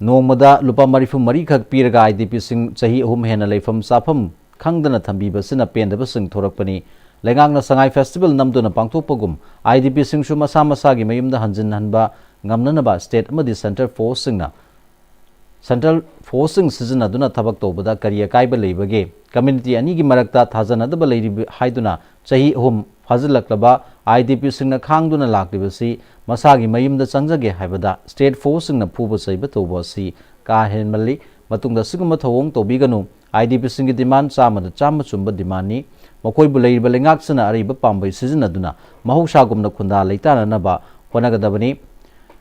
ꯅꯣꯡꯃꯗ ꯂꯨꯄꯥ ꯃꯔꯤꯐꯨ ꯃꯔꯤꯈꯛ ꯄꯤꯔꯒ IDPꯁꯤꯡ ꯆꯍꯤ ꯑꯍꯨꯝ ꯍꯦꯟꯅ ꯂꯩꯐꯝ ꯆꯥꯐꯝ ꯈꯪꯗꯅ ꯊꯝꯕꯤꯕꯁꯤꯅ ꯄꯦꯟꯗꯕꯁꯤꯡ ꯊꯣꯔꯛꯄꯅꯤ꯫ ꯂꯩꯉꯥꯛꯅ ꯁꯉꯥꯏ festival ꯅꯝꯗꯨꯅ ꯄꯥꯡꯊꯣꯛꯄꯒꯨꯝ IDPꯁꯤꯡꯁꯨ ꯃꯁꯥ ꯃꯁꯥꯒꯤ ꯃꯌꯨꯝꯗ ꯍꯟꯖꯤꯟꯍꯟꯕ ꯉꯝꯅꯅꯕ state ꯑꯃꯗꯤ central forceꯁꯤꯡꯅ, central forceꯁꯤꯡ ꯁꯤꯖꯤꯟꯅꯗꯨꯅ ꯊꯕꯛ ꯇꯧꯕꯗ ꯀꯔꯤ ꯑꯀꯥꯏꯕ ꯂꯩꯕꯒꯦ? Community ꯑꯅꯤꯒꯤ ꯃꯔꯛꯇ ꯊꯥꯖꯅꯗꯕ ꯂꯩꯔꯤꯕ ꯍꯥꯏꯗꯨꯅ ꯆꯍꯤ ꯑꯍꯨꯝ ꯐꯥꯖꯤꯜꯂꯛꯂꯕ IDPꯁꯤꯡꯅ ꯈꯥꯡꯗꯨꯅ ꯂꯥꯛꯂꯤꯕꯁꯤ ꯃꯁꯥꯒꯤ ꯃꯌꯨꯝꯗ ꯆꯪꯖꯒꯦ ꯍꯥꯏꯕꯗ state forceꯁꯤꯡꯅ ꯐꯨꯕ ꯆꯩꯕ ꯇꯧꯕ ꯑꯁꯤ ꯀꯥ ꯍꯦꯟꯃꯜꯂꯤ꯫ ꯃꯇꯨꯡꯗ ꯑꯁꯤꯒꯨꯝꯕ ꯊꯧꯑꯣꯡ ꯇꯧꯕꯤꯒꯅꯨ꯫ IDPꯁꯤꯡꯒꯤ demand ꯆꯥꯝꯃꯗ ꯆꯥꯝꯃ ꯆꯨꯝꯕ demandꯅꯤ꯫ ꯃꯈꯣꯏꯕꯨ ꯂꯩꯔꯤꯕ ꯂꯩꯉꯥꯛꯁꯤꯅ ꯑꯔꯩꯕ ꯄꯥꯝꯕꯩ ꯁꯤꯖꯤꯟꯅꯗꯨꯅ ꯃꯍꯧꯁꯥꯒꯨꯝꯅ ꯈꯨꯟꯗꯥ ꯂꯩꯇꯥꯅꯅꯕ ꯍꯣꯠꯅꯒꯗꯕꯅꯤ꯫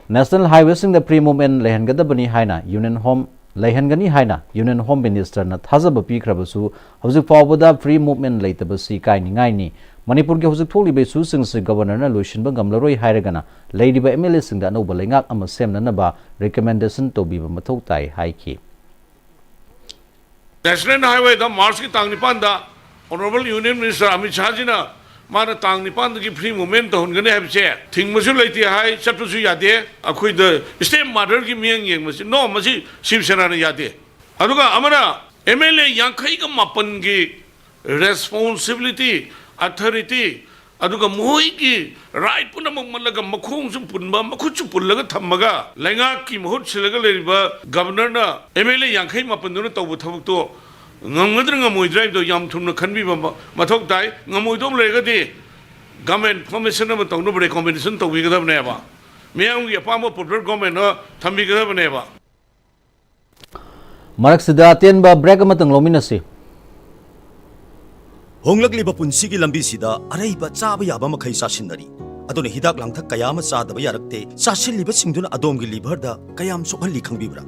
National highwayꯁꯤꯡꯗ free movement ꯂꯩꯍꯟꯒꯗꯕꯅꯤ ꯍꯥꯏꯅ Union Home, ꯂꯩꯍꯟꯒꯅꯤ ꯍꯥꯏꯅ Union Home Ministerꯅ ꯊꯥꯖꯕ ꯄꯤꯈ꯭ꯔꯕꯁꯨ ꯍꯧꯖꯤꯛ ꯐꯥꯎꯕꯗ free movement ꯂꯩꯇꯕꯁꯤ ꯀꯥꯏꯅꯤꯡꯉꯥꯏꯅꯤ꯫ ꯃꯅꯤꯄꯨꯔꯒꯤ ꯍꯧꯖꯤꯛ ꯊꯣꯛꯂꯤꯕ issueꯁꯤꯡꯁꯤ Governorꯅ ꯂꯣꯏꯁꯤꯟꯕ ꯉꯝꯂꯔꯣꯏ ꯍꯥꯏꯔꯒꯅ ꯂꯩꯔꯤꯕ MLAꯁꯤꯡꯗ ꯑꯅꯧꯕ ꯂꯩꯉꯥꯛ ꯑꯃ ꯁꯦꯝꯅꯅꯕ recommendation ꯇꯧꯕꯤꯕ ꯃꯊꯧ ꯇꯥꯏ ꯍꯥꯏꯈꯤ꯫ National highwayꯗ Marchꯀꯤ ꯇꯥꯡ ꯅꯤꯄꯥꯟꯗ Honourable Union Minister ꯑꯃꯤꯠ ꯁꯥꯍꯖꯤꯅ ꯃꯥꯅ ꯇꯥꯡ ꯅꯤꯄꯥꯟꯗꯒꯤ free movement ꯇꯧꯍꯟꯒꯅꯤ ꯍꯥꯏꯕꯁꯦ ꯊꯤꯡꯕꯁꯨ ꯂꯩꯇꯦ ꯍꯥꯏ, ꯆꯠꯄꯁꯨ ꯌꯥꯗꯦ꯫ ꯑꯩꯈꯣꯏꯗ stepmotherꯒꯤ ꯃꯤꯠꯌꯦꯡ ꯌꯦꯡꯕꯁꯤ, no, ꯃꯁꯤ ꯁꯤꯕ ꯁꯦꯅꯥꯅ ꯌꯥꯗꯦ꯫ ꯑꯗꯨꯒ ꯑꯃꯅ MLA ꯌꯥꯡꯈꯩꯒ ꯃꯥꯄꯟꯒꯤ responsibility, authority, ꯑꯗꯨꯒ ꯃꯈꯣꯏꯒꯤ right ꯄꯨꯝꯅꯃꯛ ꯃꯠꯂꯒ ꯃꯈꯣꯡꯁꯨ ꯄꯨꯟꯕ, ꯃꯈꯨꯠꯁꯨ ꯄꯨꯜꯂꯒ ꯊꯝꯃꯒ ꯂꯩꯉꯥꯛꯀꯤ ꯃꯍꯨꯠ ꯁꯤꯜꯂꯒ ꯂꯩꯔꯤꯕ Governorꯅ MLA ꯌꯥꯡꯈꯩ ꯃꯥꯄꯟꯗꯨꯅ ꯇꯧꯕ ꯊꯕꯛꯇꯣ ꯉꯝꯒꯗ꯭ꯔꯥ ꯉꯝꯃꯣꯏꯗ꯭ꯔꯥ ꯍꯥꯏꯕꯗꯣ ꯌꯥꯝ ꯊꯨꯅ ꯈꯟꯕꯤꯕ ꯃ-, ꯃꯊꯧ ꯇꯥꯏ꯫ ꯉꯝꯃꯣꯏꯗꯧꯕ ꯂꯩꯔꯒꯗꯤ ꯒꯃꯦꯟ ꯐꯣꯔꯃꯦꯁꯟ ꯑꯃ ꯇꯧꯅꯕ ꯔꯤꯀꯣꯃꯦꯟꯗꯦꯁꯟ ꯇꯧꯕꯤꯒꯗꯕꯅꯦꯕ꯫ ꯃꯤꯌꯥꯝꯒꯤ ꯑꯄꯥꯝꯕ ꯄꯣꯄꯨꯂꯔ ꯒꯣꯃꯦꯟ ꯑꯃ ꯊꯝꯕꯤꯒꯗꯕꯅꯦꯕ꯫ ꯃꯔꯛꯁꯤꯗ ꯑꯇꯦꯟꯕ ꯕ꯭ꯔꯦꯛ ꯑꯃꯇꯪ ꯂꯧꯃꯤꯟꯅꯁꯤ꯫ ꯍꯣꯡꯂꯛꯂꯤꯕ ꯄꯨꯟꯁꯤꯒꯤ ꯂꯝꯕꯤꯁꯤꯗ ꯑꯔꯩꯕ ꯆꯥꯕ ꯌꯥꯕ ꯃꯈꯩ ꯆꯥꯁꯤꯟꯅꯔꯤ꯫ ꯑꯗꯨꯅ ꯍꯤꯗꯥꯛ ꯂꯥꯡꯊꯛ ꯀꯌꯥ ꯑꯃ ꯆꯥꯗꯕ ꯌꯥꯔꯛꯇꯦ꯫ ꯆꯥꯁꯤꯜꯂꯤꯕꯁꯤꯡꯗꯨꯅ ꯑꯗꯣꯝꯒꯤ ꯂꯤꯚꯔꯗ ꯀꯌꯥꯝ ꯁꯣꯛꯍꯜꯂꯤ ꯈꯪꯕꯤꯕ꯭ꯔꯥ?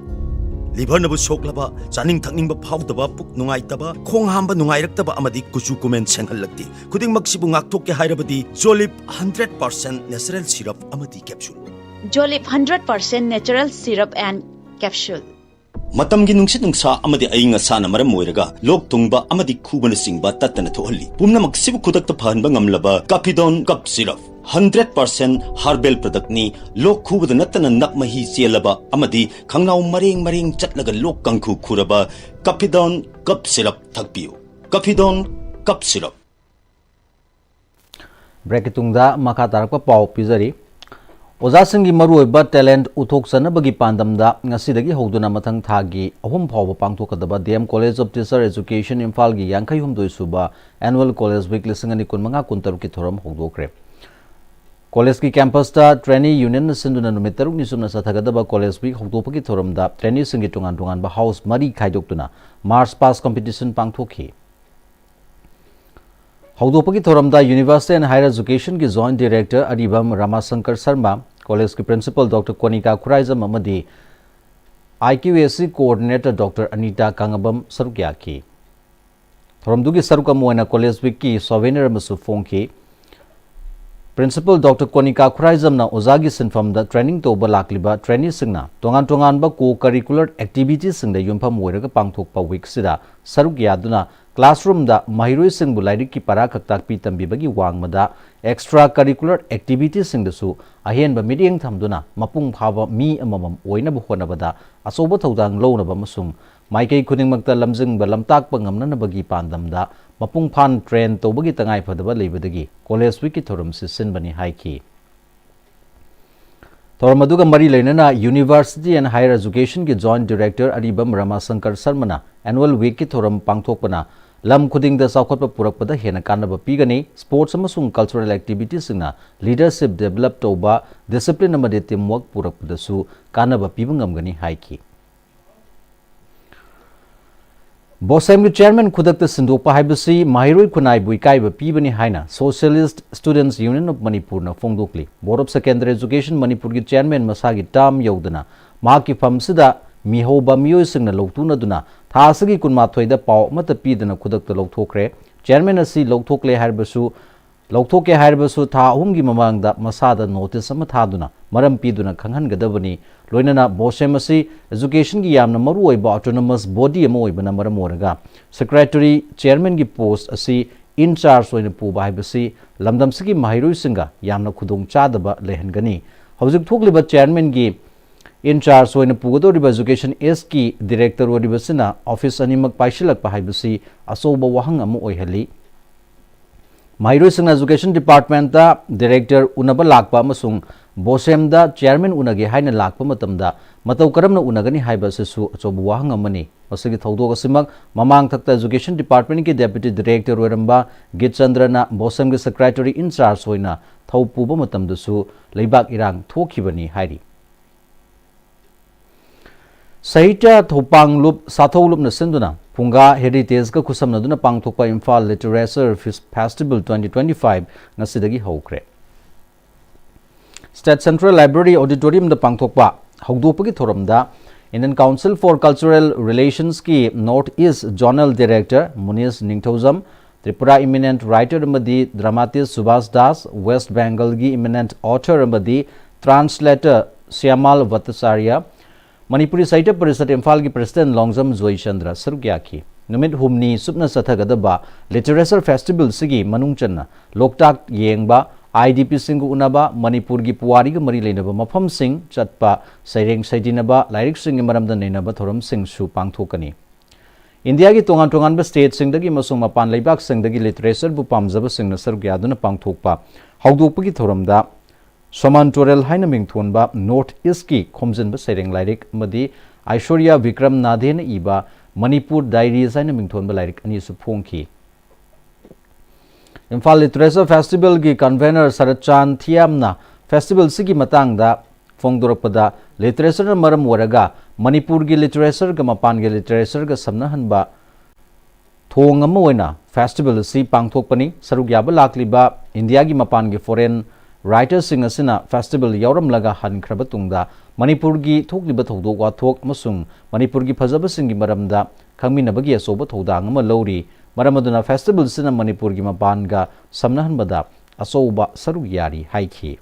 ꯂꯤꯚꯔꯅꯕꯨ ꯁꯣꯛꯂꯕ, ꯆꯥꯅꯤꯡ ꯊꯛꯅꯤꯡꯕ ꯐꯥꯎꯗꯕ, ꯄꯨꯛ ꯅꯨꯡꯉꯥꯏꯇꯕ, ꯈꯣꯡ ꯍꯥꯝꯕ ꯅꯨꯡꯉꯥꯏꯔꯛꯇꯕ ꯑꯃꯗꯤ ꯀꯨꯆꯨ ꯀꯨꯃꯦꯟ ꯁꯦꯡꯍꯜꯂꯛꯇꯦ꯫ ꯈꯨꯗꯤꯡꯃꯛꯁꯤꯕꯨ ꯉꯥꯛꯊꯣꯛꯀꯦ ꯍꯥꯏꯔꯕꯗꯤ ꯖꯣꯂꯤꯞ ꯍꯟꯗ꯭ꯔꯦꯠ ꯄꯥꯔꯁꯦꯟ ꯅꯦꯆꯔꯦꯜ ꯁꯤꯔꯞ ꯑꯃꯗꯤ capsule. Jolip hundred percent natural syrup and capsule. ꯃꯇꯝꯒꯤ ꯅꯨꯡꯁꯤꯠ ꯅꯨꯡꯁꯥ ꯑꯃꯗꯤ ꯑꯏꯪ ꯑꯁꯥꯅ ꯃꯔꯝ ꯑꯣꯏꯔꯒ ꯂꯣꯛ ꯊꯨꯡꯕ ꯑꯃꯗꯤ ꯈꯨꯕꯅꯆꯤꯡꯕ ꯇꯠꯇꯅ ꯊꯣꯛꯍꯜꯂꯤ꯫ ꯄꯨꯝꯅꯃꯛꯁꯤꯕꯨ ꯈꯨꯗꯛꯇ ꯐꯍꯟꯕ ꯉꯝꯂꯕ ꯀꯥꯐꯤꯗꯣꯟ cough syrup. Hundred percent herbal ꯄ꯭ꯔꯗꯛꯅꯤ꯫ ꯂꯣꯛ ꯈꯨꯕꯗ ꯅꯠꯇꯅ ꯅꯞ ꯃꯍꯤ ꯆꯦꯜꯂꯕ ꯑꯃꯗꯤ ꯈꯪꯅꯥꯎ ꯃꯔꯦꯡ ꯃꯔꯦꯡ ꯆꯠꯂꯒ ꯂꯣꯛ ꯀꯥꯡꯈꯨ ꯈꯨꯔꯕ ꯀꯥꯐꯤꯗꯣꯟ ꯀꯞ ꯁꯤꯔꯞ ꯊꯛꯄꯤꯌꯨ꯫ ꯀꯥꯐꯤꯗꯣꯟ cough syrup. ꯕ꯭ꯔꯦꯛꯀꯤ ꯇꯨꯡꯗ ꯃꯈꯥ ꯇꯥꯔꯛꯄ ꯄꯥꯎ ꯄꯤꯖꯔꯤ꯫ ꯑꯣꯖꯥꯁꯤꯡꯒꯤ ꯃꯔꯨꯑꯣꯏꯕ ꯇꯦꯂꯦꯟꯠ ꯎꯠꯊꯣꯛꯆꯅꯕꯒꯤ ꯄꯥꯟꯗꯝꯗ ꯉꯁꯤꯗꯒꯤ ꯍꯧꯗꯨꯅ ꯃꯊꯪ ꯊꯥꯒꯤ ꯑꯍꯨꯝ ꯐꯥꯎꯕ ꯄꯥꯡꯊꯣꯛꯀꯗꯕ D M College of Teacher Education ꯏꯝꯐꯥꯜꯒꯤ ꯌꯥꯡꯈꯩ ꯍꯨꯝꯗꯣꯏ ꯁꯨꯕ Annual College Week ꯂꯤꯁꯤꯡ ꯑꯅꯤ ꯀꯨꯟꯃꯉꯥ ꯀꯨꯟꯇꯔꯨꯛꯀꯤ ꯊꯧꯔꯝ ꯍꯧꯗꯣꯛꯈ꯭ꯔꯦ꯫ ꯀꯣꯂꯦꯖꯀꯤ ꯀꯦꯝꯄꯁꯇ ꯇ꯭ꯔꯦꯅꯤ ꯌꯨꯅꯤꯌꯟꯅ ꯁꯤꯟꯗꯨꯅ ꯅꯨꯃꯤꯠ ꯇꯔꯨꯛꯅꯤ ꯆꯨꯞꯅ ꯆꯠꯊꯒꯗꯕ ꯀꯣꯂꯦꯖ ꯋꯤꯛ ꯍꯧꯗꯣꯛꯄꯒꯤ ꯊꯧꯔꯝꯗ ꯇ꯭ꯔꯦꯅꯤꯁꯤꯡꯒꯤ ꯇꯣꯉꯥꯟ ꯇꯣꯉꯥꯟꯕ ꯍꯥꯎꯁ ꯃꯔꯤ ꯈꯥꯏꯗꯣꯛꯇꯨꯅ ꯃꯥꯔꯆ ꯄꯥꯁ ꯀꯝꯄꯤꯇꯤꯁꯟ ꯄꯥꯡꯊꯣꯛꯈꯤ꯫ ꯍꯧꯗꯣꯛꯄꯒꯤ ꯊꯧꯔꯝꯗ University and Higher Educationꯒꯤ Joint Director ꯑꯔꯤꯕꯝ ꯔꯃꯥꯁꯪꯀꯔ ꯁꯔꯃ, ꯀꯣꯂꯦꯖꯀꯤ Principal Doctor ꯀꯣꯅꯤꯀꯥ ꯈꯨꯔꯥꯏꯖꯝ ꯑꯃꯗꯤ I Q A C Coordinator Doctor Anita ꯀꯥꯉꯕꯝ ꯁꯔꯨꯛ ꯌꯥꯈꯤ꯫ ꯊꯧꯔꯝꯗꯨꯒꯤ ꯁꯔꯨꯛ ꯑꯃ ꯑꯣꯏꯅ ꯀꯣꯂꯦꯖ ꯋꯤꯛꯀꯤ ꯁꯣꯚꯦꯅꯤꯌꯔ ꯑꯃꯁꯨ ꯐꯣꯡꯈꯤ꯫ Principal Doctor ꯀꯣꯅꯤꯀꯥ ꯈꯨꯔꯥꯏꯖꯝꯅ ꯑꯣꯖꯥꯒꯤ ꯁꯤꯟꯐꯝꯗ ꯇ꯭ꯔꯦꯅꯤꯡ ꯇꯧꯕ ꯂꯥꯛꯂꯤꯕ ꯇ꯭ꯔꯦꯅꯤꯁꯤꯡꯅ ꯇꯣꯉꯥꯟ ꯇꯣꯉꯥꯟꯕ ꯀꯣ ꯀꯔꯤꯀꯨꯂꯔ ꯑꯦꯛꯇꯤꯚꯤꯇꯤꯁꯤꯡꯗ ꯌꯨꯝꯐꯝ ꯑꯣꯏꯔꯒ ꯄꯥꯡꯊꯣꯛꯄ ꯋꯤꯛꯁꯤꯗ ꯁꯔꯨꯛ ꯌꯥꯗꯨꯅ ꯀ꯭ꯂꯥꯁꯔꯨꯝꯗ ꯃꯍꯩꯔꯣꯏꯁꯤꯡꯕꯨ ꯂꯥꯏꯔꯤꯛꯀꯤ ꯄꯔꯥ ꯈꯛ ꯇꯥꯛꯄꯤ ꯇꯝꯕꯤꯕꯒꯤ ꯋꯥꯡꯃꯗ ꯑꯦꯛꯁꯇ꯭ꯔꯥ ꯀꯔꯤꯀꯨꯂꯔ ꯑꯦꯛꯇꯤꯚꯤꯇꯤꯁꯤꯡꯗꯁꯨ ꯑꯍꯦꯟꯕ ꯃꯤꯠꯌꯦꯡ ꯊꯝꯗꯨꯅ ꯃꯄꯨꯡ ꯐꯥꯕ ꯃꯤ ꯑꯃꯃꯝ ꯑꯣꯏꯅꯕ ꯍꯣꯠꯅꯕꯗ ꯑꯆꯧꯕ ꯊꯧꯗꯥꯡ ꯂꯧꯅꯕ ꯑꯃꯁꯨꯡ ꯃꯥꯏꯀꯩ ꯈꯨꯗꯤꯡꯃꯛꯇ ꯂꯝꯖꯤꯡꯕ ꯂꯝꯇꯥꯛꯄ ꯉꯝꯅꯅꯕꯒꯤ ꯄꯥꯟꯗꯝꯗ ꯃꯄꯨꯡ ꯐꯥꯅ ꯇ꯭ꯔꯦꯟ ꯇꯧꯕꯒꯤ ꯇꯉꯥꯏꯐꯗꯕ ꯂꯩꯕꯗꯒꯤ ꯀꯣꯂꯦꯖ ꯋꯤꯛꯀꯤ ꯊꯧꯔꯝꯁꯤ ꯁꯤꯟꯕꯅꯤ ꯍꯥꯏꯈꯤ꯫ ꯊꯧꯔꯝ ꯑꯗꯨꯒ ꯃꯔꯤ ꯂꯩꯅꯅ University and Higher Educationꯒꯤ Joint Director Aribam ꯔꯃꯥꯁꯪꯀꯔ ꯁꯔꯃꯅ Annual Weekꯀꯤ ꯊꯧꯔꯝ ꯄꯥꯡꯊꯣꯛꯄꯅ ꯂꯝ ꯈꯨꯗꯤꯡꯗ ꯆꯥꯎꯈꯠꯄ ꯄꯨꯔꯛꯄꯗ ꯍꯦꯟꯅ ꯀꯥꯟꯅꯕ ꯄꯤꯒꯅꯤ꯫ Sports ꯑꯃꯁꯨꯡ cultural activitiesꯁꯤꯡꯅ leadership develop ꯇꯧꯕ, discipline ꯑꯃꯗꯤ teamwork ꯄꯨꯔꯛꯄꯗꯁꯨ ꯀꯥꯟꯅꯕ ꯄꯤꯕ ꯉꯝꯒꯅꯤ ꯍꯥꯏꯈꯤ꯫ ꯕꯣꯁꯦꯝꯒꯤ chairman ꯈꯨꯗꯛꯇ ꯁꯤꯟꯗꯣꯛꯄ ꯍꯥꯏꯕꯁꯤ ꯃꯍꯩꯔꯣꯏ ꯈꯨꯟꯅꯥꯏꯕꯨ ꯏꯀꯥꯏꯕ ꯄꯤꯕꯅꯤ ꯍꯥꯏꯅ Socialist Students Union of ꯃꯅꯤꯄꯨꯔꯅ ꯐꯣꯡꯗꯣꯛꯂꯤ꯫ Board of Secondary Education ꯃꯅꯤꯄꯨꯔꯒꯤ chairman ꯃꯁꯥꯒꯤ term ꯌꯧꯗꯅ ꯃꯍꯥꯛꯀꯤ ꯐꯝꯁꯤꯗ ꯃꯤꯍꯧꯕ ꯃꯤꯑꯣꯏꯁꯤꯡꯅ ꯂꯧꯇꯨꯅꯗꯨꯅ ꯊꯥ ꯑꯁꯤꯒꯤ ꯀꯨꯟꯃꯥꯊꯣꯏꯗ ꯄꯥꯎ ꯑꯃꯠꯇ ꯄꯤꯗꯅ ꯈꯨꯗꯛꯇ ꯂꯧꯊꯣꯛꯈ꯭ꯔꯦ꯫ Chairman ꯑꯁꯤ ꯂꯧꯊꯣꯛꯂꯦ ꯍꯥꯏꯔꯕꯁꯨ, ꯂꯧꯊꯣꯛꯀꯦ ꯍꯥꯏꯔꯕꯁꯨ ꯊꯥ ꯑꯍꯨꯝꯒꯤ ꯃꯃꯥꯡꯗ ꯃꯁꯥꯗ notice ꯑꯃ ꯊꯥꯗꯨꯅ ꯃꯔꯝ ꯄꯤꯗꯨꯅ ꯈꯪꯍꯟꯒꯗꯕꯅꯤ꯫ ꯂꯣꯏꯅꯅ ꯕꯣꯁꯦꯝ ꯑꯁꯤ educationꯒꯤ ꯌꯥꯝꯅ ꯃꯔꯨꯑꯣꯏꯕ autonomous body ꯑꯃ ꯑꯣꯏꯕꯅ ꯃꯔꯝ ꯑꯣꯏꯔꯒ secretary chairmanꯒꯤ post ꯑꯁꯤ in charge ꯑꯣꯏꯅ ꯄꯨꯕ ꯍꯥꯏꯕꯁꯤ ꯂꯝꯗꯝꯁꯤꯒꯤ ꯃꯍꯩꯔꯣꯏꯁꯤꯡꯒ ꯌꯥꯝꯅ ꯈꯨꯗꯣꯡ ꯆꯥꯗꯕ ꯂꯩꯍꯟꯒꯅꯤ꯫ ꯍꯧꯖꯤꯛ ꯊꯣꯛꯂꯤꯕ chairmanꯒꯤ in charge ꯑꯣꯏꯅ ꯄꯨꯒꯗꯧꯔꯤꯕ Education Sꯀꯤ director ꯑꯣꯏꯔꯤꯕꯁꯤꯅ office ꯑꯅꯤꯃꯛ ꯄꯥꯏꯁꯤꯜꯂꯛꯄ ꯍꯥꯏꯕꯁꯤ ꯑꯆꯧꯕ ꯋꯥꯍꯪ ꯑꯃ ꯑꯣꯏꯍꯜꯂꯤ꯫ ꯃꯍꯩꯔꯣꯏꯁꯤꯡꯅ Education Departmentꯇ director ꯎꯅꯕ ꯂꯥꯛꯄ ꯑꯃꯁꯨꯡ ꯕꯣꯁꯦꯝꯗ chairman ꯎꯅꯒꯦ ꯍꯥꯏꯅ ꯂꯥꯛꯄ ꯃꯇꯝꯗ ꯃꯇꯧ ꯀꯔꯝꯅ ꯎꯅꯒꯅꯤ ꯍꯥꯏꯕ ꯑꯁꯤꯁꯨ ꯑꯆꯧꯕ ꯋꯥꯍꯪ ꯑꯃꯅꯤ꯫ ꯃꯁꯤꯒꯤ ꯊꯧꯗꯣꯛ ꯑꯁꯤꯃꯛ ꯃꯃꯥꯡ ꯊꯛꯇ Education Departmentꯀꯤ deputy director ꯑꯣꯏꯔꯝꯕ ꯒꯤꯠꯆꯟꯗ꯭ꯔꯅ ꯕꯣꯁꯦꯝꯒꯤ secretary in charge ꯑꯣꯏꯅ ꯊꯧ ꯄꯨꯕ ꯃꯇꯝꯗꯁꯨ ꯂꯩꯕꯥꯛ ꯏꯔꯥꯡ ꯊꯣꯛꯈꯤꯕꯅꯤ ꯍꯥꯏꯔꯤ꯫ ꯁꯥꯍꯤꯇ꯭ꯌ ꯊꯧꯄꯥꯡ ꯂꯨꯞ, ꯁꯥꯊꯧ ꯂꯨꯞꯅ ꯁꯤꯟꯗꯨꯅ ꯐꯨꯡꯒꯥ Heritageꯀ ꯈꯨꯠꯁꯝꯅꯗꯨꯅ ꯄꯥꯡꯊꯣꯛꯄ Imphal Literature Fes-, Festival twenty twenty-five ꯉꯁꯤꯗꯒꯤ ꯍꯧꯈ꯭ꯔꯦ꯫ State Central Library Auditoriumꯗ ꯄꯥꯡꯊꯣꯛꯄ ꯍꯧꯗꯣꯛꯄꯒꯤ ꯊꯧꯔꯝꯗ Indian Council for Cultural Relationsꯀꯤ North East Zonal Director ꯃꯨꯅꯤꯁ Ningthoujam, Tripura eminent writer ꯑꯃꯗꯤ dramatist Subhas Das, West Bengalꯒꯤ eminent author ꯑꯃꯗꯤ translator ꯁ꯭ꯌꯥꯃꯥꯜ ꯚꯠꯇꯆꯥꯔꯌ, ꯃꯅꯤꯄꯨꯔꯤ ꯁꯥꯍꯤꯇ꯭ꯌ ꯄꯔꯤꯁꯠ ꯏꯝꯐꯥꯜꯒꯤ president ꯂꯣꯡꯖꯝ ꯖꯣꯏꯆꯟꯗ꯭ꯔ ꯁꯔꯨꯛ ꯌꯥꯈꯤ꯫ ꯅꯨꯃꯤꯠ ꯍꯨꯝꯅꯤ ꯆꯨꯞꯅ ꯆꯠꯊꯒꯗꯕ Literature Festivalꯁꯤꯒꯤ ꯃꯅꯨꯡ ꯆꯟꯅ ꯂꯣꯛꯇꯥꯛ ꯌꯦꯡꯕ, IDPꯁꯤꯡꯒ ꯎꯅꯕ, ꯃꯅꯤꯄꯨꯔꯒꯤ ꯄꯨꯋꯥꯔꯤꯒ ꯃꯔꯤ ꯂꯩꯅꯕ ꯃꯐꯝꯁꯤꯡ ꯆꯠꯄ, ꯁꯩꯔꯦꯡ ꯁꯩꯗꯤꯅꯕ, ꯂꯥꯏꯔꯤꯛꯁꯤꯡꯒꯤ ꯃꯔꯝꯗ ꯅꯩꯅꯕ ꯊꯧꯔꯝꯁꯤꯡꯁꯨ ꯄꯥꯡꯊꯣꯛꯀꯅꯤ꯫ ꯏꯟꯗꯤꯌꯥꯒꯤ ꯇꯣꯉꯥꯟ ꯇꯣꯉꯥꯟꯕ stateꯁꯤꯡꯗꯒꯤ ꯑꯃꯁꯨꯡ ꯃꯄꯥꯟ ꯂꯩꯕꯥꯛꯁꯤꯡꯗꯒꯤ literatureꯕꯨ ꯄꯥꯝꯖꯕꯁꯤꯡꯅ ꯁꯔꯨꯛ ꯌꯥꯗꯨꯅ ꯄꯥꯡꯊꯣꯛꯄ ꯍꯧꯗꯣꯛꯄꯒꯤ ꯊꯧꯔꯝꯗ ꯁꯣꯃꯥꯟ ꯇꯣꯔꯦꯜ ꯍꯥꯏꯅ ꯃꯤꯡꯊꯣꯟꯕ North Eastꯀꯤ ꯈꯣꯝꯖꯤꯟꯕ ꯁꯩꯔꯦꯡ ꯂꯥꯏꯔꯤꯛ ꯑꯃꯗꯤ ꯑꯥꯏꯁꯣꯔꯤꯌꯥ ꯕꯤꯀ꯭ꯔꯝ ꯅꯥꯙꯦꯅ ꯏꯕ ꯃꯅꯤꯄꯨꯔ ꯗꯥꯏꯔꯤꯁ ꯍꯥꯏꯅ ꯃꯤꯡꯊꯣꯟꯕ ꯂꯥꯏꯔꯤꯛ ꯑꯅꯤꯁꯨ ꯐꯣꯡꯈꯤ꯫ ꯏꯝꯐꯥꯜ ꯂꯤꯇꯔꯦꯆꯔ ꯐꯦꯁꯇꯤꯚꯦꯜꯒꯤ ꯀꯟꯚꯦꯅꯔ ꯁꯔꯠꯆꯥꯟ ꯊꯤꯌꯥꯝꯅ ꯐꯦꯁꯇꯤꯚꯦꯜꯁꯤꯒꯤ ꯃꯇꯥꯡꯗ ꯐꯣꯡꯗꯣꯔꯛꯄꯗ, ꯂꯤꯇꯔꯦꯆꯔꯅ ꯃꯔꯝ ꯑꯣꯏꯔꯒ ꯃꯅꯤꯄꯨꯔꯒꯤ ꯂꯤꯇꯔꯦꯆꯔꯒ ꯃꯄꯥꯟꯒꯤ ꯂꯤꯇꯔꯦꯆꯔꯒ ꯁꯝꯅꯍꯟꯕ ꯊꯣꯡ ꯑꯃ ꯑꯣꯏꯅ ꯐꯦꯁꯇꯤꯚꯦꯜ ꯑꯁꯤ ꯄꯥꯡꯊꯣꯛꯄꯅꯤ꯫ ꯁꯔꯨꯛ ꯌꯥꯕ ꯂꯥꯛꯂꯤꯕ ꯏꯟꯗꯤꯌꯥꯒꯤ ꯃꯄꯥꯟꯒꯤ ꯐꯣꯔꯦꯟ ꯔꯥꯏꯇꯔꯁꯤꯡ ꯑꯁꯤꯅ ꯐꯦꯁꯇꯤꯚꯦꯜ ꯌꯥꯎꯔꯝꯂꯒ ꯍꯟꯈ꯭ꯔꯕ ꯇꯨꯡꯗ ꯃꯅꯤꯄꯨꯔꯒꯤ ꯊꯣꯛꯂꯤꯕ ꯊꯧꯗꯣꯛ ꯋꯥꯊꯣꯛ ꯑꯃꯁꯨꯡ ꯃꯅꯤꯄꯨꯔꯒꯤ ꯐꯖꯕꯁꯤꯡꯒꯤ ꯃꯔꯝꯗ ꯈꯪꯃꯤꯟꯅꯕꯒꯤ ꯑꯆꯧꯕ ꯊꯧꯗꯥꯡ ꯑꯃ ꯂꯧꯔꯤ꯫ ꯃꯔꯝ ꯑꯗꯨꯅ ꯐꯦꯁꯇꯤꯚꯦꯜꯁꯤꯅ ꯃꯅꯤꯄꯨꯔꯒꯤ ꯃꯄꯥꯟꯒ ꯁꯝꯅꯍꯟꯕꯗ ꯑꯆꯧꯕ ꯁꯔꯨꯛ ꯌꯥꯔꯤ ꯍꯥꯏꯈꯤ꯫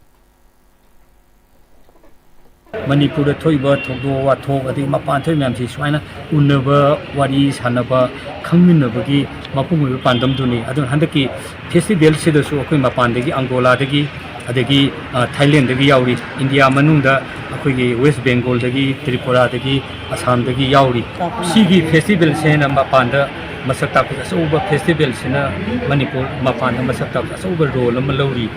ꯃꯅꯤꯄꯨꯔꯗ ꯊꯣꯛꯏꯕ ꯊꯧꯗꯣꯛ ꯋꯥꯊꯣꯛ ꯑꯗꯒꯤ ꯃꯄꯥꯟ ꯊꯣꯛꯏ ꯃꯌꯥꯝꯁꯤ ꯁꯨꯃꯥꯏꯅ ꯎꯅꯕ, ꯋꯥꯔꯤ ꯁꯥꯟꯅꯕ, ꯈꯪꯃꯤꯟꯅꯕꯒꯤ ꯃꯄꯨꯡ ꯑꯣꯏꯕ ꯄꯥꯟꯗꯝꯗꯨꯅꯤ꯫ ꯑꯗꯨꯅ ꯍꯟꯗꯛꯀꯤ ꯐꯦꯁꯇꯤꯚꯦꯜꯁꯤꯗꯁꯨ ꯑꯩꯈꯣꯏ ꯃꯄꯥꯟꯗꯒꯤ, ꯑꯪꯒꯣꯂꯥꯗꯒꯤ, ꯑꯗꯒꯤ, ꯑ, ꯊꯥꯏꯂꯦꯟꯗꯒꯤ ꯌꯥꯎꯔꯤ, ꯏꯟꯗꯤꯌꯥ ꯃꯅꯨꯡꯗ ꯑꯩꯈꯣꯏꯒꯤ ꯋꯦꯁ ꯕꯦꯡꯒꯣꯜꯗꯒꯤ, ꯇ꯭ꯔꯤꯄꯨꯔꯥꯗꯒꯤ, ꯑꯁꯥꯝꯗꯒꯤ ꯌꯥꯎꯔꯤ꯫ ꯁꯤꯒꯤ ꯐꯦꯁꯇꯤꯚꯦꯜꯁꯤꯅ ꯃꯄꯥꯟꯗ ꯃꯁꯛ ꯇꯥꯛꯄꯁꯦ, ꯑꯆꯧꯕ ꯐꯦꯁꯇꯤꯚꯦꯜꯁꯤꯅ ꯃꯅꯤꯄꯨꯔ ꯃꯄꯥꯟꯗ ꯃꯁꯛ ꯇꯥꯛꯄꯁꯦ ꯑꯆꯧꯕ ꯔꯣꯜ ꯑꯃ ꯂꯧꯔꯤ꯫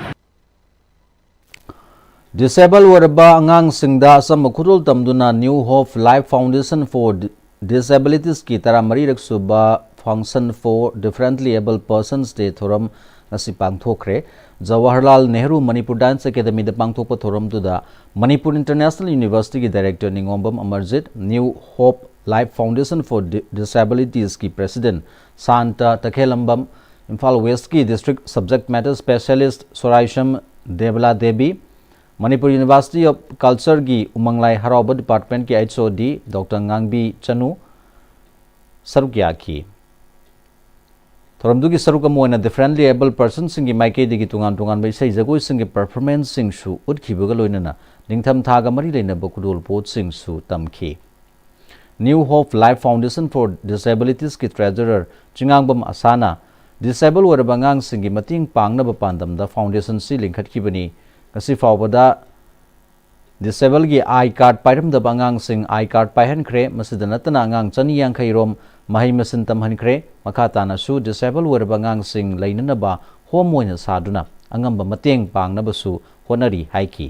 ꯗꯤꯁꯦꯕꯜ ꯑꯣꯏꯔꯕ ꯑꯉꯥꯡꯁꯤꯡꯗ ꯑꯆꯝꯕ ꯈꯨꯗꯣꯜ ꯇꯝꯗꯨꯅ New Hope Life Foundation for Di-, Disabilitiesꯀꯤ ꯇꯔꯥꯃꯔꯤꯔꯛ ꯁꯨꯕ Function for Differently Abled Persons Day ꯊꯧꯔꯝ ꯉꯁꯤ ꯄꯥꯡꯊꯣꯛꯈ꯭ꯔꯦ꯫ ꯖꯋꯥꯍꯔꯂꯥꯜ ꯅꯦꯍꯔꯨ ꯃꯅꯤꯄꯨꯔ ꯗꯥꯟꯁ ꯑꯦꯀꯥꯗꯃꯤꯗ ꯄꯥꯡꯊꯣꯛꯄ ꯊꯧꯔꯝꯗꯨꯗ ꯃꯅꯤꯄꯨꯔ ꯏꯟꯇꯔꯅꯦꯁꯅꯦꯜ ꯌꯨꯅꯤꯚꯔꯁꯤꯇꯤꯒꯤ director Ningombam Amarjit, New Hope Life Foundation for Di-, Disabilitiesꯀꯤ ꯄ꯭ꯔꯦꯁꯤꯗꯦꯟꯠ ꯁꯥꯟꯇ ꯇꯈꯦꯂꯝꯕꯝ, ꯏꯝꯐꯥꯜ ꯋꯦꯁ꯭ꯠꯀꯤ district subject matter specialist Soraisam Debala Devi, Manipur university of ꯀꯜꯆꯔꯒꯤ ꯎꯃꯪ ꯂꯥꯏ ꯍꯔꯥꯎꯕ ꯗꯤꯄꯥꯔꯠꯃꯦꯟꯠꯀꯤ ꯑꯩꯆ ꯑꯣ ꯗꯤ ꯗꯣꯛꯇꯔ ꯉꯥꯡꯕꯤ ꯆꯅꯨ ꯁꯔꯨꯛ ꯌꯥꯈꯤ꯫ ꯊꯧꯔꯝꯗꯨꯒꯤ ꯁꯔꯨꯛ ꯑꯃ ꯑꯣꯏꯅ ꯗꯤꯐꯔꯦꯟꯠꯂꯤ ꯑꯦꯕꯜ ꯄꯔꯁꯟꯁꯤꯡꯒꯤ ꯃꯥꯏꯀꯩꯗꯒꯤ ꯇꯣꯉꯥꯟ ꯇꯣꯉꯥꯟꯕ ꯏꯁꯩ ꯖꯒꯣꯏꯁꯤꯡꯒꯤ ꯄꯔꯐꯣꯔꯃꯦꯟꯁꯁꯤꯡꯁꯨ ꯎꯠꯈꯤꯕꯒ ꯂꯣꯏꯅꯅ ꯅꯤꯡꯊꯝ ꯊꯥꯒ ꯃꯔꯤ ꯂꯩꯅꯕ ꯈꯨꯗꯣꯜꯄꯣꯠꯁꯤꯡꯁꯨ ꯇꯝꯈꯤ꯫ New Hope Life Foundation for Disabilitiesꯀꯤ ꯇ꯭ꯔꯦꯖꯔꯔ ꯆꯤꯉꯥꯡꯕꯝ ꯑꯁꯥꯅ ꯗꯤꯁꯦꯕꯜ ꯑꯣꯏꯔꯕ ꯑꯉꯥꯡꯁꯤꯡꯒꯤ ꯃꯇꯦꯡ ꯄꯥꯡꯅꯕ ꯄꯥꯟꯗꯝꯗ ꯐꯥꯎꯟꯗꯦꯁꯟꯁꯤ ꯂꯤꯡꯈꯠꯈꯤꯕꯅꯤ꯫ ꯉꯁꯤ ꯐꯥꯎꯕꯗ ꯗꯤꯁꯦꯕꯜꯒꯤ ꯑꯥꯏ ꯀꯥꯔꯗ ꯄꯥꯏꯔꯝꯗꯕ ꯑꯉꯥꯡꯁꯤꯡ ꯑꯥꯏ ꯀꯥꯔꯗ ꯄꯥꯏꯍꯟꯈ꯭ꯔꯦ꯫ ꯃꯁꯤꯗ ꯅꯠꯇꯅ ꯑꯉꯥꯡ ꯆꯅꯤ ꯌꯥꯡꯈꯩ ꯔꯣꯝ ꯃꯍꯩ ꯃꯁꯤꯡ ꯇꯝꯍꯟꯈ꯭ꯔꯦ꯫ ꯃꯈꯥ ꯇꯥꯅꯁꯨ ꯗꯤꯁꯦꯕꯜ ꯑꯣꯏꯔꯕ ꯑꯉꯥꯡꯁꯤꯡ ꯂꯩꯅꯅꯕ ꯍꯣꯝ ꯑꯣꯏꯅ ꯁꯥꯗꯨꯅ ꯑꯉꯝꯕ ꯃꯇꯦꯡ ꯄꯥꯡꯅꯕꯁꯨ ꯍꯣꯠꯅꯔꯤ ꯍꯥꯏꯈꯤ꯫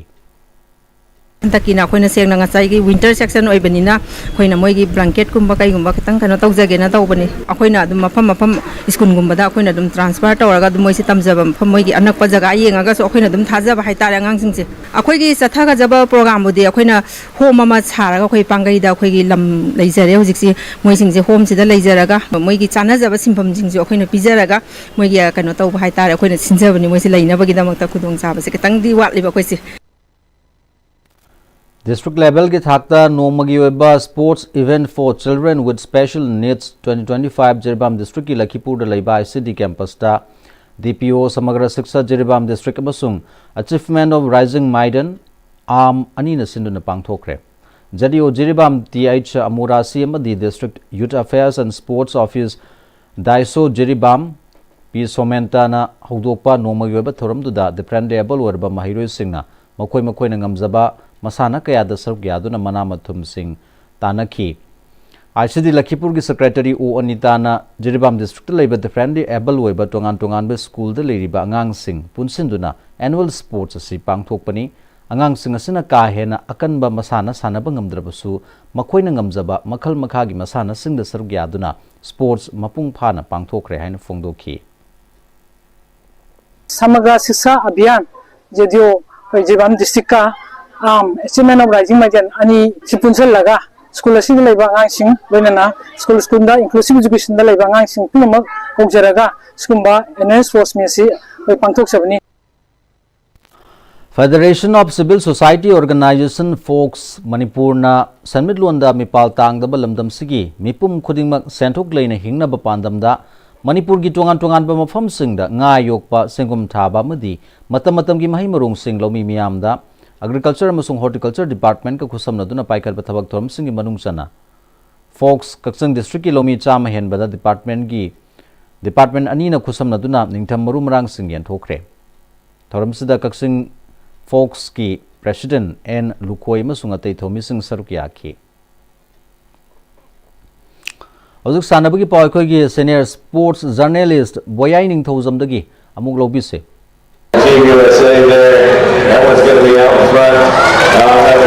ꯍꯟꯗꯛꯀꯤꯅ ꯑꯩꯈꯣꯏꯅ ꯁꯦꯡꯅ ꯉꯁꯥꯏꯒꯤ winter season ꯑꯣꯏꯕꯅꯤꯅ ꯑꯩꯈꯣꯏꯅ ꯃꯣꯏꯒꯤ blanket ꯀꯨꯝꯕ ꯀꯩꯒꯨꯝꯕ ꯈꯤꯇꯪ ꯀꯩꯅꯣ ꯇꯧꯖꯒꯦꯅ ꯇꯧꯕꯅꯤ꯫ ꯑꯩꯈꯣꯏꯅ ꯑꯗꯨꯝ ꯃꯐꯝ ꯃꯐꯝ school ꯒꯨꯝꯕꯗ ꯑꯩꯈꯣꯏꯅ ꯑꯗꯨꯝ transfer ꯇꯧꯔꯒ ꯑꯗꯨꯝ ꯃꯣꯏꯁꯦ ꯇꯝꯖꯕ ꯃꯐꯝ ꯃꯣꯏꯒꯤ ꯑꯅꯛꯄ ꯖꯒꯥ ꯌꯦꯡꯉꯒꯁꯨ ꯑꯩꯈꯣꯏꯅ ꯑꯗꯨꯝ ꯊꯥꯖꯕ ꯍꯥꯏꯇꯥꯔꯦ ꯑꯉꯥꯡꯁꯤꯡꯁꯦ꯫ ꯑꯩꯈꯣꯏꯒꯤ ꯆꯠꯊꯒꯗꯕ program ꯕꯨꯗꯤ ꯑꯩꯈꯣꯏꯅ home ꯑꯃ ꯁꯥꯔꯒ ꯑꯩꯈꯣꯏ ꯄꯥꯡꯒꯩꯗ ꯑꯩꯈꯣꯏꯒꯤ ꯂꯝ ꯂꯩꯖꯔꯦ ꯍꯧꯖꯤꯛꯁꯤ꯫ ꯃꯣꯏꯁꯤꯡꯁꯦ home ꯁꯤꯗ ꯂꯩꯖꯔꯒ ꯃꯣꯏꯒꯤ ꯆꯥꯟꯅꯖꯕ ꯁꯤꯟꯐꯝꯁꯤꯡꯁꯨ ꯑꯩꯈꯣꯏꯅ ꯄꯤꯖꯔꯒ ꯃꯣꯏꯒꯤ ꯀꯩꯅꯣ ꯇꯧꯕ ꯍꯥꯏꯇꯥꯔꯦ ꯑꯩꯈꯣꯏꯅ ꯁꯤꯟꯖꯕꯅꯤ꯫ ꯃꯣꯏꯁꯦ ꯂꯩꯅꯕꯒꯤꯗꯃꯛꯇ ꯈꯨꯗꯣꯡꯆꯥꯕꯁꯦ ꯈꯤꯇꯪꯗꯤ ꯋꯥꯠꯂꯤꯕ ꯑꯩꯈꯣꯏꯁꯦ꯫ District level ꯒꯤ ꯊꯥꯛꯇ ꯅꯣꯡꯃꯒꯤ ꯑꯣꯏꯕ Sports Event for Children with Special Needs twenty twenty-five Jiribam district ꯀꯤ ꯂꯈꯤꯄꯨꯔꯗ ꯂꯩꯕ I C D campus ꯇ D P O Samagra Shiksha Jiribam district ꯑꯃꯁꯨꯡ Achievement of Rising Maiden, AARM, ꯑꯅꯤꯅ ꯁꯤꯟꯗꯨꯅ ꯄꯥꯡꯊꯣꯛꯈ꯭ꯔꯦ꯫ J D O Jiribam T H Amurasi ꯑꯃꯗꯤ District Youth Affairs and Sports Office, DYSO Jiribam, P ꯁꯣꯃꯦꯟꯇꯥꯅ ꯍꯧꯗꯣꯛꯄ ꯅꯣꯡꯃꯒꯤ ꯑꯣꯏꯕ ꯊꯧꯔꯝꯗꯨꯗ differently able ꯑꯣꯏꯔꯕ ꯃꯍꯩꯔꯣꯏꯁꯤꯡꯅ ꯃꯈꯣꯏ ꯃꯈꯣꯏꯅ ꯉꯝꯖꯕ ꯃꯁꯥꯟꯅ ꯀꯌꯥꯗ ꯁꯔꯨꯛ ꯌꯥꯗꯨꯅ ꯃꯅꯥ ꯃꯊꯨꯝꯁꯤꯡ ꯇꯥꯟꯅꯈꯤ꯫ I C D ꯂꯈꯤꯄꯨꯔꯒꯤ secretary O ꯑꯅꯤꯇꯥꯅ Jiribam district ꯇ ꯂꯩꯕ differently able ꯑꯣꯏꯕ ꯇꯣꯉꯥꯟ ꯇꯣꯉꯥꯟꯕ school ꯗ ꯂꯩꯔꯤꯕ ꯑꯉꯥꯡꯁꯤꯡ ꯄꯨꯟꯁꯤꯟꯗꯨꯅ annual sports ꯑꯁꯤ ꯄꯥꯡꯊꯣꯛꯄꯅꯤ꯫ ꯑꯉꯥꯡꯁꯤꯡ ꯑꯁꯤꯅ ꯀꯥ ꯍꯦꯟꯅ ꯑꯀꯟꯕ ꯃꯁꯥꯟꯅ ꯁꯥꯟꯅꯕ ꯉꯝꯗ꯭ꯔꯕꯁꯨ ꯃꯈꯣꯏꯅ ꯉꯝꯖꯕ ꯃꯈꯜ ꯃꯈꯥꯒꯤ ꯃꯁꯥꯟꯅꯁꯤꯡꯗ ꯁꯔꯨꯛ ꯌꯥꯗꯨꯅ sports ꯃꯄꯨꯡ ꯐꯥꯅ ꯄꯥꯡꯊꯣꯛꯈ꯭ꯔꯦ ꯍꯥꯏꯅ ꯐꯣꯡꯗꯣꯛꯈꯤ꯫ ꯁꯃꯒ꯭ꯔ ꯁꯤꯛꯁꯥ ꯑꯚꯤꯌꯥꯟ, J D O, ꯑꯩꯈꯣꯏ ꯖꯤꯔꯤꯕꯥꯝ district ꯀ AARM, Achievement of Rising Maiden ꯑꯅꯤ ꯁꯤ ꯄꯨꯟꯁꯤꯜꯂꯒ school ꯑꯁꯤꯗ ꯂꯩꯕ ꯑꯉꯥꯡꯁꯤꯡ, ꯂꯣꯏꯅꯅ school school ꯗ inclusive education ꯗ ꯂꯩꯕ ꯑꯉꯥꯡꯁꯤꯡ ꯄꯨꯝꯅꯃꯛ ꯀꯧꯖꯔꯒ ꯁꯤꯒꯨꯝꯕ annual sports meet ꯑꯁꯤ ꯑꯩꯈꯣꯏ ꯄꯥꯡꯊꯣꯛꯆꯕꯅꯤ꯫ Federation of Civil Society Organization, fox, ꯃꯅꯤꯄꯨꯔꯅ ꯁꯦꯟꯃꯤꯠꯂꯣꯟꯗ ꯃꯤꯄꯥꯜ ꯇꯥꯡꯗꯕ ꯂꯝꯗꯝꯁꯤꯒꯤ ꯃꯤꯄꯨꯝ ꯈꯨꯗꯤꯡꯃꯛ ꯁꯦꯟꯊꯣꯛ ꯂꯩꯅ ꯍꯤꯡꯅꯕ ꯄꯥꯟꯗꯝꯗ ꯃꯅꯤꯄꯨꯔꯒꯤ ꯇꯣꯉꯥꯟ ꯇꯣꯉꯥꯟꯕ ꯃꯐꯝꯁꯤꯡꯗ ꯉꯥ ꯌꯣꯛꯄ, ꯁꯦꯡꯒꯨꯝ ꯊꯥꯕ ꯑꯃꯗꯤ ꯃꯇꯝ ꯃꯇꯝꯒꯤ ꯃꯍꯩ ꯃꯔꯣꯡꯁꯤꯡ ꯂꯧꯃꯤ ꯃꯤꯌꯥꯝꯗ Agriculture ꯑꯃꯁꯨꯡ Horticulture Department ꯀ ꯈꯨꯠꯁꯝꯅꯗꯨꯅ ꯄꯥꯏꯈꯠꯄ ꯊꯕꯛ ꯊꯧꯔꯝꯁꯤꯡꯒꯤ ꯃꯅꯨꯡ ꯆꯟꯅ ꯐꯣꯛꯁ ꯀꯛꯆꯤꯡ district ꯀꯤ ꯂꯧꯃꯤ ꯆꯥꯝꯃ ꯍꯦꯟꯕꯗ department ꯀꯤ, department ꯑꯅꯤꯅ ꯈꯨꯠꯁꯝꯅꯗꯨꯅ ꯅꯤꯡꯊꯝ ꯃꯔꯨ ꯃꯔꯥꯡꯁꯤꯡ ꯌꯦꯟꯊꯣꯛꯈ꯭ꯔꯦ꯫ ꯊꯧꯔꯝꯁꯤꯗ ꯀꯛꯆꯤꯡ ꯐꯣꯛꯁꯀꯤ president N ꯂꯨꯈꯣꯏ ꯑꯃꯁꯨꯡ ꯑꯇꯩ ꯊꯧꯃꯤꯁꯤꯡ ꯁꯔꯨꯛ ꯌꯥꯈꯤ꯫ ꯍꯧꯖꯤꯛ ꯁꯥꯟꯅꯕꯒꯤ ꯄꯥꯎ ꯑꯩꯈꯣꯏꯒꯤ senior sports journalist ꯕꯣꯌꯥꯏ ꯅꯤꯡꯊꯧꯖꯝꯗꯒꯤ ꯑꯃꯨꯛ ꯂꯧꯕꯤꯁꯦ꯫ Team U S A there. That one's going to be out in front. Uh,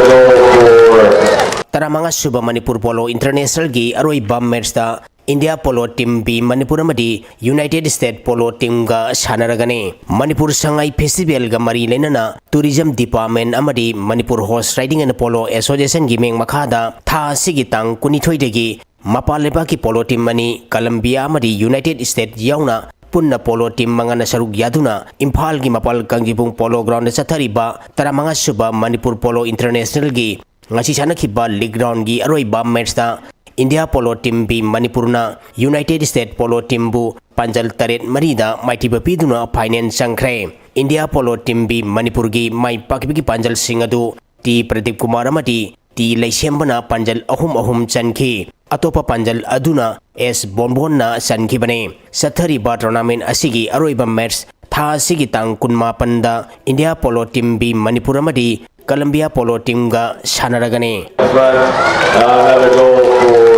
ꯑꯁꯨꯕ ꯃꯅꯤꯄꯨꯔ ꯄꯣꯂꯣ ꯏꯟꯇꯔꯅꯦꯁꯅꯦꯜꯒꯤ ꯑꯔꯣꯏꯕ ꯃꯦꯠꯁꯇ India polo team B Manipur ꯑꯃꯗꯤ ꯌꯨꯅꯥꯏꯇꯦꯗ ꯁ꯭ꯇꯦꯠ ꯄꯣꯂꯣ ꯇꯤꯝꯒ ꯁꯥꯟꯅꯔꯒꯅꯤ꯫ ꯃꯅꯤꯄꯨꯔ ꯁꯉꯥꯏ ꯐꯦꯁꯇꯤꯚꯦꯜꯒ ꯃꯔꯤ ꯂꯩꯅꯅ ꯇꯨꯔꯤꯖꯝ ꯗꯤꯄꯥꯔꯠꯃꯦꯟ ꯑꯃꯗꯤ Manipur horse riding and polo ꯑꯦꯁꯣꯁꯤꯌꯦꯁꯟꯒꯤ ꯃꯤꯡ ꯃꯈꯥꯗ ꯊꯥ ꯑꯁꯤꯒꯤ ꯇꯥꯡ ꯀꯨꯟꯅꯤꯊꯣꯏꯗꯒꯤ ꯃꯄꯥꯟ ꯂꯩꯕꯥꯛꯀꯤ ꯄꯣꯂꯣ ꯇꯤꯝ ꯑꯅꯤ, ꯀꯂꯝꯕꯤꯌꯥ ꯑꯃꯗꯤ ꯌꯨꯅꯥꯏꯇꯦꯗ ꯁ꯭ꯇꯦꯠ ꯌꯥꯎꯅ ꯄꯨꯟꯅ ꯄꯣꯂꯣ ꯇꯤꯝ ꯃꯉꯥꯅ ꯁꯔꯨꯛ ꯌꯥꯗꯨꯅ ꯏꯝꯐꯥꯜꯒꯤ ꯃꯄꯥꯜ ꯀꯥꯡꯖꯩꯕꯨꯡ ꯄꯣꯂꯣ ꯒ꯭ꯔꯥꯎꯟꯗ ꯆꯠꯊꯔꯤꯕ ꯇꯔꯥꯃꯉꯥ ꯁꯨꯕ ꯃꯅꯤꯄꯨꯔ ꯄꯣꯂꯣ ꯏꯟꯇꯔꯅꯦꯁꯅꯦꯜꯒꯤ ꯉꯁꯤ ꯁꯥꯟꯅꯈꯤꯕ ꯂꯤꯒ ꯔꯥꯎꯟꯒꯤ ꯑꯔꯣꯏꯕ ꯃꯦꯠꯁꯇ ꯏꯟꯗꯤꯌꯥ ꯄꯣꯂꯣ ꯇꯤꯝ ꯕꯤ ꯃꯅꯤꯄꯨꯔꯅ ꯌꯨꯅꯥꯏꯇꯦꯗ ꯁ꯭ꯇꯦꯠ ꯄꯣꯂꯣ ꯇꯤꯝꯕꯨ ꯄꯥꯟꯖꯜ ꯇꯔꯦꯠ ꯃꯔꯤꯗ ꯃꯥꯏꯊꯤꯕ ꯄꯤꯗꯨꯅ ꯐꯥꯏꯅꯦꯜ ꯆꯪꯈ꯭ꯔꯦ꯫ ꯏꯟꯗꯤꯌꯥ ꯄꯣꯂꯣ ꯇꯤꯝ ꯕꯤ ꯃꯅꯤꯄꯨꯔꯒꯤ ꯃꯥꯏ ꯄꯥꯛꯈꯤꯕꯒꯤ ꯄꯥꯟꯖꯜꯁꯤꯡ ꯑꯗꯨ ꯇꯤ ꯄ꯭ꯔꯗꯤꯞ ꯀꯨꯃꯥꯔ ꯑꯃꯗꯤ ꯇꯤ ꯂꯩꯁꯦꯝꯕꯅ ꯄꯥꯟꯖꯜ ꯑꯍꯨꯝ ꯑꯍꯨꯝ ꯆꯟꯈꯤ꯫ ꯑꯇꯣꯞꯄ ꯄꯥꯟꯖꯜ ꯑꯗꯨꯅ ꯑꯦꯁ ꯕꯣꯟꯕꯣꯟꯅ ꯆꯟꯈꯤꯕꯅꯤ꯫ ꯆꯠꯊꯔꯤꯕ ꯇꯣꯔꯅꯥꯃꯦꯟ ꯑꯁꯤꯒꯤ ꯑꯔꯣꯏꯕ ꯃꯦꯠꯁ ꯊꯥ ꯑꯁꯤꯒꯤ ꯇꯥꯡ ꯀꯨꯟꯃꯥꯄꯟꯗ India polo team B Manipur ꯑꯃꯗꯤ ꯀꯂꯝꯕꯤꯌꯥ ꯄꯣꯂꯣ ꯇꯤꯝꯒ ꯁꯥꯟꯅꯔꯒꯅꯤ꯫ Another goal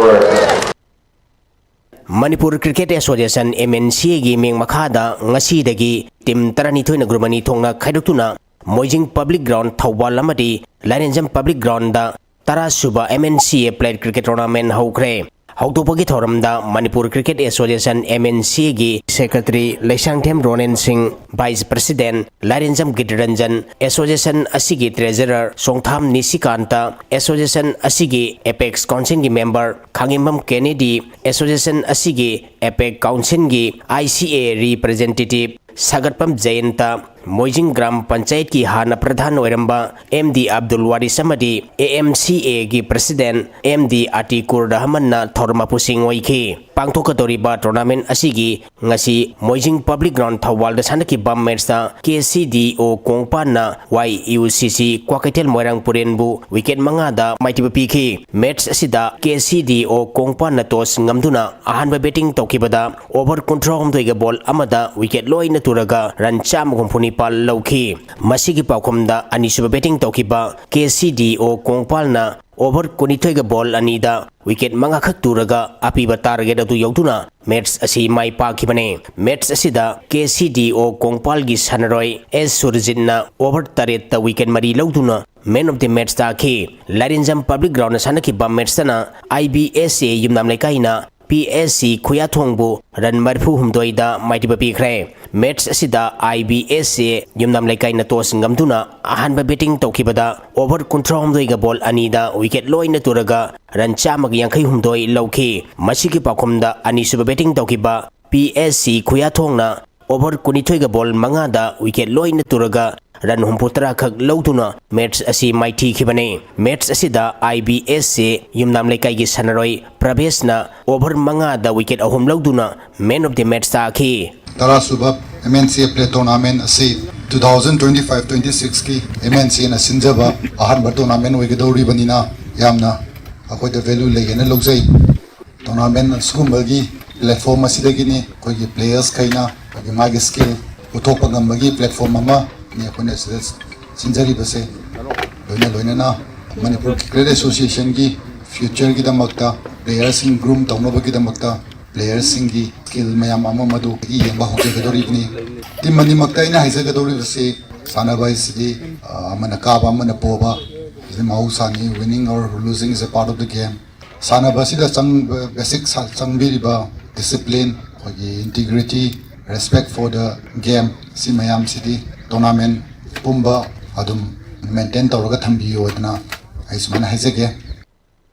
for Manipur cricket association, M N C ꯑꯦꯒꯤ ꯃꯤꯡ ꯃꯈꯥꯗ ꯉꯁꯤꯗꯒꯤ ꯇꯤꯝ ꯇꯔꯥꯅꯤꯊꯣꯏꯅ ꯒ꯭ꯔꯨꯞ ꯑꯅꯤ ꯊꯣꯛꯅ ꯈꯥꯏꯗꯣꯛꯇꯨꯅ ꯃꯣꯏꯖꯤꯡ ꯄꯕ꯭ꯂꯤꯛ ꯒ꯭ꯔꯥꯎꯟ ꯊꯧꯕꯥꯜ ꯑꯃꯗꯤ ꯂꯥꯏꯔꯦꯟꯖꯝ ꯄꯕ꯭ꯂꯤꯛ ꯒ꯭ꯔꯥꯎꯟꯗ ꯇꯔꯥ ꯁꯨꯕ ꯑꯦꯝ ꯑꯦꯟ ꯁꯤ ꯑꯦ ꯄ꯭ꯂꯦꯠ ꯀ꯭ꯔꯤꯀꯦꯠ ꯇꯣꯔꯅꯥꯃꯦꯟ ꯍꯧꯈ꯭ꯔꯦ꯫ ꯍꯧꯗꯣꯛꯄꯒꯤ ꯊꯧꯔꯝꯗ Manipur cricket association, M N C ꯑꯦꯒꯤ ꯁꯦꯀ꯭ꯔꯦꯇꯔꯤ ꯂꯩꯁꯥꯡꯊꯦꯝ ꯔꯣꯅꯦꯟ ꯁꯤꯡ, ꯚꯥꯏꯁ ꯄ꯭ꯔꯁꯤꯗꯦꯟ ꯂꯥꯏꯔꯦꯟꯖꯝ ꯒꯤꯔꯤꯔꯟꯖꯟ, ꯑꯦꯁꯣꯁꯤꯌꯦꯁꯟ ꯑꯁꯤꯒꯤ ꯇ꯭ꯔꯦꯖꯔꯔ ꯆꯣꯡꯊꯥꯝ ꯅꯤꯁꯤꯀꯥꯟꯇ, ꯑꯦꯁꯣꯁꯤꯌꯦꯁꯟ ꯑꯁꯤꯒꯤ ꯑꯦꯄꯦꯛꯁ ꯀꯥꯎꯟꯁꯤꯜꯒꯤ ꯃꯦꯝꯕꯔ ꯈꯥꯉꯦꯝꯕꯝ ꯀꯦꯅꯦꯗꯤ, ꯑꯦꯁꯣꯁꯤꯌꯦꯁꯟ ꯑꯁꯤꯒꯤ ꯑꯦꯄꯦꯛ ꯀꯥꯎꯟꯁꯤꯜꯒꯤ I C A representative ꯁꯥꯒꯠꯄꯝ ꯖꯌꯟꯇ, Moijing gram ꯄꯟꯆꯥꯌꯠꯀꯤ ꯍꯥꯟꯅ ꯄ꯭ꯔꯙꯥꯟ ꯑꯣꯏꯔꯝꯕ ꯑꯦꯝ ꯗꯤ ꯑꯕꯗꯨꯜ ꯋꯥꯔꯤꯁ ꯑꯃꯗꯤ ꯑꯦ ꯑꯦꯝ ꯁꯤ ꯑꯦꯒꯤ ꯄ꯭ꯔꯁꯤꯗꯦꯟ ꯑꯦꯝ ꯗꯤ ꯑꯇꯤꯀꯨꯔ ꯔꯍꯃꯟꯅ ꯊꯧꯔꯝ ꯃꯄꯨꯁꯤꯡ ꯑꯣꯏꯈꯤ꯫ ꯄꯥꯡꯊꯣꯛꯀꯗꯧꯔꯤꯕ ꯇꯣꯔꯅꯥꯃꯦꯟ ꯑꯁꯤꯒꯤ ꯉꯁꯤ ꯃꯣꯏꯖꯤꯡ ꯄꯕ꯭ꯂꯤꯛ ꯒ꯭ꯔꯥꯎꯟ ꯊꯧꯕꯥꯜꯗ ꯁꯥꯟꯅꯈꯤꯕ ꯃꯦꯠꯁꯇ ꯀꯦ ꯁꯤ ꯗꯤ ꯑꯣ ꯀꯣꯡꯄꯥꯟꯅ ꯋꯥꯏ ꯌꯨ ꯁꯤ ꯁꯤ ꯀ꯭ꯋꯥꯀꯩꯊꯦꯜ ꯃꯣꯏꯔꯥꯡꯄꯨꯔꯦꯟꯕꯨ ꯋꯤꯀꯦꯠ ꯃꯉꯥꯗ ꯃꯥꯏꯊꯤꯕ ꯄꯤꯈꯤ꯫ ꯃꯦꯠꯁ ꯑꯁꯤꯗ ꯀꯦ ꯁꯤ ꯗꯤ ꯑꯣ ꯀꯣꯡꯄꯥꯟꯅ ꯇꯣꯁ ꯉꯝꯗꯨꯅ ꯑꯍꯥꯟꯕ ꯕꯦꯇꯤꯡ ꯇꯧꯈꯤꯕꯗ ꯑꯣꯚꯔ ꯀꯨꯟꯊ꯭ꯔꯥꯍꯨꯝꯗꯣꯏꯒ ꯕꯣꯜ ꯑꯃꯗ ꯋꯤꯀꯦꯠ ꯂꯣꯏꯅ ꯇꯨꯔꯒ ꯔꯟ ꯆꯥꯝꯃ ꯍꯨꯝꯐꯨ ꯅꯤꯄꯥꯜ ꯂꯧꯈꯤ꯫ ꯃꯁꯤꯒꯤ ꯄꯥꯎꯈꯨꯝꯗ ꯑꯅꯤꯁꯨꯕ ꯕꯦꯇꯤꯡ ꯇꯧꯈꯤꯕ ꯀꯦ ꯁꯤ ꯗꯤ ꯑꯣ ꯀꯣꯡꯄꯥꯜꯅ over ꯀꯨꯟꯅꯤꯊꯣꯏꯒ ball ꯑꯅꯤꯗ wicket ꯃꯉꯥꯈꯛ ꯇꯨꯔꯒ ꯑꯄꯤꯕ target ꯑꯗꯨ ꯌꯧꯗꯨꯅ match ꯑꯁꯤ ꯃꯥꯏ ꯄꯥꯛꯈꯤꯕꯅꯤ꯫ Match ꯑꯁꯤꯗ K C D O ꯀꯣꯡꯄꯥꯜꯒꯤ ꯁꯥꯟꯅꯔꯣꯏ S ꯁꯨꯔꯖꯤꯠꯅ over ꯇꯔꯦꯠꯇ wicket ꯃꯔꯤ ꯂꯧꯗꯨꯅ man of the match ꯇꯥꯈꯤ꯫ ꯂꯥꯏꯔꯦꯟꯖꯝ public ground ꯗ ꯁꯥꯟꯅꯈꯤꯕ match ꯇꯅ I B S A Yumnam ꯂꯩꯀꯥꯏꯅ P S C ꯈꯨꯌꯥꯊꯣꯡꯕꯨ run ꯃꯔꯤꯐꯨ ꯍꯨꯝꯗꯣꯏꯗ ꯃꯥꯏꯊꯤꯕ ꯄꯤꯈ꯭ꯔꯦ꯫ Match ꯑꯁꯤꯗ I B S A Yumnam ꯂꯩꯀꯥꯏꯅ toss ꯉꯝꯗꯨꯅ ꯑꯍꯥꯟꯕ batting ꯇꯧꯈꯤꯕꯗ over ꯀꯨꯟꯊ꯭ꯔꯥ ꯍꯨꯝꯗꯣꯏꯒ ball ꯑꯅꯤꯗ wicket ꯂꯣꯏꯅ ꯇꯨꯔꯒ run ꯆꯥꯝꯃꯒ ꯌꯥꯡꯈꯩ ꯍꯨꯝꯗꯣꯏ ꯂꯧꯈꯤ꯫ ꯃꯁꯤꯒꯤ ꯄꯥꯎꯈꯨꯝꯗ ꯑꯅꯤꯁꯨꯕ batting ꯇꯧꯈꯤꯕ P S C ꯈꯨꯌꯥꯊꯣꯡꯅ over ꯀꯨꯟꯅꯤꯊꯣꯏꯒ ball ꯃꯉꯥꯗ wicket ꯂꯣꯏꯅ ꯇꯨꯔꯒ run ꯍꯨꯝꯐꯨꯇꯔꯥ ꯈꯛ ꯂꯧꯗꯨꯅ match ꯑꯁꯤ ꯃꯥꯏꯊꯤꯈꯤꯕꯅꯤ꯫ Match ꯑꯁꯤꯗ I B S A ꯌꯨꯝꯅꯥꯝ ꯂꯩꯀꯥꯏꯒꯤ ꯁꯥꯟꯅꯔꯣꯏ ꯄ꯭ꯔꯚꯦꯁꯅ over ꯃꯉꯥꯗ wicket ꯑꯍꯨꯝ ꯂꯧꯗꯨꯅ man of the match ꯇꯥꯈꯤ꯫ ꯇꯔꯥꯁꯨꯕ M N C A Play Tournament ꯑꯁꯤ two thousand twenty five twenty six ꯀꯤ M N C A ꯅ ꯁꯤꯟꯖꯕ ꯑꯍꯥꯟꯕ tournament ꯑꯣꯏꯒꯗꯧꯔꯤꯕꯅꯤꯅ ꯌꯥꯝꯅ ꯑꯩꯈꯣꯏꯗ value ꯂꯩꯒꯦꯅ ꯂꯧꯖꯩ꯫ Tournament ꯑꯁꯤꯒꯨꯝꯕꯒꯤ platform ꯑꯁꯤꯗꯒꯤꯅꯤ ꯑꯩꯈꯣꯏꯒꯤ players ꯈꯩꯅ ꯑꯩꯈꯣꯏꯒꯤ ꯃꯥꯒꯤ skill ꯎꯠꯊꯣꯛꯄ ꯉꯝꯕꯒꯤ platform ꯑꯃꯅꯤ ꯑꯩꯈꯣꯏꯅ ꯁꯤꯗ ꯁꯤꯟꯖꯔꯤꯕꯁꯦ꯫ ꯂꯣꯏꯅ ꯂꯣꯏꯅꯅ ꯃꯅꯤꯄꯨꯔ Cricket Association ꯒꯤ future ꯒꯤꯗꯃꯛꯇ, player ꯁꯤꯡ groom ꯇꯧꯅꯕꯒꯤꯗꯃꯛꯇ, player ꯁꯤꯡꯒꯤ skill ꯃꯌꯥꯝ ꯑꯃ ꯃꯗꯨ ꯌꯦꯡꯕ ꯍꯧꯖꯒꯗꯧꯔꯤꯕꯅꯤ꯫ Team ꯑꯅꯤꯃꯛꯇ ꯑꯩꯅ ꯍꯥꯏꯖꯒꯗꯧꯔꯤꯕꯁꯤ, ꯁꯥꯟꯅꯕ ꯍꯥꯏꯁꯤꯗꯤ, ꯑ, ꯑꯃꯅ ꯀꯥꯕ ꯑꯃꯅ ꯄꯣꯕ ꯍꯥꯏꯁꯤꯗꯤ ꯃꯍꯧꯁꯥꯅꯤ, winning or losing is a part of the game꯫ ꯁꯥꯟꯅꯕ ꯑꯁꯤꯗ ꯆꯪꯕ, basic ꯁꯥ-, ꯆꯪꯕꯤꯔꯤꯕ discipline, ꯑꯩꯈꯣꯏꯒꯤ integrity, respect for the game, ꯁꯤ ꯃꯌꯥꯝꯁꯤꯗꯤ tournament ꯄꯨꯝꯕ ꯑꯗꯨꯝ maintain ꯇꯧꯔꯒ ꯊꯝꯕꯤꯌꯨ ꯍꯥꯏꯗꯅ ꯑꯩ ꯁꯨꯃꯥꯏꯅ ꯍꯥꯏꯖꯒꯦ꯫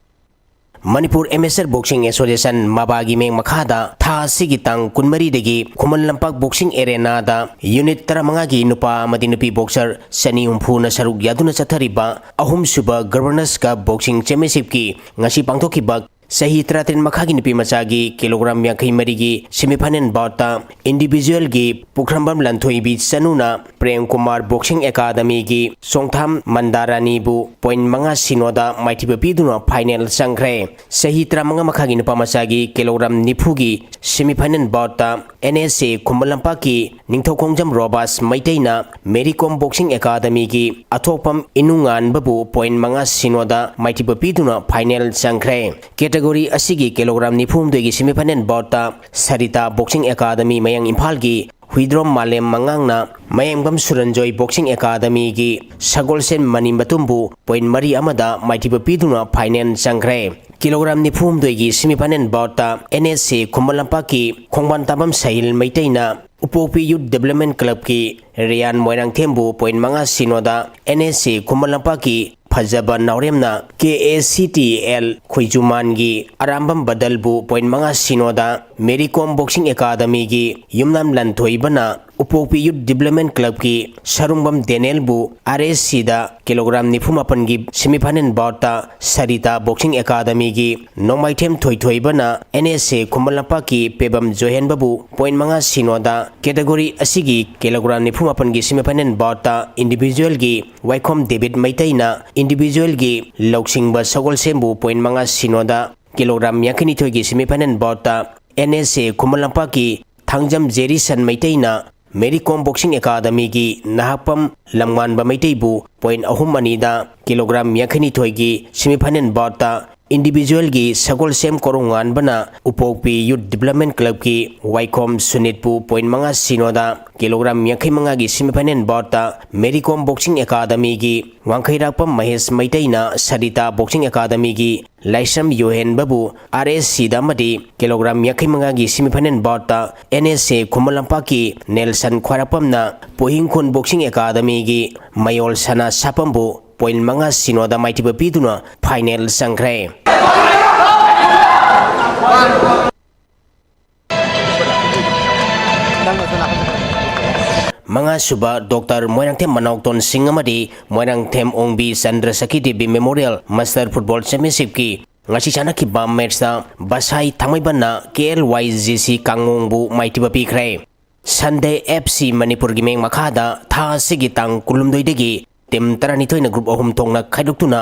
ꯃꯅꯤꯄꯨꯔ Amateur Boxing Association, ꯃꯕꯥꯒꯤ ꯃꯤꯡ ꯃꯈꯥꯗ ꯊꯥ ꯑꯁꯤꯒꯤ ꯇꯥꯡ ꯀꯨꯟꯃꯔꯤꯗꯒꯤ ꯈꯨꯃꯟ ꯂꯝꯄꯥꯛ boxing arena ꯗ unit ꯇꯔꯥꯃꯉꯥꯒꯤ ꯅꯨꯄꯥ ꯑꯃꯗꯤ ꯅꯨꯄꯤ boxer ꯆꯅꯤ ꯍꯨꯝꯐꯨꯅ ꯁꯔꯨꯛ ꯌꯥꯗꯨꯅ ꯆꯠꯊꯔꯤꯕ ꯑꯍꯨꯝꯁꯨꯕ Governors Cup Boxing Championship ꯀꯤ ꯉꯁꯤ ꯄꯥꯡꯊꯣꯛꯈꯤꯕ ꯆꯍꯤ ꯇꯔꯥꯇꯔꯦꯠ ꯃꯈꯥꯒꯤ ꯅꯨꯄꯤ ꯃꯆꯥꯒꯤ kilogram ꯌꯥꯡꯈꯩ ꯃꯔꯤꯒꯤ semi final bout ꯇ individual ꯒꯤ ꯄꯨꯈ꯭ꯔꯝꯕꯝ ꯂꯟꯊꯣꯏꯕꯤ ꯆꯅꯨꯅ ꯄ꯭ꯔꯦꯝ ꯀꯨꯃꯥꯔ Boxing Academy ꯒꯤ ꯆꯣꯡꯊꯥꯝ ꯃꯟꯗꯥꯔꯥꯅꯤꯕꯨ point ꯃꯉꯥ ꯁꯤꯅꯣꯗ ꯃꯥꯏꯊꯤꯕ ꯄꯤꯗꯨꯅ final ꯆꯪꯈ꯭ꯔꯦ꯫ ꯆꯍꯤ ꯇꯔꯥꯃꯉꯥ ꯃꯈꯥꯒꯤ ꯅꯨꯄꯥ ꯃꯆꯥꯒꯤ kilogram ꯅꯤꯐꯨꯒꯤ semi final bout ꯇ ꯑꯦꯟ ꯑꯦꯁ ꯑꯦ ꯈꯨꯃꯟ ꯂꯝꯄꯥꯛꯀꯤ ꯅꯤꯡꯊꯧꯈꯣꯡꯖꯝ ꯔꯣꯕꯥꯁ ꯃꯩꯇꯩꯅ ꯃꯦꯔꯤ ꯀꯣꯝ ꯕꯣꯛꯁꯤꯡ ꯑꯦꯀꯥꯗꯃꯤꯒꯤ ꯑꯊꯣꯛꯄꯝ ꯏꯅꯨꯡꯉꯥꯟꯕꯕꯨ ꯄꯣꯏꯟ ꯃꯉꯥ ꯁꯤꯅꯣꯗ ꯃꯥꯏꯊꯤꯕ ꯄꯤꯗꯨꯅ ꯐꯥꯏꯅꯦꯜ ꯆꯪꯈ꯭ꯔꯦ꯫ ꯀꯦꯇꯒꯣꯔꯤ ꯑꯁꯤꯒꯤ ꯀꯤꯂꯣꯒ꯭ꯔꯥꯝ ꯅꯤꯐꯨ ꯍꯨꯝꯗꯣꯏꯒꯤ ꯁꯦꯃꯤꯐꯥꯏꯅꯦꯜ ꯕꯥꯎꯠꯇ ꯁꯔꯤꯇꯥ ꯕꯣꯛꯁꯤꯡ ꯑꯦꯀꯥꯗꯃꯤ ꯃꯌꯥꯡ ꯏꯝꯐꯥꯜꯒꯤ ꯍꯨꯏꯗ꯭ꯔꯣꯝ ꯃꯥꯂꯦꯝ ꯃꯉꯥꯡꯅ ꯃꯌꯥꯡꯕꯝ ꯁꯨꯔꯟꯖꯣꯏ ꯕꯣꯛꯁꯤꯡ ꯑꯦꯀꯥꯗꯃꯤꯒꯤ ꯁꯒꯣꯜꯁꯦꯟ ꯃꯅꯤꯃꯇꯨꯝꯕꯨ ꯄꯣꯏꯟ ꯃꯔꯤ ꯑꯃꯗ ꯃꯥꯏꯊꯤꯕ ꯄꯤꯗꯨꯅ ꯐꯥꯏꯅꯦꯜ ꯆꯪꯈ꯭ꯔꯦ꯫ ꯀꯤꯂꯣꯒ꯭ꯔꯥꯝ ꯅꯤꯐꯨ ꯍꯨꯝꯗꯣꯏꯒꯤ ꯁꯦꯃꯤꯐꯥꯏꯅꯦꯜ ꯕꯥꯎꯠꯇ ꯑꯦꯟ ꯑꯦꯁ ꯑꯦ ꯈꯨꯃꯟ ꯂꯝꯄꯥꯛꯀꯤ ꯈꯣꯡꯕꯥꯟ ꯇꯥꯕꯝ ꯁꯍꯤꯜ ꯃꯩꯇꯩꯅ ꯎꯄꯣꯛꯄꯤ ꯌꯨꯠ ꯗꯤꯕꯦꯂꯞꯃꯦꯟ ꯀ꯭ꯂꯕꯀꯤ ꯔꯤꯌꯥꯟ ꯃꯣꯏꯔꯥꯡꯊꯦꯝꯕꯨ ꯄꯣꯏꯟ ꯃꯉꯥ ꯁꯤꯅꯣꯗ ꯑꯦꯟ ꯑꯦꯁ ꯑꯦ ꯈꯨꯃꯟ ꯂꯝꯄꯥꯛꯀꯤ ꯐꯖꯕ ꯅꯥꯎꯔꯦꯝꯅ K A C T L ꯈꯣꯏꯖꯨꯃꯥꯟꯒꯤ ꯑꯔꯥꯝꯕꯝ ꯕꯗꯜꯕꯨ ꯄꯣꯏꯟ ꯃꯉꯥ ꯁꯤꯅꯣꯗ ꯃꯦꯔꯤ ꯀꯣꯝ ꯕꯣꯛꯁꯤꯡ ꯑꯦꯀꯥꯗꯃꯤꯒꯤ ꯌꯨꯝꯅꯥꯝ ꯂꯥꯟꯊꯣꯏꯕꯅ ꯎꯄꯣꯛꯄꯤ ꯌꯨꯠ ꯗꯤꯕꯦꯂꯞꯃꯦꯟ ꯀ꯭ꯂꯕꯀꯤ ꯁꯔꯨꯡꯕꯝ ꯗꯦꯅꯦꯜꯕꯨ ꯑꯥꯔ ꯑꯦꯁ ꯁꯤꯗ ꯀꯤꯂꯣꯒ꯭ꯔꯥꯝ ꯅꯤꯐꯨ ꯃꯥꯄꯟꯒꯤ ꯁꯦꯃꯤꯐꯥꯏꯅꯦꯜ ꯕꯥꯎꯠꯇ ꯁꯔꯤꯇꯥ ꯕꯣꯛꯁꯤꯡ ꯑꯦꯀꯥꯗꯃꯤꯒꯤ ꯅꯣꯡꯃꯥꯏꯊꯦꯝ ꯊꯣꯏꯊꯣꯏꯕꯅ ꯑꯦꯟ ꯑꯦꯁ ꯑꯦ ꯈꯨꯃꯟ ꯂꯝꯄꯥꯛꯀꯤ ꯄꯦꯕꯝ ꯖꯣꯍꯦꯟꯕꯕꯨ ꯄꯣꯏꯟ ꯃꯉꯥ ꯁꯤꯅꯣꯗ ꯀꯦꯇꯒꯣꯔꯤ ꯑꯁꯤꯒꯤ ꯀꯤꯂꯣꯒ꯭ꯔꯥꯝ ꯅꯤꯐꯨ ꯃꯥꯄꯟꯒꯤ ꯁꯦꯃꯤꯐꯥꯏꯅꯦꯜ ꯕꯥꯎꯠꯇ ꯏꯟꯗꯤꯚꯤꯖꯨꯋꯦꯜꯒꯤ ꯋꯥꯏꯈꯣꯝ ꯗꯦꯕꯤꯠ ꯃꯩꯇꯩꯅ ꯏꯟꯗꯤꯚꯤꯖꯨꯋꯦꯜꯒꯤ ꯂꯧꯁꯤꯡꯕ ꯁꯒꯣꯜꯁꯦꯝꯕꯨ ꯄꯣꯏꯟ ꯃꯉꯥ ꯁꯤꯅꯣꯗ ꯀꯤꯂꯣꯒ꯭ꯔꯥꯝ ꯌꯥꯡꯈꯩꯅꯤꯊꯣꯏꯒꯤ ꯁꯦꯃꯤꯐꯥꯏꯅꯦꯜ ꯕꯥꯎꯠꯇ ꯑꯦꯟ ꯑꯦꯁ ꯑꯦ ꯈꯨꯃꯟ ꯂꯝꯄꯥꯛꯀꯤ ꯊꯥꯡꯖꯝ ꯖꯦꯔꯤꯁꯟ ꯃꯩꯇꯩꯅ ꯃꯦꯔꯤ ꯀꯣꯝ ꯕꯣꯛꯁꯤꯡ ꯑꯦꯀꯥꯗꯃꯤꯒꯤ ꯅꯍꯥꯛꯄꯝ ꯂꯝꯉꯥꯟꯕ ꯃꯩꯇꯩꯕꯨ ꯄꯣꯏꯟ ꯑꯍꯨꯝ ꯑꯅꯤꯗ ꯀꯤꯂꯣꯒ꯭ꯔꯥꯝ ꯌꯥꯡꯈꯩꯅꯤꯊꯣꯏꯒꯤ ꯁꯦꯃꯤꯐꯥꯏꯅꯦꯜ ꯕꯥꯎꯠꯇ ꯏꯟꯗꯤꯚꯤꯖꯨꯋꯦꯜꯒꯤ ꯁꯒꯣꯜꯁꯦꯝ ꯀꯣꯔꯧꯉꯥꯟꯕꯅ ꯎꯄꯣꯛꯄꯤ ꯌꯨꯠ ꯗꯤꯕꯦꯂꯞꯃꯦꯟ ꯀ꯭ꯂꯕꯀꯤ ꯋꯥꯏꯈꯣꯝ ꯁꯨꯅꯤꯠꯄꯨ ꯄꯣꯏꯟ ꯃꯉꯥ ꯁꯤꯅꯣꯗ ꯀꯤꯂꯣꯒ꯭ꯔꯥꯝ ꯌꯥꯡꯈꯩ ꯃꯉꯥꯒꯤ ꯁꯦꯃꯤꯐꯥꯏꯅꯦꯜ ꯕꯥꯎꯠꯇ ꯃꯦꯔꯤ ꯀꯣꯝ ꯕꯣꯛꯁꯤꯡ ꯑꯦꯀꯥꯗꯃꯤꯒꯤ ꯋꯥꯡꯈꯩꯔꯥꯛꯄꯝ ꯃꯍꯦꯁ ꯃꯩꯇꯩꯅ ꯁꯔꯤꯇꯥ ꯕꯣꯛꯁꯤꯡ ꯑꯦꯀꯥꯗꯃꯤꯒꯤ ꯂꯥꯏꯁ꯭ꯔꯝ ꯌꯣꯍꯦꯟꯕꯕꯨ ꯑꯥꯔ ꯑꯦꯁ ꯁꯤꯗ ꯑꯃꯗꯤ ꯀꯤꯂꯣꯒ꯭ꯔꯥꯝ ꯌꯥꯡꯈꯩ ꯃꯉꯥꯒꯤ ꯁꯦꯃꯤꯐꯥꯏꯅꯦꯜ ꯕꯥꯎꯠꯇ N S A Khuman ꯂꯝꯄꯥꯛꯀꯤ Nelson ꯈ꯭ꯋꯥꯏꯔꯥꯛꯄꯝꯅ ꯄꯣꯍꯤꯡꯈꯣꯟ boxing ꯑꯦꯀꯥꯗꯃꯤꯒꯤ ꯃꯌꯣꯜ ꯁꯅꯥ ꯁꯥꯄꯝꯕꯨ ꯄꯣꯏꯟ ꯃꯉꯥ ꯁꯤꯅꯣꯗ ꯃꯥꯏꯊꯤꯕ ꯄꯤꯗꯨꯅ ꯐꯥꯏꯅꯦꯜ ꯆꯪꯈ꯭ꯔꯦ꯫ ꯃꯉꯥꯁꯨꯕ ꯗꯣꯛꯇꯔ ꯃꯣꯏꯔꯥꯡꯊꯦꯝ ꯃꯅꯥꯎꯇꯣꯟ ꯁꯤꯡ ꯑꯃꯗꯤ Moirangthem Ongbi Chandra Sakhi Devi memorial master football ꯆꯦꯝꯄꯤꯌꯟꯁꯤꯞꯀꯤ ꯉꯁꯤ ꯁꯥꯟꯅꯈꯤꯕ ꯃꯦꯠꯁꯇ ꯕꯁꯥꯏ ꯊꯥꯡꯃꯩꯕꯟꯅ ꯀꯦ ꯑꯦꯜ ꯋꯥꯏ ꯖꯤ ꯁꯤ ꯀꯥꯡꯉꯣꯡꯕꯨ ꯃꯥꯏꯊꯤꯕ ꯄꯤꯈ꯭ꯔꯦ꯫ ꯁꯟꯗꯦ ꯑꯦꯐ ꯁꯤ ꯃꯅꯤꯄꯨꯔꯒꯤ ꯃꯤꯡ ꯃꯈꯥꯗ ꯊꯥ ꯑꯁꯤꯒꯤ ꯇꯥꯡ ꯀꯨꯟꯍꯨꯝꯗꯣꯏꯗꯒꯤ ꯇꯤꯝ ꯇꯔꯥꯅꯤꯊꯣꯏꯅ ꯒ꯭ꯔꯨꯞ ꯑꯍꯨꯝ ꯊꯣꯛꯅ ꯈꯥꯏꯗꯣꯛꯇꯨꯅ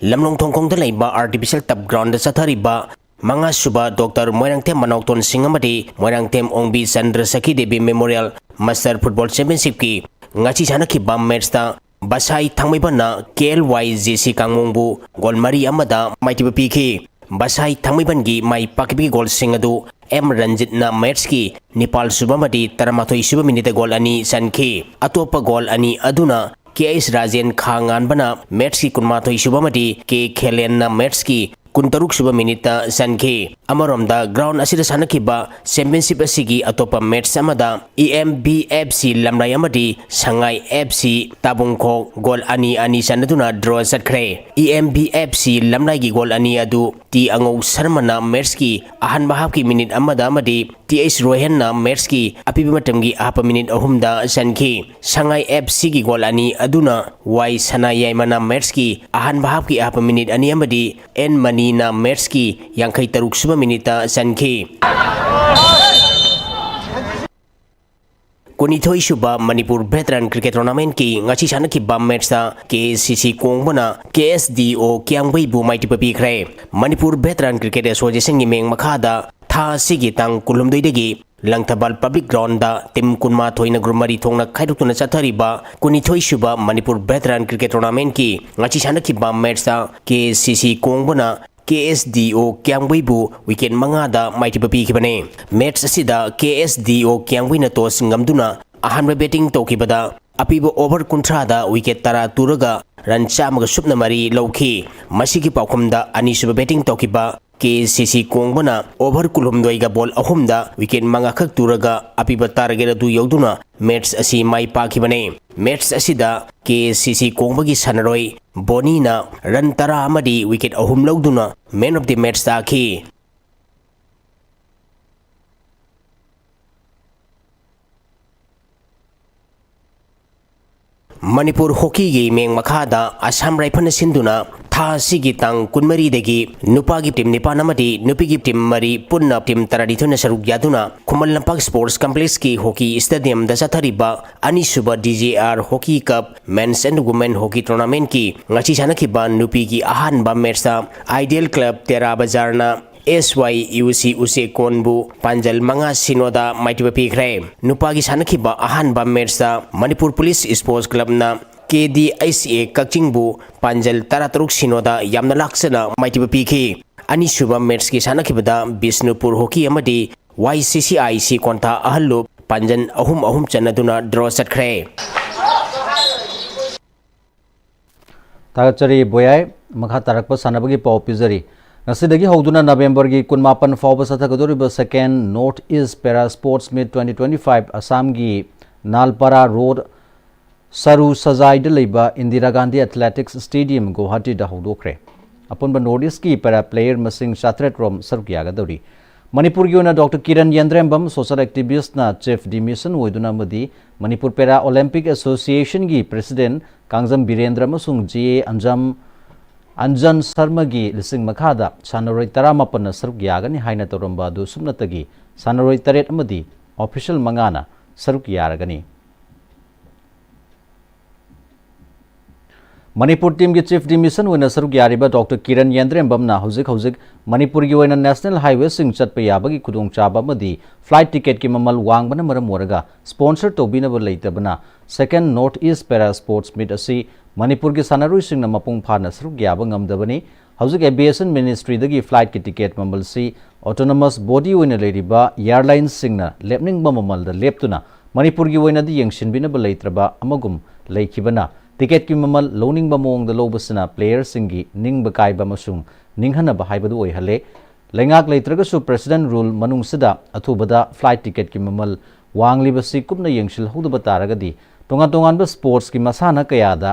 ꯂꯝꯂꯣꯡ ꯊꯣꯡꯈꯣꯡꯗ ꯂꯩꯕ ꯑꯥꯔꯇꯤꯐꯤꯁꯤꯌꯦꯜ ꯇꯞ ꯒ꯭ꯔꯥꯎꯟꯗ ꯆꯠꯊꯔꯤꯕ ꯃꯉꯥꯁꯨꯕ ꯗꯣꯛꯇꯔ ꯃꯣꯏꯔꯥꯡꯊꯦꯝ ꯃꯅꯥꯎꯇꯣꯟ ꯁꯤꯡ ꯑꯃꯗꯤ Moirangthem Ongbi Chandra Sakhi Devi memorial master football ꯆꯦꯝꯄꯤꯌꯟꯁꯤꯞꯀꯤ ꯉꯁꯤ ꯁꯥꯟꯅꯈꯤꯕ ꯃꯦꯠꯁꯇ ꯕꯁꯥꯏ ꯊꯥꯡꯃꯩꯕꯟꯅ ꯀꯦ ꯑꯦꯜ ꯋꯥꯏ ꯖꯦ ꯁꯤ ꯀꯥꯡꯃꯣꯡꯕꯨ ꯒꯣꯜ ꯃꯔꯤ ꯑꯃꯗ ꯃꯥꯏꯊꯤꯕ ꯄꯤꯈꯤ꯫ ꯕꯁꯥꯏ ꯊꯥꯡꯃꯩꯕꯟꯒꯤ ꯃꯥꯏ ꯄꯥꯛꯈꯤꯕꯒꯤ ꯒꯣꯜꯁꯤꯡ ꯑꯗꯨ ꯑꯦꯝ ꯔꯟꯖꯤꯠꯅ ꯃꯦꯠꯁꯀꯤ ꯅꯤꯄꯥꯜ ꯁꯨꯕ ꯑꯃꯗꯤ ꯇꯔꯥꯃꯥꯊꯣꯏ ꯁꯨꯕ ꯃꯤꯅꯤꯠꯇ ꯒꯣꯜ ꯑꯅꯤ ꯆꯟꯈꯤ꯫ ꯑꯇꯣꯞꯄ ꯒꯣꯜ ꯑꯅꯤ ꯑꯗꯨꯅ ꯀꯦ ꯑꯩꯆ ꯔꯥꯖꯦꯟ ꯈꯥ ꯉꯥꯟꯕꯅ ꯃꯦꯠꯁꯀꯤ ꯀꯨꯟꯃꯥꯊꯣꯏ ꯁꯨꯕ ꯑꯃꯗꯤ ꯀꯦ ꯈꯦꯂꯦꯟꯅ ꯃꯦꯠꯁꯀꯤ ꯀꯨꯟꯇꯔꯨꯛ ꯁꯨꯕ ꯃꯤꯅꯤꯠꯇ ꯆꯟꯈꯤ꯫ ꯑꯃꯔꯣꯝꯗ, ꯒ꯭ꯔꯥꯎꯟ ꯑꯁꯤꯗ ꯁꯥꯟꯅꯈꯤꯕ ꯆꯦꯝꯄꯤꯌꯟꯁꯤꯞ ꯑꯁꯤꯒꯤ ꯑꯇꯣꯞꯄ ꯃꯦꯠꯁ ꯑꯃꯗ E M B F C ꯂꯝꯂꯥꯏ ꯑꯃꯗꯤ ꯁꯉꯥꯏ ꯑꯦꯐ ꯁꯤ ꯇꯥꯕꯨꯡꯈꯣꯛ ꯒꯣꯜ ꯑꯅꯤ ꯑꯅꯤ ꯆꯟꯅꯗꯨꯅ ꯗ꯭ꯔꯣ ꯆꯠꯈ꯭ꯔꯦ꯫ E M B F C ꯂꯝꯂꯥꯏꯒꯤ goal ꯑꯅꯤ ꯑꯗꯨ ꯇꯤ ꯑꯉꯧ ꯁꯔꯃꯅ ꯃꯦꯠꯁꯀꯤ ꯑꯍꯥꯟꯕ ꯍꯥꯞꯀꯤ ꯃꯤꯅꯤꯠ ꯑꯃꯗ ꯑꯃꯗꯤ ꯇꯤ ꯑꯩꯆ ꯔꯣꯍꯦꯟꯅ ꯃꯦꯠꯁꯀꯤ ꯑꯄꯤꯕ ꯃꯇꯝꯒꯤ ꯑꯍꯥꯞꯄ ꯃꯤꯅꯤꯠ ꯑꯍꯨꯝꯗ ꯆꯟꯈꯤ꯫ ꯁꯉꯥꯏ ꯑꯦꯐ ꯁꯤꯒꯤ ꯒꯣꯜ ꯑꯅꯤ ꯑꯗꯨꯅ ꯋꯥꯏ ꯁꯅꯥꯌꯥꯏꯃꯅ ꯃꯦꯠꯁꯀꯤ ꯑꯍꯥꯟꯕ ꯍꯥꯞꯀꯤ ꯑꯍꯥꯞꯄ ꯃꯤꯅꯤꯠ ꯑꯅꯤ ꯑꯃꯗꯤ ꯑꯦꯟ ꯃꯅꯤꯅ ꯃꯦꯠꯁꯀꯤ ꯌꯥꯡꯈꯩ ꯇꯔꯨꯛ ꯁꯨꯕ ꯃꯤꯅꯤꯠꯇ ꯆꯟꯈꯤ꯫ ꯀꯨꯟꯅꯤꯊꯣꯏ ꯁꯨꯕ ꯃꯅꯤꯄꯨꯔ ꯚꯦꯇꯔꯥꯟ ꯀ꯭ꯔꯤꯀꯦꯠ ꯇꯣꯔꯅꯥꯃꯦꯟꯠꯀꯤ ꯉꯁꯤ ꯁꯥꯟꯅꯈꯤꯕ ꯃꯦꯠꯁꯇ ꯀꯦ ꯑꯦꯁ ꯁꯤ ꯁꯤ ꯀꯣꯡꯕꯅ ꯀꯦ ꯑꯦꯁ ꯗꯤ ꯑꯣ ꯀ꯭ꯌꯥꯝꯒꯩꯕꯨ ꯃꯥꯏꯊꯤꯕ ꯄꯤꯈ꯭ꯔꯦ꯫ ꯃꯅꯤꯄꯨꯔ ꯚꯦꯇꯔꯥꯟ ꯀ꯭ꯔꯤꯀꯦꯠ ꯑꯦꯁꯣꯁꯤꯌꯦꯁꯟꯒꯤ ꯃꯤꯡ ꯃꯈꯥꯗ ꯊꯥ ꯑꯁꯤꯒꯤ ꯇꯥꯡ ꯀꯨꯟꯍꯨꯝꯗꯣꯏꯗꯒꯤ ꯂꯪꯊꯕꯥꯜ ꯄꯕ꯭ꯂꯤꯛ ꯒ꯭ꯔꯥꯎꯟꯗ ꯇꯤꯝ ꯀꯨꯟꯃꯥꯊꯣꯏꯅ ꯒ꯭ꯔꯨꯞ ꯃꯔꯤ ꯊꯣꯛꯅ ꯈꯥꯏꯗꯣꯛꯇꯨꯅ ꯆꯠꯊꯔꯤꯕ ꯀꯨꯟꯅꯤꯊꯣꯏ ꯁꯨꯕ ꯃꯅꯤꯄꯨꯔ ꯚꯦꯇꯔꯥꯟ ꯀ꯭ꯔꯤꯀꯦꯠ ꯇꯣꯔꯅꯥꯃꯦꯟꯠꯀꯤ ꯉꯁꯤ ꯁꯥꯟꯅꯈꯤꯕ ꯃꯦꯠꯁꯇ ꯀꯦ ꯑꯦꯁ ꯁꯤ ꯁꯤ ꯀꯣꯡꯕꯅ ꯀꯦ ꯑꯦꯁ ꯗꯤ ꯑꯣ ꯀ꯭ꯌꯥꯝꯒꯩꯕꯨ ꯋꯤꯀꯦꯠ ꯃꯉꯥꯗ ꯃꯥꯏꯊꯤꯕ ꯄꯤꯈꯤꯕꯅꯤ꯫ ꯃꯦꯠꯁ ꯑꯁꯤꯗ ꯀꯦ ꯑꯦꯁ ꯗꯤ ꯑꯣ ꯀ꯭ꯌꯥꯝꯒꯩꯅ ꯇꯣꯁ ꯉꯝꯗꯨꯅ ꯑꯍꯥꯟꯕ ꯕꯦꯇꯤꯡ ꯇꯧꯈꯤꯕꯗ ꯑꯄꯤꯕ ꯑꯣꯚꯔ ꯀꯨꯟꯊ꯭ꯔꯥꯗ ꯋꯤꯀꯦꯠ ꯇꯔꯥ ꯇꯨꯔꯒ ꯔꯟ ꯆꯥꯝꯃꯒ ꯁꯨꯞꯅ ꯃꯔꯤ ꯂꯧꯈꯤ꯫ ꯃꯁꯤꯒꯤ ꯄꯥꯎꯈꯨꯝꯗ ꯑꯅꯤꯁꯨꯕ ꯕꯦꯇꯤꯡ ꯇꯧꯈꯤꯕ ꯀꯦ ꯑꯦꯁ ꯁꯤ ꯁꯤ ꯀꯣꯡꯕꯅ ꯑꯣꯚꯔ ꯀꯨꯟꯍꯨꯝꯗꯣꯏꯒ ꯕꯣꯜ ꯑꯍꯨꯝꯗ ꯋꯤꯀꯦꯠ ꯃꯉꯥꯈꯛ ꯇꯨꯔꯒ ꯑꯄꯤꯕ ꯇꯥꯔꯒꯦꯠ ꯑꯗꯨ ꯌꯧꯗꯨꯅ ꯃꯦꯠꯁ ꯑꯁꯤ ꯃꯥꯏ ꯄꯥꯛꯈꯤꯕꯅꯤ꯫ ꯃꯦꯠꯁ ꯑꯁꯤꯗ ꯀꯦ ꯑꯦꯁ ꯁꯤ ꯁꯤ ꯀꯣꯡꯕꯒꯤ ꯁꯥꯟꯅꯔꯣꯏ ꯕꯣꯅꯤꯅ ꯔꯟ ꯇꯔꯥ ꯑꯃꯗꯤ ꯋꯤꯀꯦꯠ ꯑꯍꯨꯝ ꯂꯧꯗꯨꯅ ꯃꯦꯟ ꯑꯣꯐ ꯗꯤ ꯃꯦꯠꯁ ꯇꯥꯈꯤ꯫ ꯃꯅꯤꯄꯨꯔ ꯍꯣꯀꯤꯒꯤ ꯃꯤꯡ ꯃꯈꯥꯗ ꯑꯁꯥꯝ ꯔꯥꯏꯐꯜꯅ ꯁꯤꯟꯗꯨꯅ ꯊꯥ ꯑꯁꯤꯒꯤ ꯇꯥꯡ ꯀꯨꯟꯃꯔꯤꯗꯒꯤ ꯅꯨꯄꯥꯒꯤ ꯇꯤꯝ ꯅꯤꯄꯥꯟ ꯑꯃꯗꯤ ꯅꯨꯄꯤꯒꯤ ꯇꯤꯝ ꯃꯔꯤ, ꯄꯨꯟꯅ ꯇꯤꯝ ꯇꯔꯥꯅꯤꯊꯣꯏꯅ ꯁꯔꯨꯛ ꯌꯥꯗꯨꯅ ꯈꯨꯃꯟ ꯂꯝꯄꯥꯛ ꯁ꯭ꯄꯣꯔꯠꯁ ꯀꯝꯄ꯭ꯂꯦꯛꯁꯀꯤ ꯍꯣꯀꯤ ꯁ꯭ꯇꯦꯗꯤꯌꯝꯗ ꯆꯠꯊꯔꯤꯕ ꯑꯅꯤꯁꯨꯕ D J R hockey cup men's and women hockey ꯇꯣꯔꯅꯥꯃꯦꯟꯠꯀꯤ ꯉꯁꯤ ꯁꯥꯟꯅꯈꯤꯕ ꯅꯨꯄꯤꯒꯤ ꯑꯍꯥꯟꯕ ꯃꯦꯠꯁꯇ ꯑꯥꯏꯗꯤꯌꯦꯜ ꯀ꯭ꯂꯕ ꯇꯦꯔꯥ ꯕꯖꯥꯔꯅ ꯑꯦꯁ ꯋꯥꯏ ꯌꯨ ꯁꯤ ꯎꯆꯦꯛꯀꯣꯟꯕꯨ ꯄꯥꯟꯖꯜ ꯃꯉꯥ ꯁꯤꯅꯣꯗ ꯃꯥꯏꯊꯤꯕ ꯄꯤꯈ꯭ꯔꯦ꯫ ꯅꯨꯄꯥꯒꯤ ꯁꯥꯟꯅꯈꯤꯕ ꯑꯍꯥꯟꯕ ꯃꯦꯠꯁꯇ ꯃꯅꯤꯄꯨꯔ ꯄꯨꯂꯤꯁ ꯁ꯭ꯄꯣꯔꯠꯁ ꯀ꯭ꯂꯕꯅ ꯀꯦ ꯗꯤ ꯑꯩꯆ ꯑꯦ ꯀꯛꯆꯤꯡꯕꯨ ꯄꯥꯟꯖꯜ ꯇꯔꯥꯇꯔꯨꯛ ꯁꯤꯅꯣꯗ ꯌꯥꯝꯅ ꯂꯥꯛꯆꯅ ꯃꯥꯏꯊꯤꯕ ꯄꯤꯈꯤ꯫ ꯑꯅꯤꯁꯨꯕ ꯃꯦꯠꯁꯀꯤ ꯁꯥꯟꯅꯈꯤꯕꯗ ꯕꯤꯁꯅꯨꯄꯨꯔ ꯍꯣꯀꯤ ꯑꯃꯗꯤ ꯋꯥꯏ ꯁꯤ ꯁꯤ ꯑꯥꯏ ꯁꯤ ꯀꯣꯟꯊꯥ ꯑꯍꯜꯂꯨꯞ ꯄꯥꯟꯖꯜ ꯑꯍꯨꯝ ꯑꯍꯨꯝ ꯆꯟꯅꯗꯨꯅ ꯗ꯭ꯔꯣ ꯆꯠꯈ꯭ꯔꯦ꯫ ꯊꯥꯒꯠꯆꯔꯤ ꯕꯣꯌꯥꯏ꯫ ꯃꯈꯥ ꯇꯥꯔꯛꯄ ꯁꯥꯟꯅꯕꯒꯤ ꯄꯥꯎ ꯄꯤꯖꯔꯤ꯫ ꯉꯁꯤꯗꯒꯤ ꯍꯧꯗꯨꯅ ꯅꯕꯦꯝꯕꯔꯒꯤ ꯀꯨꯟꯃꯥꯄꯟ ꯐꯥꯎꯕ ꯆꯠꯊꯒꯗꯧꯔꯤꯕ Second North East Para Sports Meet twenty twenty five ꯑꯁꯥꯝꯒꯤ ꯅꯥꯜꯄꯥꯔꯥ ꯔꯣꯗ ꯁꯔꯨ ꯁꯖꯥꯏꯗ ꯂꯩꯕ ꯏꯟꯗꯤꯔꯥ ꯒꯥꯟꯙꯤ ꯑꯦꯊꯂꯦꯇꯤꯛꯁ ꯁ꯭ꯇꯦꯗꯤꯌꯝ ꯒꯨꯋꯥꯍꯥꯇꯤꯗ ꯍꯧꯗꯣꯛꯈ꯭ꯔꯦ꯫ ꯑꯄꯨꯟꯕ ꯅꯣꯔꯠ ꯏꯁꯀꯤ ꯄꯦꯔꯥ ꯄ꯭ꯂꯦꯌꯔ ꯃꯁꯤꯡ ꯆꯥꯇ꯭ꯔꯦꯠ ꯔꯣꯝ ꯁꯔꯨꯛ ꯌꯥꯒꯗꯧꯔꯤ꯫ ꯃꯅꯤꯄꯨꯔꯒꯤ ꯑꯣꯏꯅ ꯗꯣꯛꯇꯔ ꯀꯤꯔꯟ ꯌꯦꯟꯗ꯭ꯔꯦꯝꯕꯝ, ꯁꯣꯁꯤꯌꯦꯜ ꯑꯦꯛꯇꯤꯚꯤꯁ꯭ꯠꯅ ꯆꯤꯐ ꯗꯤꯃꯤꯁꯟ ꯑꯣꯏꯗꯨꯅ ꯑꯃꯗꯤ ꯃꯅꯤꯄꯨꯔ ꯄꯦꯔꯥ ꯑꯣꯂꯦꯝꯄꯤꯛ ꯑꯦꯁꯣꯁꯤꯌꯦꯁꯟꯒꯤ ꯄ꯭ꯔꯦꯁꯤꯗꯦꯟꯠ ꯀꯥꯡꯖꯝ ꯕꯤꯔꯦꯟꯗ꯭ꯔ ꯑꯃꯁꯨꯡ ꯖꯦ ꯑꯦ ꯑꯟꯖꯝ ꯑꯟꯖꯟ ꯁꯔꯃꯒꯤ ꯂꯨꯆꯤꯡ ꯃꯈꯥꯗ ꯁꯥꯟꯅꯔꯣꯏ ꯇꯔꯥꯃꯥꯄꯟꯅ ꯁꯔꯨꯛ ꯌꯥꯒꯅꯤ ꯍꯥꯏꯅ ꯇꯧꯔꯝꯕ ꯑꯗꯨ ꯁꯨꯞꯅꯇꯒꯤ ꯁꯥꯟꯅꯔꯣꯏ ꯇꯔꯦꯠ ꯑꯃꯗꯤ ꯑꯣꯐꯤꯁꯤꯌꯦꯜ ꯃꯉꯥꯅ ꯁꯔꯨꯛ ꯌꯥꯔꯒꯅꯤ꯫ ꯃꯅꯤꯄꯨꯔ ꯇꯤꯝꯒꯤ ꯆꯤꯐ ꯗꯤꯃꯤꯁꯟ ꯑꯣꯏꯅ ꯁꯔꯨꯛ ꯌꯥꯔꯤꯕ ꯗꯣꯛꯇꯔ ꯀꯤꯔꯟ ꯌꯦꯟꯗ꯭ꯔꯦꯝꯕꯝꯅ ꯍꯧꯖꯤꯛ ꯍꯧꯖꯤꯛ ꯃꯅꯤꯄꯨꯔꯒꯤ ꯑꯣꯏꯅ ꯅꯦꯁꯅꯦꯜ ꯍꯥꯏꯋꯦꯁꯤꯡ ꯆꯠꯄ ꯌꯥꯕꯒꯤ ꯈꯨꯗꯣꯡꯆꯥꯕ ꯑꯃꯗꯤ ꯐ꯭ꯂꯥꯏꯠ ꯇꯤꯀꯦꯠꯀꯤ ꯃꯃꯜ ꯋꯥꯡꯕꯅ ꯃꯔꯝ ꯑꯣꯏꯔꯒ ꯁ꯭ꯄꯣꯟꯁꯔ ꯇꯧꯕꯤꯅꯕ ꯂꯩꯇꯕꯅ Second North East Para Sports Meet ꯑꯁꯤ ꯃꯅꯤꯄꯨꯔꯒꯤ ꯁꯥꯟꯅꯔꯣꯏꯁꯤꯡꯅ ꯃꯄꯨꯡ ꯐꯥꯅ ꯁꯔꯨꯛ ꯌꯥꯕ ꯉꯝꯗꯕꯅꯤ꯫ ꯍꯧꯖꯤꯛ ꯑꯦꯚꯤꯌꯦꯁꯟ ꯃꯤꯅꯤꯁꯇ꯭ꯔꯤꯗꯒꯤ ꯐ꯭ꯂꯥꯏꯠꯀꯤ ꯇꯤꯀꯦꯠ ꯃꯃꯜꯁꯤ ꯑꯣꯇꯣꯅꯣꯃꯁ ꯕꯣꯗꯤ ꯑꯣꯏꯅ ꯂꯩꯔꯤꯕ ꯑꯦꯌꯔꯂꯥꯏꯟꯁꯤꯡꯅ ꯂꯦꯞꯅꯤꯡꯕ ꯃꯃꯜꯗ ꯂꯦꯞꯇꯨꯅ ꯃꯅꯤꯄꯨꯔꯒꯤ ꯑꯣꯏꯅꯗꯤ ꯌꯦꯡꯁꯤꯟꯕꯤꯅꯕ ꯂꯩꯇ꯭ꯔꯕ ꯑꯃꯒꯨꯝ ꯂꯩꯈꯤꯕꯅ ꯇꯤꯀꯦꯠꯀꯤ ꯃꯃꯜ ꯂꯧꯅꯤꯡꯕ ꯃꯑꯣꯡꯗ ꯂꯧꯕꯁꯤꯅ ꯄ꯭ꯂꯦꯌꯔꯁꯤꯡꯒꯤ ꯅꯤꯡꯕ ꯀꯥꯏꯕ ꯑꯃꯁꯨꯡ ꯅꯤꯡꯍꯟꯅꯕ ꯍꯥꯏꯕꯗꯨ ꯑꯣꯏꯍꯜꯂꯦ꯫ ꯂꯩꯉꯥꯛ ꯂꯩꯇ꯭ꯔꯒꯁꯨ ꯄ꯭ꯔꯦꯁꯤꯗꯦꯟꯠ ꯔꯨꯜ ꯃꯅꯨꯡꯁꯤꯗ ꯑꯊꯨꯕꯗ ꯐ꯭ꯂꯥꯏꯠ ꯇꯤꯀꯦꯠꯀꯤ ꯃꯃꯜ ꯋꯥꯡꯂꯤꯕꯁꯤ ꯀꯨꯞꯅ ꯌꯦꯡꯁꯤꯜꯍꯧꯗꯕ ꯇꯥꯔꯒꯗꯤ ꯇꯣꯉꯥꯟ ꯇꯣꯉꯥꯟꯕ ꯁ꯭ꯄꯣꯔꯠꯁꯀꯤ ꯃꯁꯥꯟꯅ ꯀꯌꯥꯗ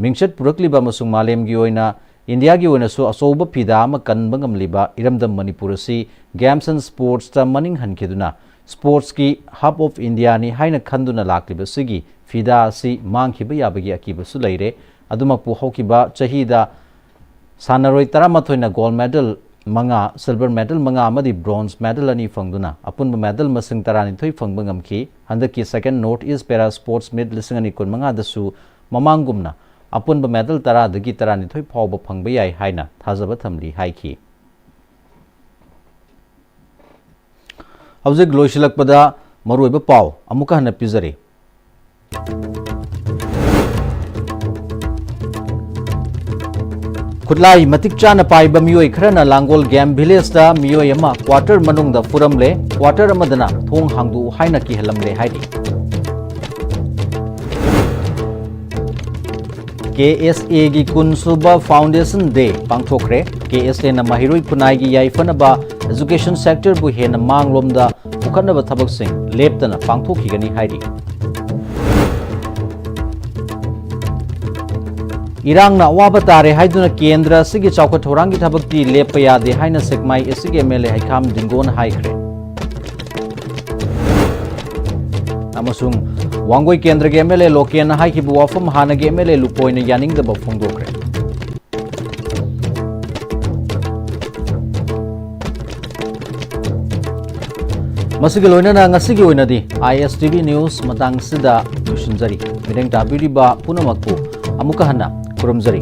ꯃꯤꯡꯆꯠ ꯄꯨꯔꯛꯂꯤꯕ ꯑꯃꯁꯨꯡ ꯃꯥꯂꯦꯝꯒꯤ ꯑꯣꯏꯅ ꯏꯟꯗꯤꯌꯥꯒꯤ ꯑꯣꯏꯅꯁꯨ ꯑꯆꯧꯕ ꯐꯤꯗꯥ ꯑꯃ ꯀꯟꯕ ꯉꯝꯂꯤꯕ ꯏꯔꯝꯗꯝ ꯃꯅꯤꯄꯨꯔ ꯑꯁꯤ Games and Sportsꯇ ꯃꯅꯤꯡ ꯍꯟꯈꯤꯗꯨꯅ Sportsꯀꯤ Hub of Indiaꯅꯤ ꯍꯥꯏꯅ ꯈꯟꯗꯨꯅ ꯂꯥꯛꯂꯤꯕꯁꯤꯒꯤ ꯐꯤꯗꯥ ꯑꯁꯤ ꯃꯥꯡꯈꯤꯕ ꯌꯥꯕꯒꯤ ꯑꯀꯤꯕꯁꯨ ꯂꯩꯔꯦ꯫ ꯑꯗꯨꯃꯛꯄꯨ ꯍꯧꯈꯤꯕ ꯆꯍꯤꯗ ꯁꯥꯟꯅꯔꯣꯏ ꯇꯔꯥꯃꯥꯊꯣꯏꯅ ꯒꯣꯜꯗ ꯃꯦꯗꯜ ꯃꯉꯥ, ꯁꯤꯜꯚꯔ ꯃꯦꯗꯜ ꯃꯉꯥ ꯑꯃꯗꯤ ꯕ꯭ꯔꯣꯟꯖ ꯃꯦꯗꯜ ꯑꯅꯤ ꯐꯪꯗꯨꯅ ꯑꯄꯨꯟꯕ ꯃꯦꯗꯜ ꯃꯁꯤꯡ ꯇꯔꯥꯅꯤꯊꯣꯏ ꯐꯪꯕ ꯉꯝꯈꯤ꯫ ꯍꯟꯗꯛꯀꯤ Second North East Para Sports Meet ꯂꯤꯁꯤꯡ ꯑꯅꯤ ꯀꯨꯟꯃꯉꯥꯗꯁꯨ ꯃꯃꯥꯡꯒꯨꯝꯅ ꯑꯄꯨꯟꯕ ꯃꯦꯗꯜ ꯇꯔꯥꯗꯒꯤ ꯇꯔꯥꯅꯤꯊꯣꯏ ꯐꯥꯎꯕ ꯐꯪꯕ ꯌꯥꯏ ꯍꯥꯏꯅ ꯊꯥꯖꯕ ꯊꯝꯂꯤ ꯍꯥꯏꯈꯤ꯫ ꯍꯧꯖꯤꯛ ꯂꯣꯏꯁꯤꯜꯂꯛꯄꯗ ꯃꯔꯨꯑꯣꯏꯕ ꯄꯥꯎ ꯑꯃꯨꯛꯀ ꯍꯟꯅ ꯄꯤꯖꯔꯤ꯫ ꯈꯨꯠꯂꯥꯏ ꯃꯇꯤꯛ ꯆꯥꯅ ꯄꯥꯏꯕ ꯃꯤꯑꯣꯏ ꯈꯔꯅ ꯂꯥꯡꯒꯣꯜ ꯒꯦꯝ ꯚꯤꯂꯦꯖꯇ ꯃꯤꯑꯣꯏ ꯑꯃ ꯀ꯭ꯋꯥꯇꯔ ꯃꯅꯨꯡꯗ ꯐꯨꯔꯝꯂꯦ꯫ ꯀ꯭ꯋꯥꯇꯔ ꯑꯃꯗꯅ ꯊꯣꯡ ꯍꯥꯡꯗꯣꯛꯎ ꯍꯥꯏꯅ ꯀꯤꯍꯜꯂꯝꯂꯦ ꯍꯥꯏꯔꯤ꯫ ꯀꯦ ꯑꯦꯁ ꯑꯦꯒꯤ ꯀꯨꯟ ꯁꯨꯕ Foundation Day ꯄꯥꯡꯊꯣꯛꯈ꯭ꯔꯦ꯫ ꯀꯦ ꯑꯦꯁ ꯑꯦꯅ ꯃꯍꯩꯔꯣꯏ ꯈꯨꯟꯅꯥꯏꯒꯤ ꯌꯥꯏꯐꯅꯕ education sectorꯕꯨ ꯍꯦꯟꯅ ꯃꯥꯡꯂꯣꯝꯗ ꯄꯨꯈꯠꯅꯕ ꯊꯕꯛꯁꯤꯡ ꯂꯦꯞꯇꯅ ꯄꯥꯡꯊꯣꯛꯈꯤꯒꯅꯤ ꯍꯥꯏꯔꯤ꯫ ꯏꯔꯥꯡꯅ ꯑꯋꯥꯕ ꯇꯥꯔꯦ ꯍꯥꯏꯗꯨꯅ ꯀꯦꯟꯗ꯭ꯔ ꯑꯁꯤꯒꯤ ꯆꯥꯎꯈꯠ ꯊꯧꯔꯥꯡꯒꯤ ꯊꯕꯛꯇꯤ ꯂꯦꯞꯄ ꯌꯥꯗꯦ ꯍꯥꯏꯅ ꯁꯦꯛꯃꯥꯏ ꯑꯦꯁ ꯁꯤꯒꯤ ꯑꯦꯝ ꯑꯦꯜ ꯑꯦ ꯍꯩꯈꯥꯝ ꯗꯤꯡꯒꯣꯅ ꯍꯥꯏꯈ꯭ꯔꯦ꯫ ꯑꯃꯁꯨꯡ ꯋꯥꯡꯒꯣꯏ ꯀꯦꯟꯗ꯭ꯔꯒꯤ ꯑꯦꯝ ꯑꯦꯜ ꯑꯦ ꯂꯣꯀꯦꯟꯅ ꯍꯥꯏꯈꯤꯕ ꯋꯥꯐꯝ ꯍꯥꯟꯅꯒꯤ ꯑꯦꯝ ꯑꯦꯜ ꯑꯦ ꯂꯨꯀꯣꯏꯅ ꯌꯥꯅꯤꯡꯗꯕ ꯐꯣꯡꯗꯣꯛꯈ꯭ꯔꯦ꯫ ꯃꯁꯤꯒ ꯂꯣꯏꯅꯅ ꯉꯁꯤꯒꯤ ꯑꯣꯏꯅꯗꯤ ꯑꯥꯏ ꯑꯦꯁ ꯇꯤ ꯚꯤ News ꯃꯇꯥꯡꯁꯤꯗ ꯂꯣꯏꯁꯤꯟꯖꯔꯤ꯫ ꯃꯤꯠꯌꯦꯡ ꯇꯥꯕꯤꯔꯤꯕ ꯄꯨꯝꯅꯃꯛꯄꯨ ꯑꯃꯨꯛꯀ ꯍꯟꯅ ꯈꯨꯔꯨꯝꯖꯔꯤ꯫